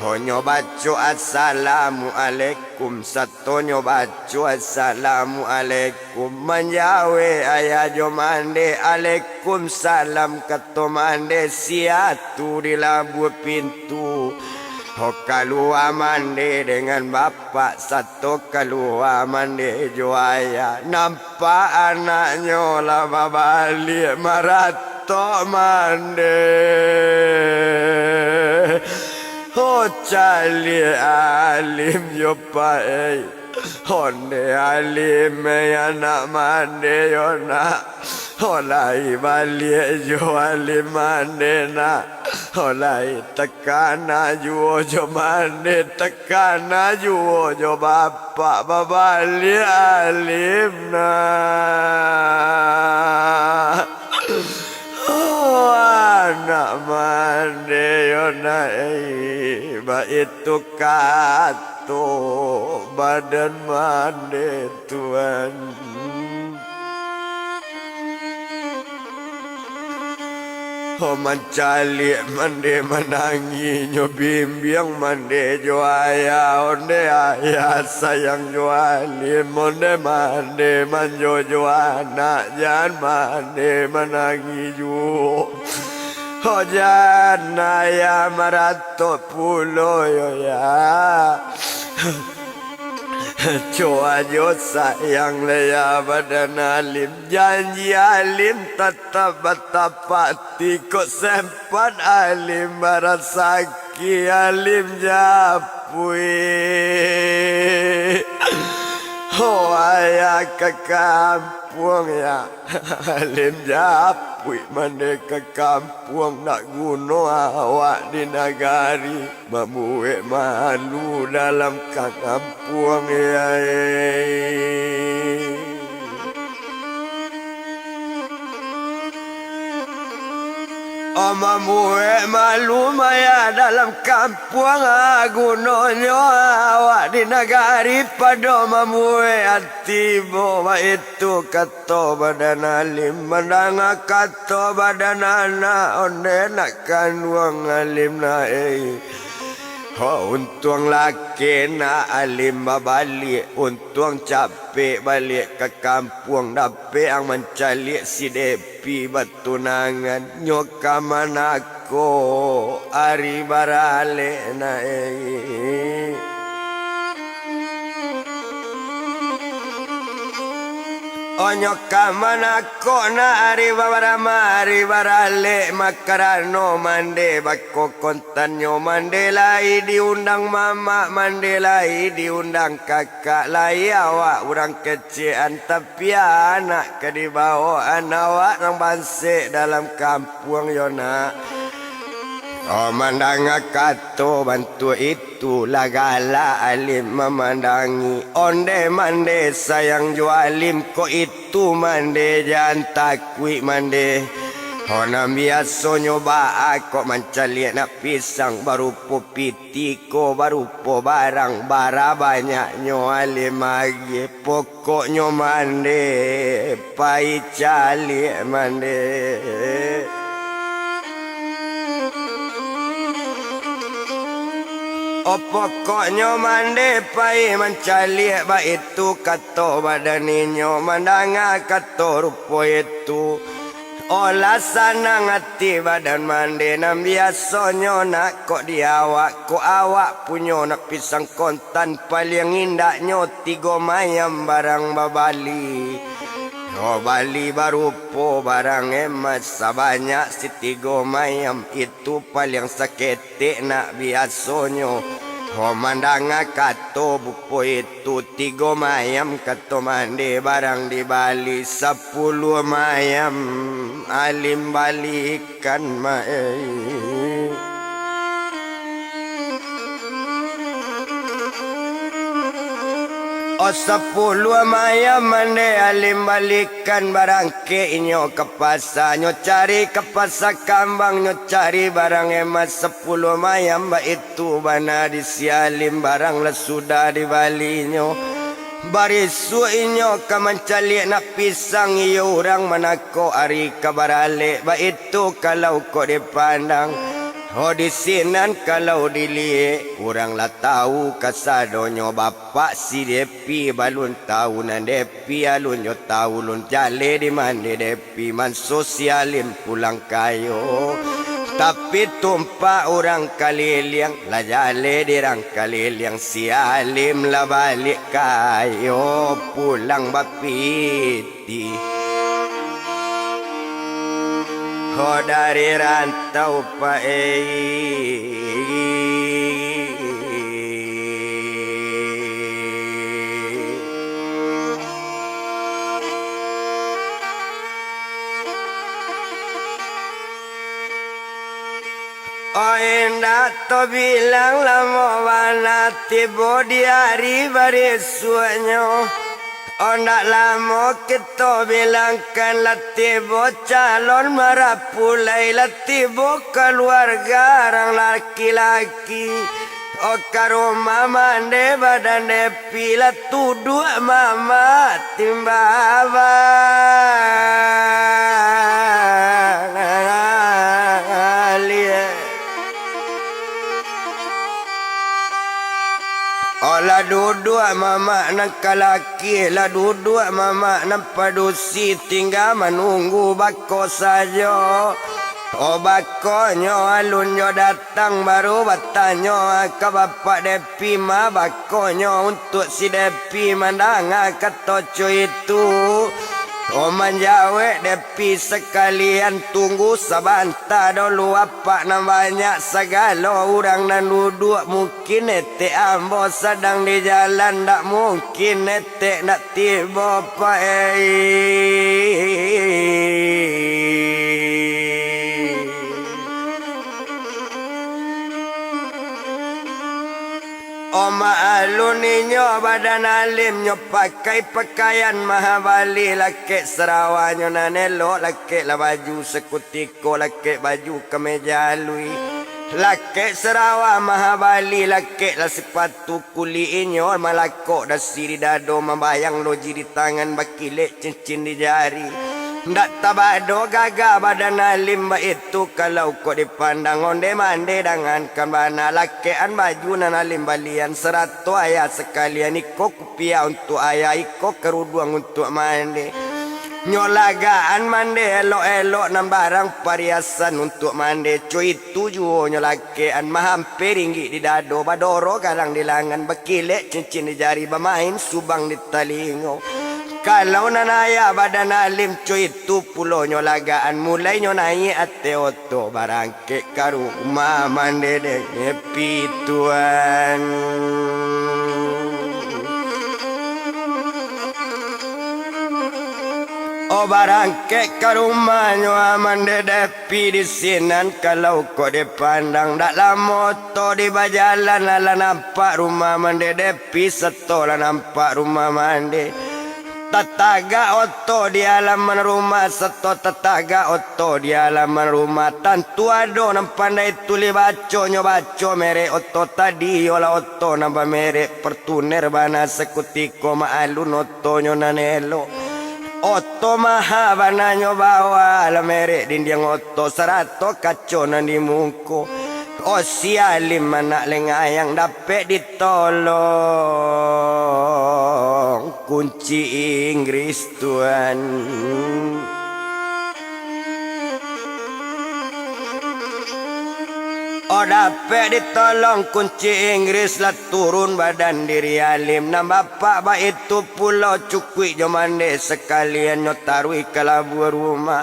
Ho, nyo baco assalamualaikum, sato nyo baco assalamualaikum, manjawek ayah jo mande, alaikum salam, kato mande, sia tu di labuah pintu. Ho, kalua mande dengan bapak, sato kalua mande jo ayah. Nampak anaknyo lah babaliak, maratok mande. Ho, caliak Alim jo Pak ei. Onde Alim ei, anak mande yo nak. Ho, lai baliak juo Alim mande nak. Ho, lai takana juo jo mande, takana juo jo bapak, babaliak Alim nak. Ho, anak mande yo nak ei, baitu kato badan mande. Tuan. Ho, mancaliak mande manangih, nyo bimbiang mande jo ayah, onde ayah sayang jo Alim, onde mande manjojo anak, jan mande manangih juo. Ho, jan ayah maratok pulo yo, yah. Cowa jo sayang lai yo badan Alim. Janji Alim tatap batapati, kok sempat Alim barasaki, Alim japuik. Ho, ayah ka kampuang, yah. Alim japuik mande ka kampuang, ndak guno awak di nagari. Mambuek malu dalam kampuang, yai. Oh, mambuek malu maya dalam kampuang, ah, gunonyo awak di nagari pado mambuek ati bo, baitu kato badan Alim. Mandanga kato badan anak, onde nak kanduang Alim na, ei. Ho, untuang lah kena Alim babaliak, untuang capek baliak ka kampuang, dapek ang mancaliak si Depi batunangan, nyo ka manako ari baralek na, ei. Oh, nyo ka manako na ari babarama, ari baralek, makarano mande bako kontannyo, mande lai diundang mamak, mande lai diundang kakak, lai awak urang kecekan, tapi anak ka dibawaan awak nan bansek dalam kampuang yo nak. Oh, mandanga kato bantuak itu, lah galak Alim mamandangi. Onde mande sayang jo Alim, kok itu mande jan takuik mande. Oh, nan biasonyo baa kok mancaliak nak pisang barupo piti ko, barupo barang bara banyaknyo Alim agiah. Pokoknyo mande, pai caliak mande. Oh, pokoknyo mande pai mancaliak, baitu kato badan inyo. Mandanga kato rupo itu, oh, lah sanang ati badan mande, nan biasonyo nak kok di awak, kok awak punyo nak pisang kon- tan, paliang indaknyo tigo mayam barang babali. Nyo bali barupo barang emas sabanyak satigo mayam, itu paliang saketek nak biasonyo. Ho, mandanga kato bupo itu, tigo mayam kato mande barang dibali, sapuluah mayam Alim bali. Kan maeh. Oh, sapuluah mayam mande Alim balikan, barangkek inyo ka pasa, nyo cari ka pasa kambang, nyo cari barang emas, sapuluah mayam baitu bana di si Alim, barang lah sudah dibalinyo. Barisuak inyo ka mancaliak nak pisang, iyo urang manako ari ka baralek, baitu kalau kok dipandang. Ho di sinan kalau diliek, urang lah tau kasadonyo, bapak si Depi balun tau nan Depi alun jo tau lun jaleh di mande Depi. Pi manso si Alim pulang kayo. Tapi tumpak urang kaliliang, lah jaleh dirang kaliliang, si Alim lah baliak kayo pulang bapitih. Ho dari rantau, Pak, eh. Oh, indak tabilang lamo bana tibo di ari barisuaknyo. Oh, ndak lamo kito bilangkan lah tibo calon marapulai, lah tibo kaluarga rang laki-laki. Oh, ka rumah mande badan Depi lah tuduak mamak timbabang. Oh, lah duduak mamak nan kalaki, lah duduak mamak nan padusi, tingga manunggu bako sajo. Oh, bakonyo alun jo datang, baru batanyo ka bapak Depi, ma bakonyo untuak si Depi mandanga kato co itu. Oh, manjawek Depi sakalian, tunggu sabanta dulu, apak nan banyak sagalo urang nan duduak, mungkin etek ambo sadang di jalan, ndak mungkin etek ndak tibo, Pak, eh. Oh, maklun inyo badan Alim, nyo pakai pakaian mahabali, lakek sarawanyo nan elok, lakek lah baju sakutiko, lakek baju kameja alui, lakek sarawa mahabali, lakek lah sipatu kulik inyo, malakok dasi di dado, mambayang loji di tangan, bakilek cincin di jari. Ndak tabado gagah badan Alim baitu, kalau kok dipandang onde mande, dangankan bana lakekan baju nan Alim balian, sarato ayah sakalian, iko kupiah untuak ayah, iko karuduang untuak mande. Nyo lagaan mande elok-elok, nan barang pariasan untuak mande, co itu juo nyo lakekan, mahampe ringgik di dado, badoro galang di langan, bakilek cincin di jari, bamain subang di talingo. Kalau nan ayah badan Alim, co itu pulo nyo lagaan, mulai nyo naiak ateh oto, barangkek ka rumah mande Depi, Tuan. Oh, barangkek ka rumahnyo mande Depi di sinan, kalau kok dipandang, ndak lamo oto di bajalan, lah nampak rumah mande Depi, sato lah nampak rumah mande. Tatagak oto di alaman rumah, sato tatagak oto di alaman rumah, tantu ado nan pandai tulih baco, nyo baco merek oto tadi, iyolah oto nan bamerek Fortuner bana, sakutiko maklun otonyo nan elok. Oto maha bana nyo bawa, lah merek dindiang oto, sarato kaco nan di muko. Oh, si Alim anak lengayang dapek ditolong kunci Inggris, Tuan. Oh, dapek ditolong kunci Inggris, lah turun badan diri Alim. Nan bapak baitu pulo cukuik jo mande sakalian, nyo taruih ka labuah rumah.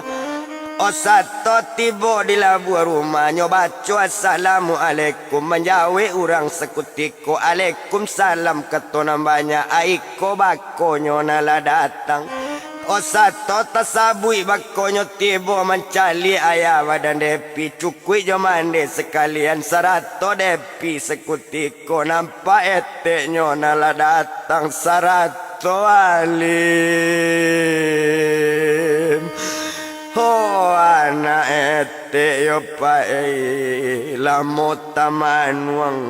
Oh, sato tibo di labuah rumah, nyo baco assalamualaikum, manjawek urang sakutiko, "Alaikumsalam," kato nan banyak, "Aiko bakonyo nan lah datang." Oh, sato tasabuik bakonyo tibo mancaliak ayah badan Depi, cukuik jo mande sakalian, sarato Depi sakutiko nampak eteknyo nan lah datang, sarato Alim. Oh, anak etek yo, Pak, eh, lamo tamanuang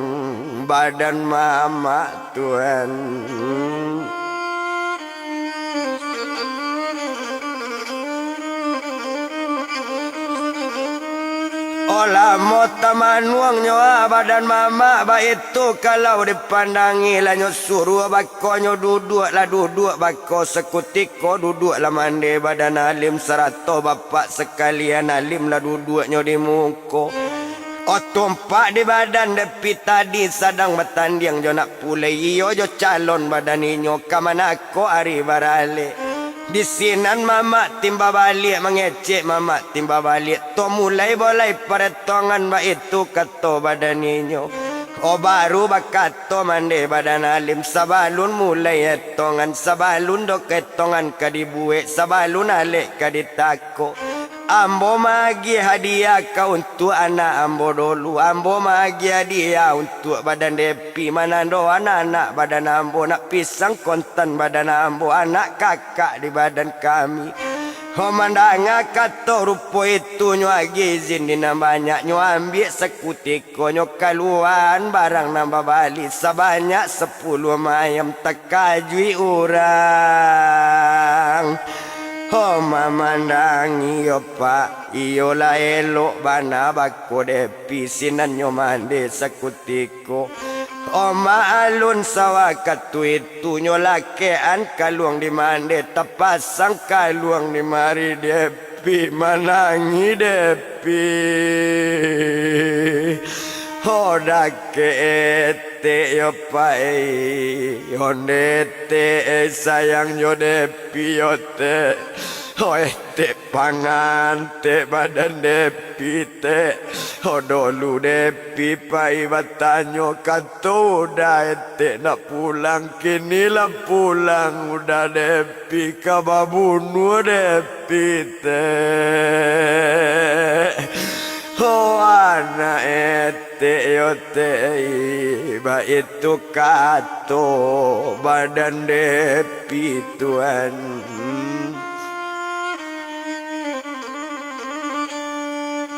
badan mamak, Tuan. Lamo tamanuang nyo ah badan mamak, baitu kalau dipandangi lah nyo suruah bako nyo duduak lah duduak bako, sakutiko duduak lah mande badan Alim sarato bapak sakalian Alim lah duduak nyo di muko. Otumpak di badan Depi tadi sadang batandiang jo nak pulai iyo jo calon badan inyo ka manako ari baralek. Di sinan mamak timba baliak mangecek, mamak timba baliak to mulai bolai paretongan baitu kato badan inyo. O baru bakato mande badan Alim sabalun mulai etongan, sabalun do ka etongan ka dibuek, sabalun alek ka ditakok. Ambo maagiah hadiah ka untuak anak ambo dolu. Ambo maagiah hadiah untuak badan Depi, manandoan anak badan ambo, nak pisang kontan badan ambo, anak kakak di badan kami. Ho mandanga kato rupo itu, nyo agiah izin di nan banyak, nyo ambiak sakutiko. Ko nyo kaluaan barang nan babali sabanyak sapuluah mayam, takajuik urang. Ho mamandangi yo, Pak, iyolah elok bana bako Depi sinan nyo mande sakutiko. Omak alun sawakatu itu nyo lakekan kaluang di mande, tapasang kaluang di mari Depi. Pi manangih Depi. Ho dakek etek yo pai, onde etek sayang jo Depi yo tek. Ho etek pangantek badan Depi tek. Ho dolu Depi pai batanyo ka Toda etek nak pulang, kini lah pulang, uda Depi ka babunuah Depi tek. Ho anak etek yo tek, baitu kato badan Depi tuan.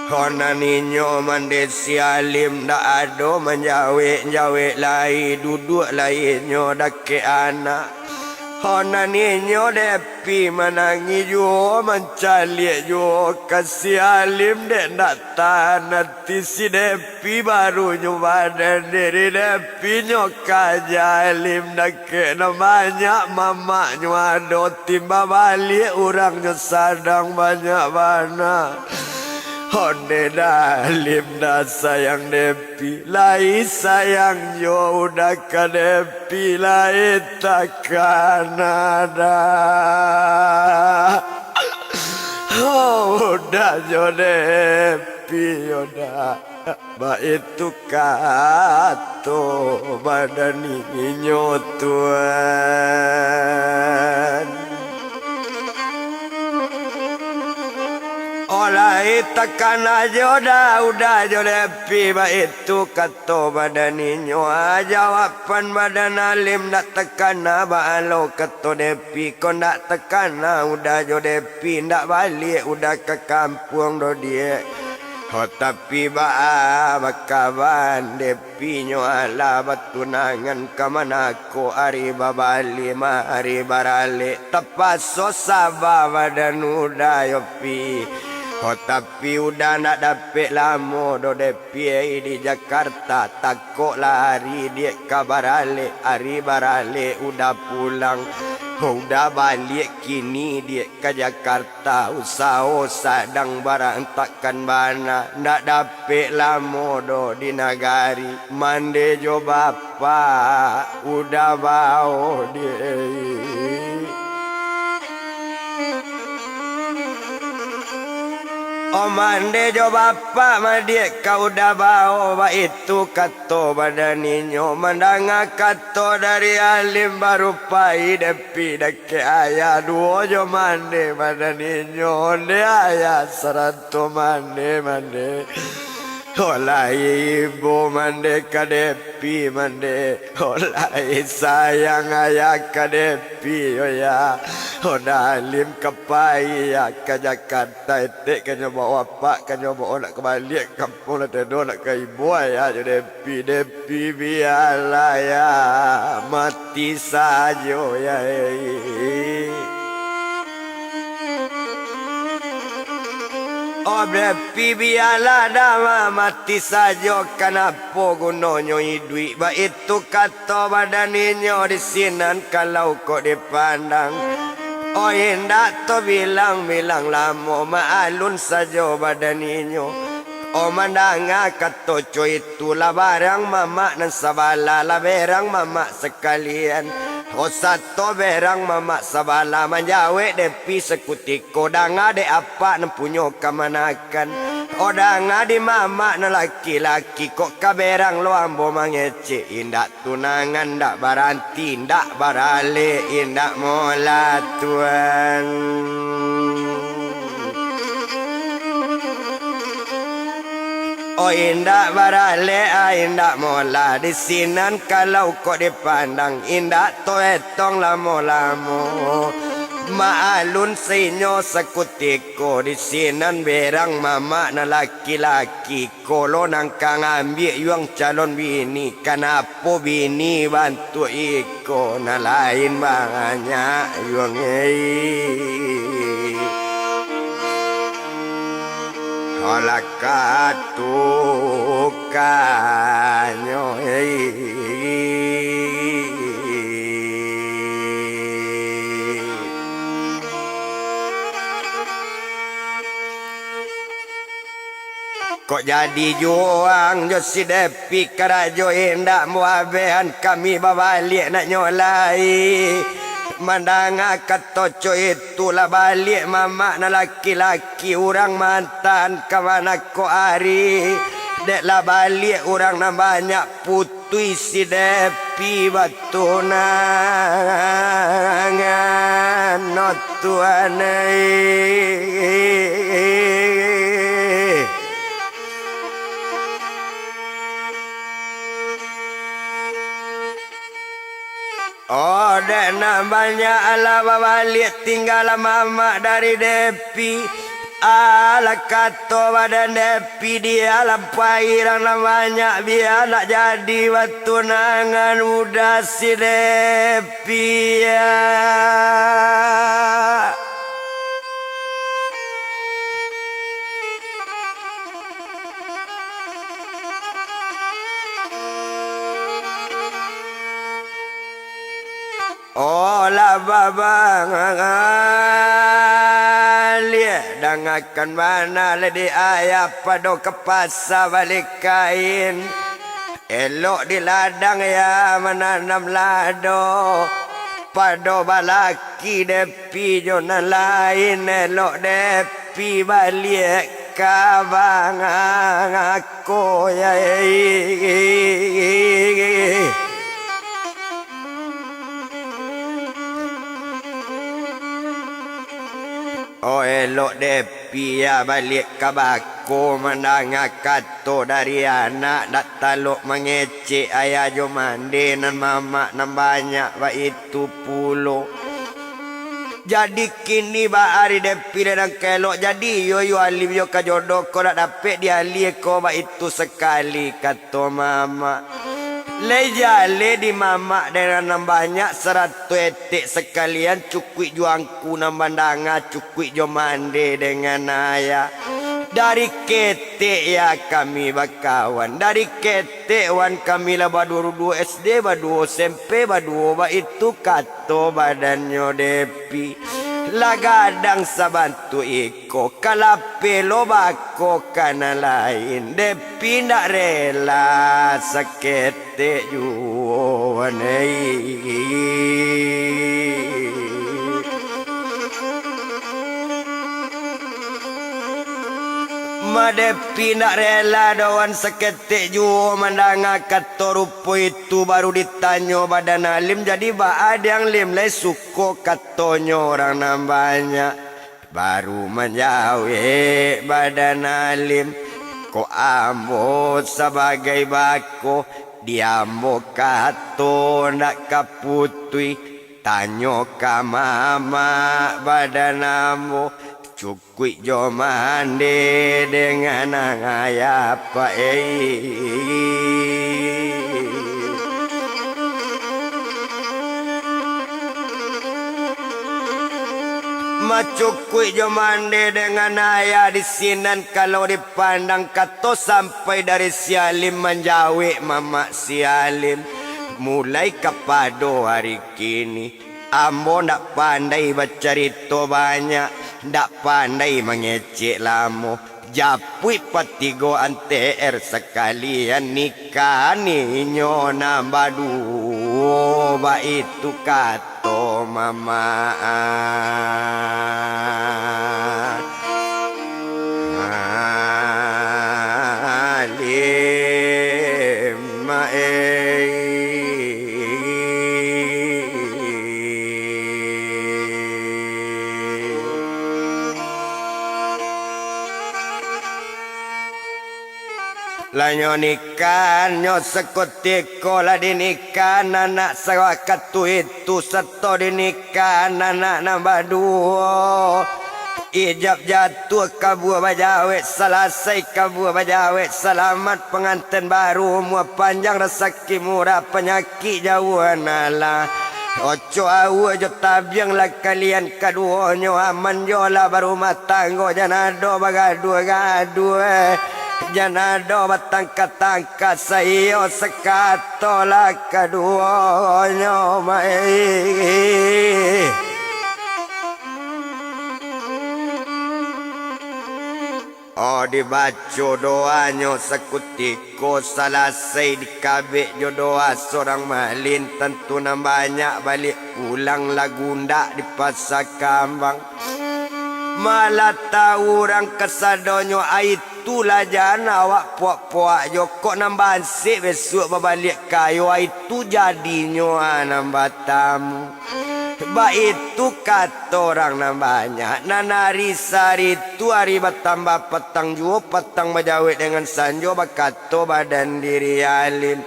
Ho nan inyo mande si Alim, ndak ado manjawek-jawek lai, duduak lai inyo dakek anak. Ho nan inyo Depi manangih juo, mancaliak juo ka si Alim, dek ndak tahan ati si Depi. Pi baru nyo badan diri Depi nyo ka Jalim, dakek nan banyak mamak nyo ado, timba baliak urang nyo sadang banyak bana. Onde Dalim dah sayang Depi, lai sayang jo udah ka Depi, lai takana dah. Udah jo Depi, udah. Baitu kato badan inyo tuan. Olai takana jo Dauda jo Depi, baitu kato badan inyo. Jawaban badan Alim ndak takana, baa lo kato Depi ko ndak takana Uda jo Depi, ndak baliak Uda ka kampuang do diak. Ho tapi baa bakaban Depi nyo alah batunangan ka manako ari babali ma ari baralek, tapaso saba badan Uda yo Pi. Ho tapi Uda ndak dapek lamo do Depi di Jakarta, takoklah ari diak ka baralek, ari baralek Uda pulang. Ho Uda baliak kini diak ka Jakarta. Ta usaho sadang barantakkan bana, ndak dapek lamo doh di nagari. Mande jo bapak Uda bao di. Oh, mande jo bapak madiak ka Uda bao, baitu kato badan inyo. Mandanga kato dari Alim baru pai Depi dakek ayah duo jo mande badan inyo, onde ayah sarato mande, mande. Olai ibo mande ka Depi, mande. Olai sayang ayah ka Depi, yo ya. Uda Alim ka pai ya ka Jakarta, etek ka nyo bao apak, ka nyo bao nak ka baliak ka kampuang, lah tedo nak ka ibo ayah jo Depi, Depi bialah ya, mati sajo ya. Oh, Depi, bialah dah mati sajo, kanapo gunonyo iduik? Baitu kato badan inyo di sinan kalau kok dipandang. Oh, indak tabilang-bilang lamo, maalun sajo badan inyo. Oh, mandanga kato co itu, lah barang mamak nan sabala, lah berang mamak sakalian. Oh, sato berang mamak sabala, manjawek Depi sakutiko, danga dek apak nan punyo kamanakan. Oh, danga di mamak nan laki-laki, kok ka berang lo ambo mangecek, indak tunangan ndak baranti, ndak baralek, indak molah, Tuan. Oh, indak baralek, ah, indak molah, di sinan kalau kok dipandang, indak taetong lamo-lamo. Maalun sainyo sakutiko, di sinan berang mamak nan laki-laki. Iko lo nan ka ngambiak yuang calon bini, kanapo bini bantuak iko, nan lain banyak yuang ei. Alah katukanyo ei. Kok jadi juo ang jo si Depi, karajo indak muabehan, kami babaliak nak nyo lai. Mandanga kato co itu, lah baliak mamak nan laki-laki, urang mantan ka mana kok ari. Dek lah baliak urang nan banyak put- Tui si Depi batunangan, no Tuan ai. Oh, dek nan banyak alah babaliak, tinggalah mamak dari Depi. Alah kato badan Depi, dialah pairang nan banyak, bia nak jadi batunangan udah si Depi, ya. Oh, lah babaliak, dangakan bana lai di ayah, pado ka pasa bali kain. Elok di ladang ya mananam lado, pado balaki Depi jo nan lain, elok Depi baliak ka bangako ya. Oh, elok Depi ya baliak ka bako, mandanga kato dari anak, dak talok mangecek ayah jo mande nan mamak nan banyak baitu pulo. Jadi kini ba ari Depi lai nan ka elok, jadi iyo, iyo Alim iyo ka jodoh ko, dak dapek di Alie ko baitu sakali, kato mamak. Lai jaleh di mamak dengan nan banyak, sarato etek sakalian, cukuik jo angku nan mandanga, cukuik jo mande dengan ayah. Dari ketek ya kami bakawan, dari ketek wan kami lah baduo-duo S D, baduo S M P, baduo baitu kato badannyo Depi. Lah gadang sabantuak iko, ka lapeh lo bako ka nan lain, Depi ndak rela saketek juo, wan ei. Ma Depi ndak rela doh wan saketek juo mandanga kato rupo itu, baru ditanyo badan Alim, jadi baa dek ang Lim, lai suko katonyo urang nan banyak? Baru manjawek badan Alim, kok ambo sabagai bako, di ambo kato ndak ka putuih, tanyo ka mamak badan ambo, cukuik jo mande dengan ayah apak ei. Macukuik jo mande dengan ayah di sinan, kalau dipandang kato sampai dari si Alim manjawek mamak si Alim. Mulai kapado hari kini, ambo ndak pandai bacarito banyak, ndak pandai mangecek lamo. Japuik patigo anteer sakalian nikah ninyo nan baduo, baitu kato mamak Alim, maeh. Lah nyo nikah, nyo sakutiko lah dinikahan anak sawakatu itu, sato dinikahan anak nan baduo. Ijab jatuah kabua bajawek, salasai kabua bajawek, salamat panganten baru, umua panjang, rasaki murah, panyakik jauahan alah. Oco awua jo tabiang lah kalian kaduonyo aman, jo lah barumah tanggo, jan ado bagaduah-gaduah, jan ado batangka-tangka, saiyo sakato lah kaduonyo, maeh. Oh, dibaco doanyo sakutiko, salasai dikabek jo doa surang malin, tantu nan banyak baliak pulang lah gundak di Pasa Kambang. Malah tau urang kasadonyo, aitu lah jan awak puak-puak jo, kok nan bansek besuak babaliak kayo, aitu jadinyo, ah, nan batamu. Baitu kato urang nan banyak, nan ari sari tu ari batambah patang juo, patang bajawek dengan sanjo, bakato badan diri Alim.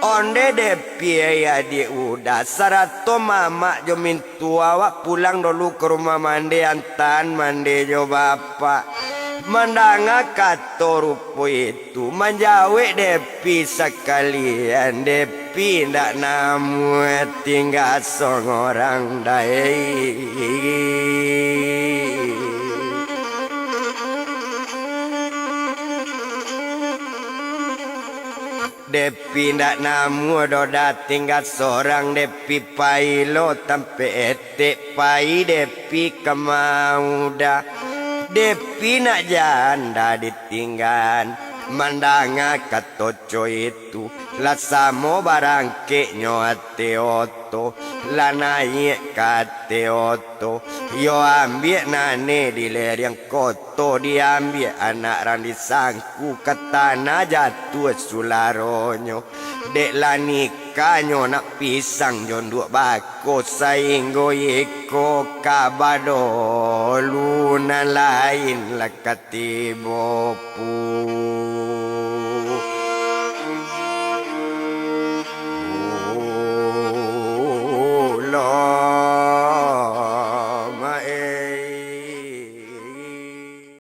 Onde Depi, ayah adiak Uda, sarato mamak jo mintuo, awak pulang dulu ka rumah mande, antaan mande jo bapak. Mandanga kato rupo itu, manjawek Depi sakalian, Depi ndak namuah tingga songorang dai. Depi ndak namuah doh, tingga sorang Depi, pai lo tampek etek, pai Depi ka Mauda. Depi nak janda ditinggaan, mandanga kato co itu, lah samo barangkeknyo ateh oto, lah naiak ka ateh oto, yo ambiak nane di lereng koto, diambiak anak rang disangku ka tanah jatuah sularonyo. Dek lah nikahnyo nak pisang jo unduak bako, sainggo iko ka badolu, nan lain lah ka tibo pu.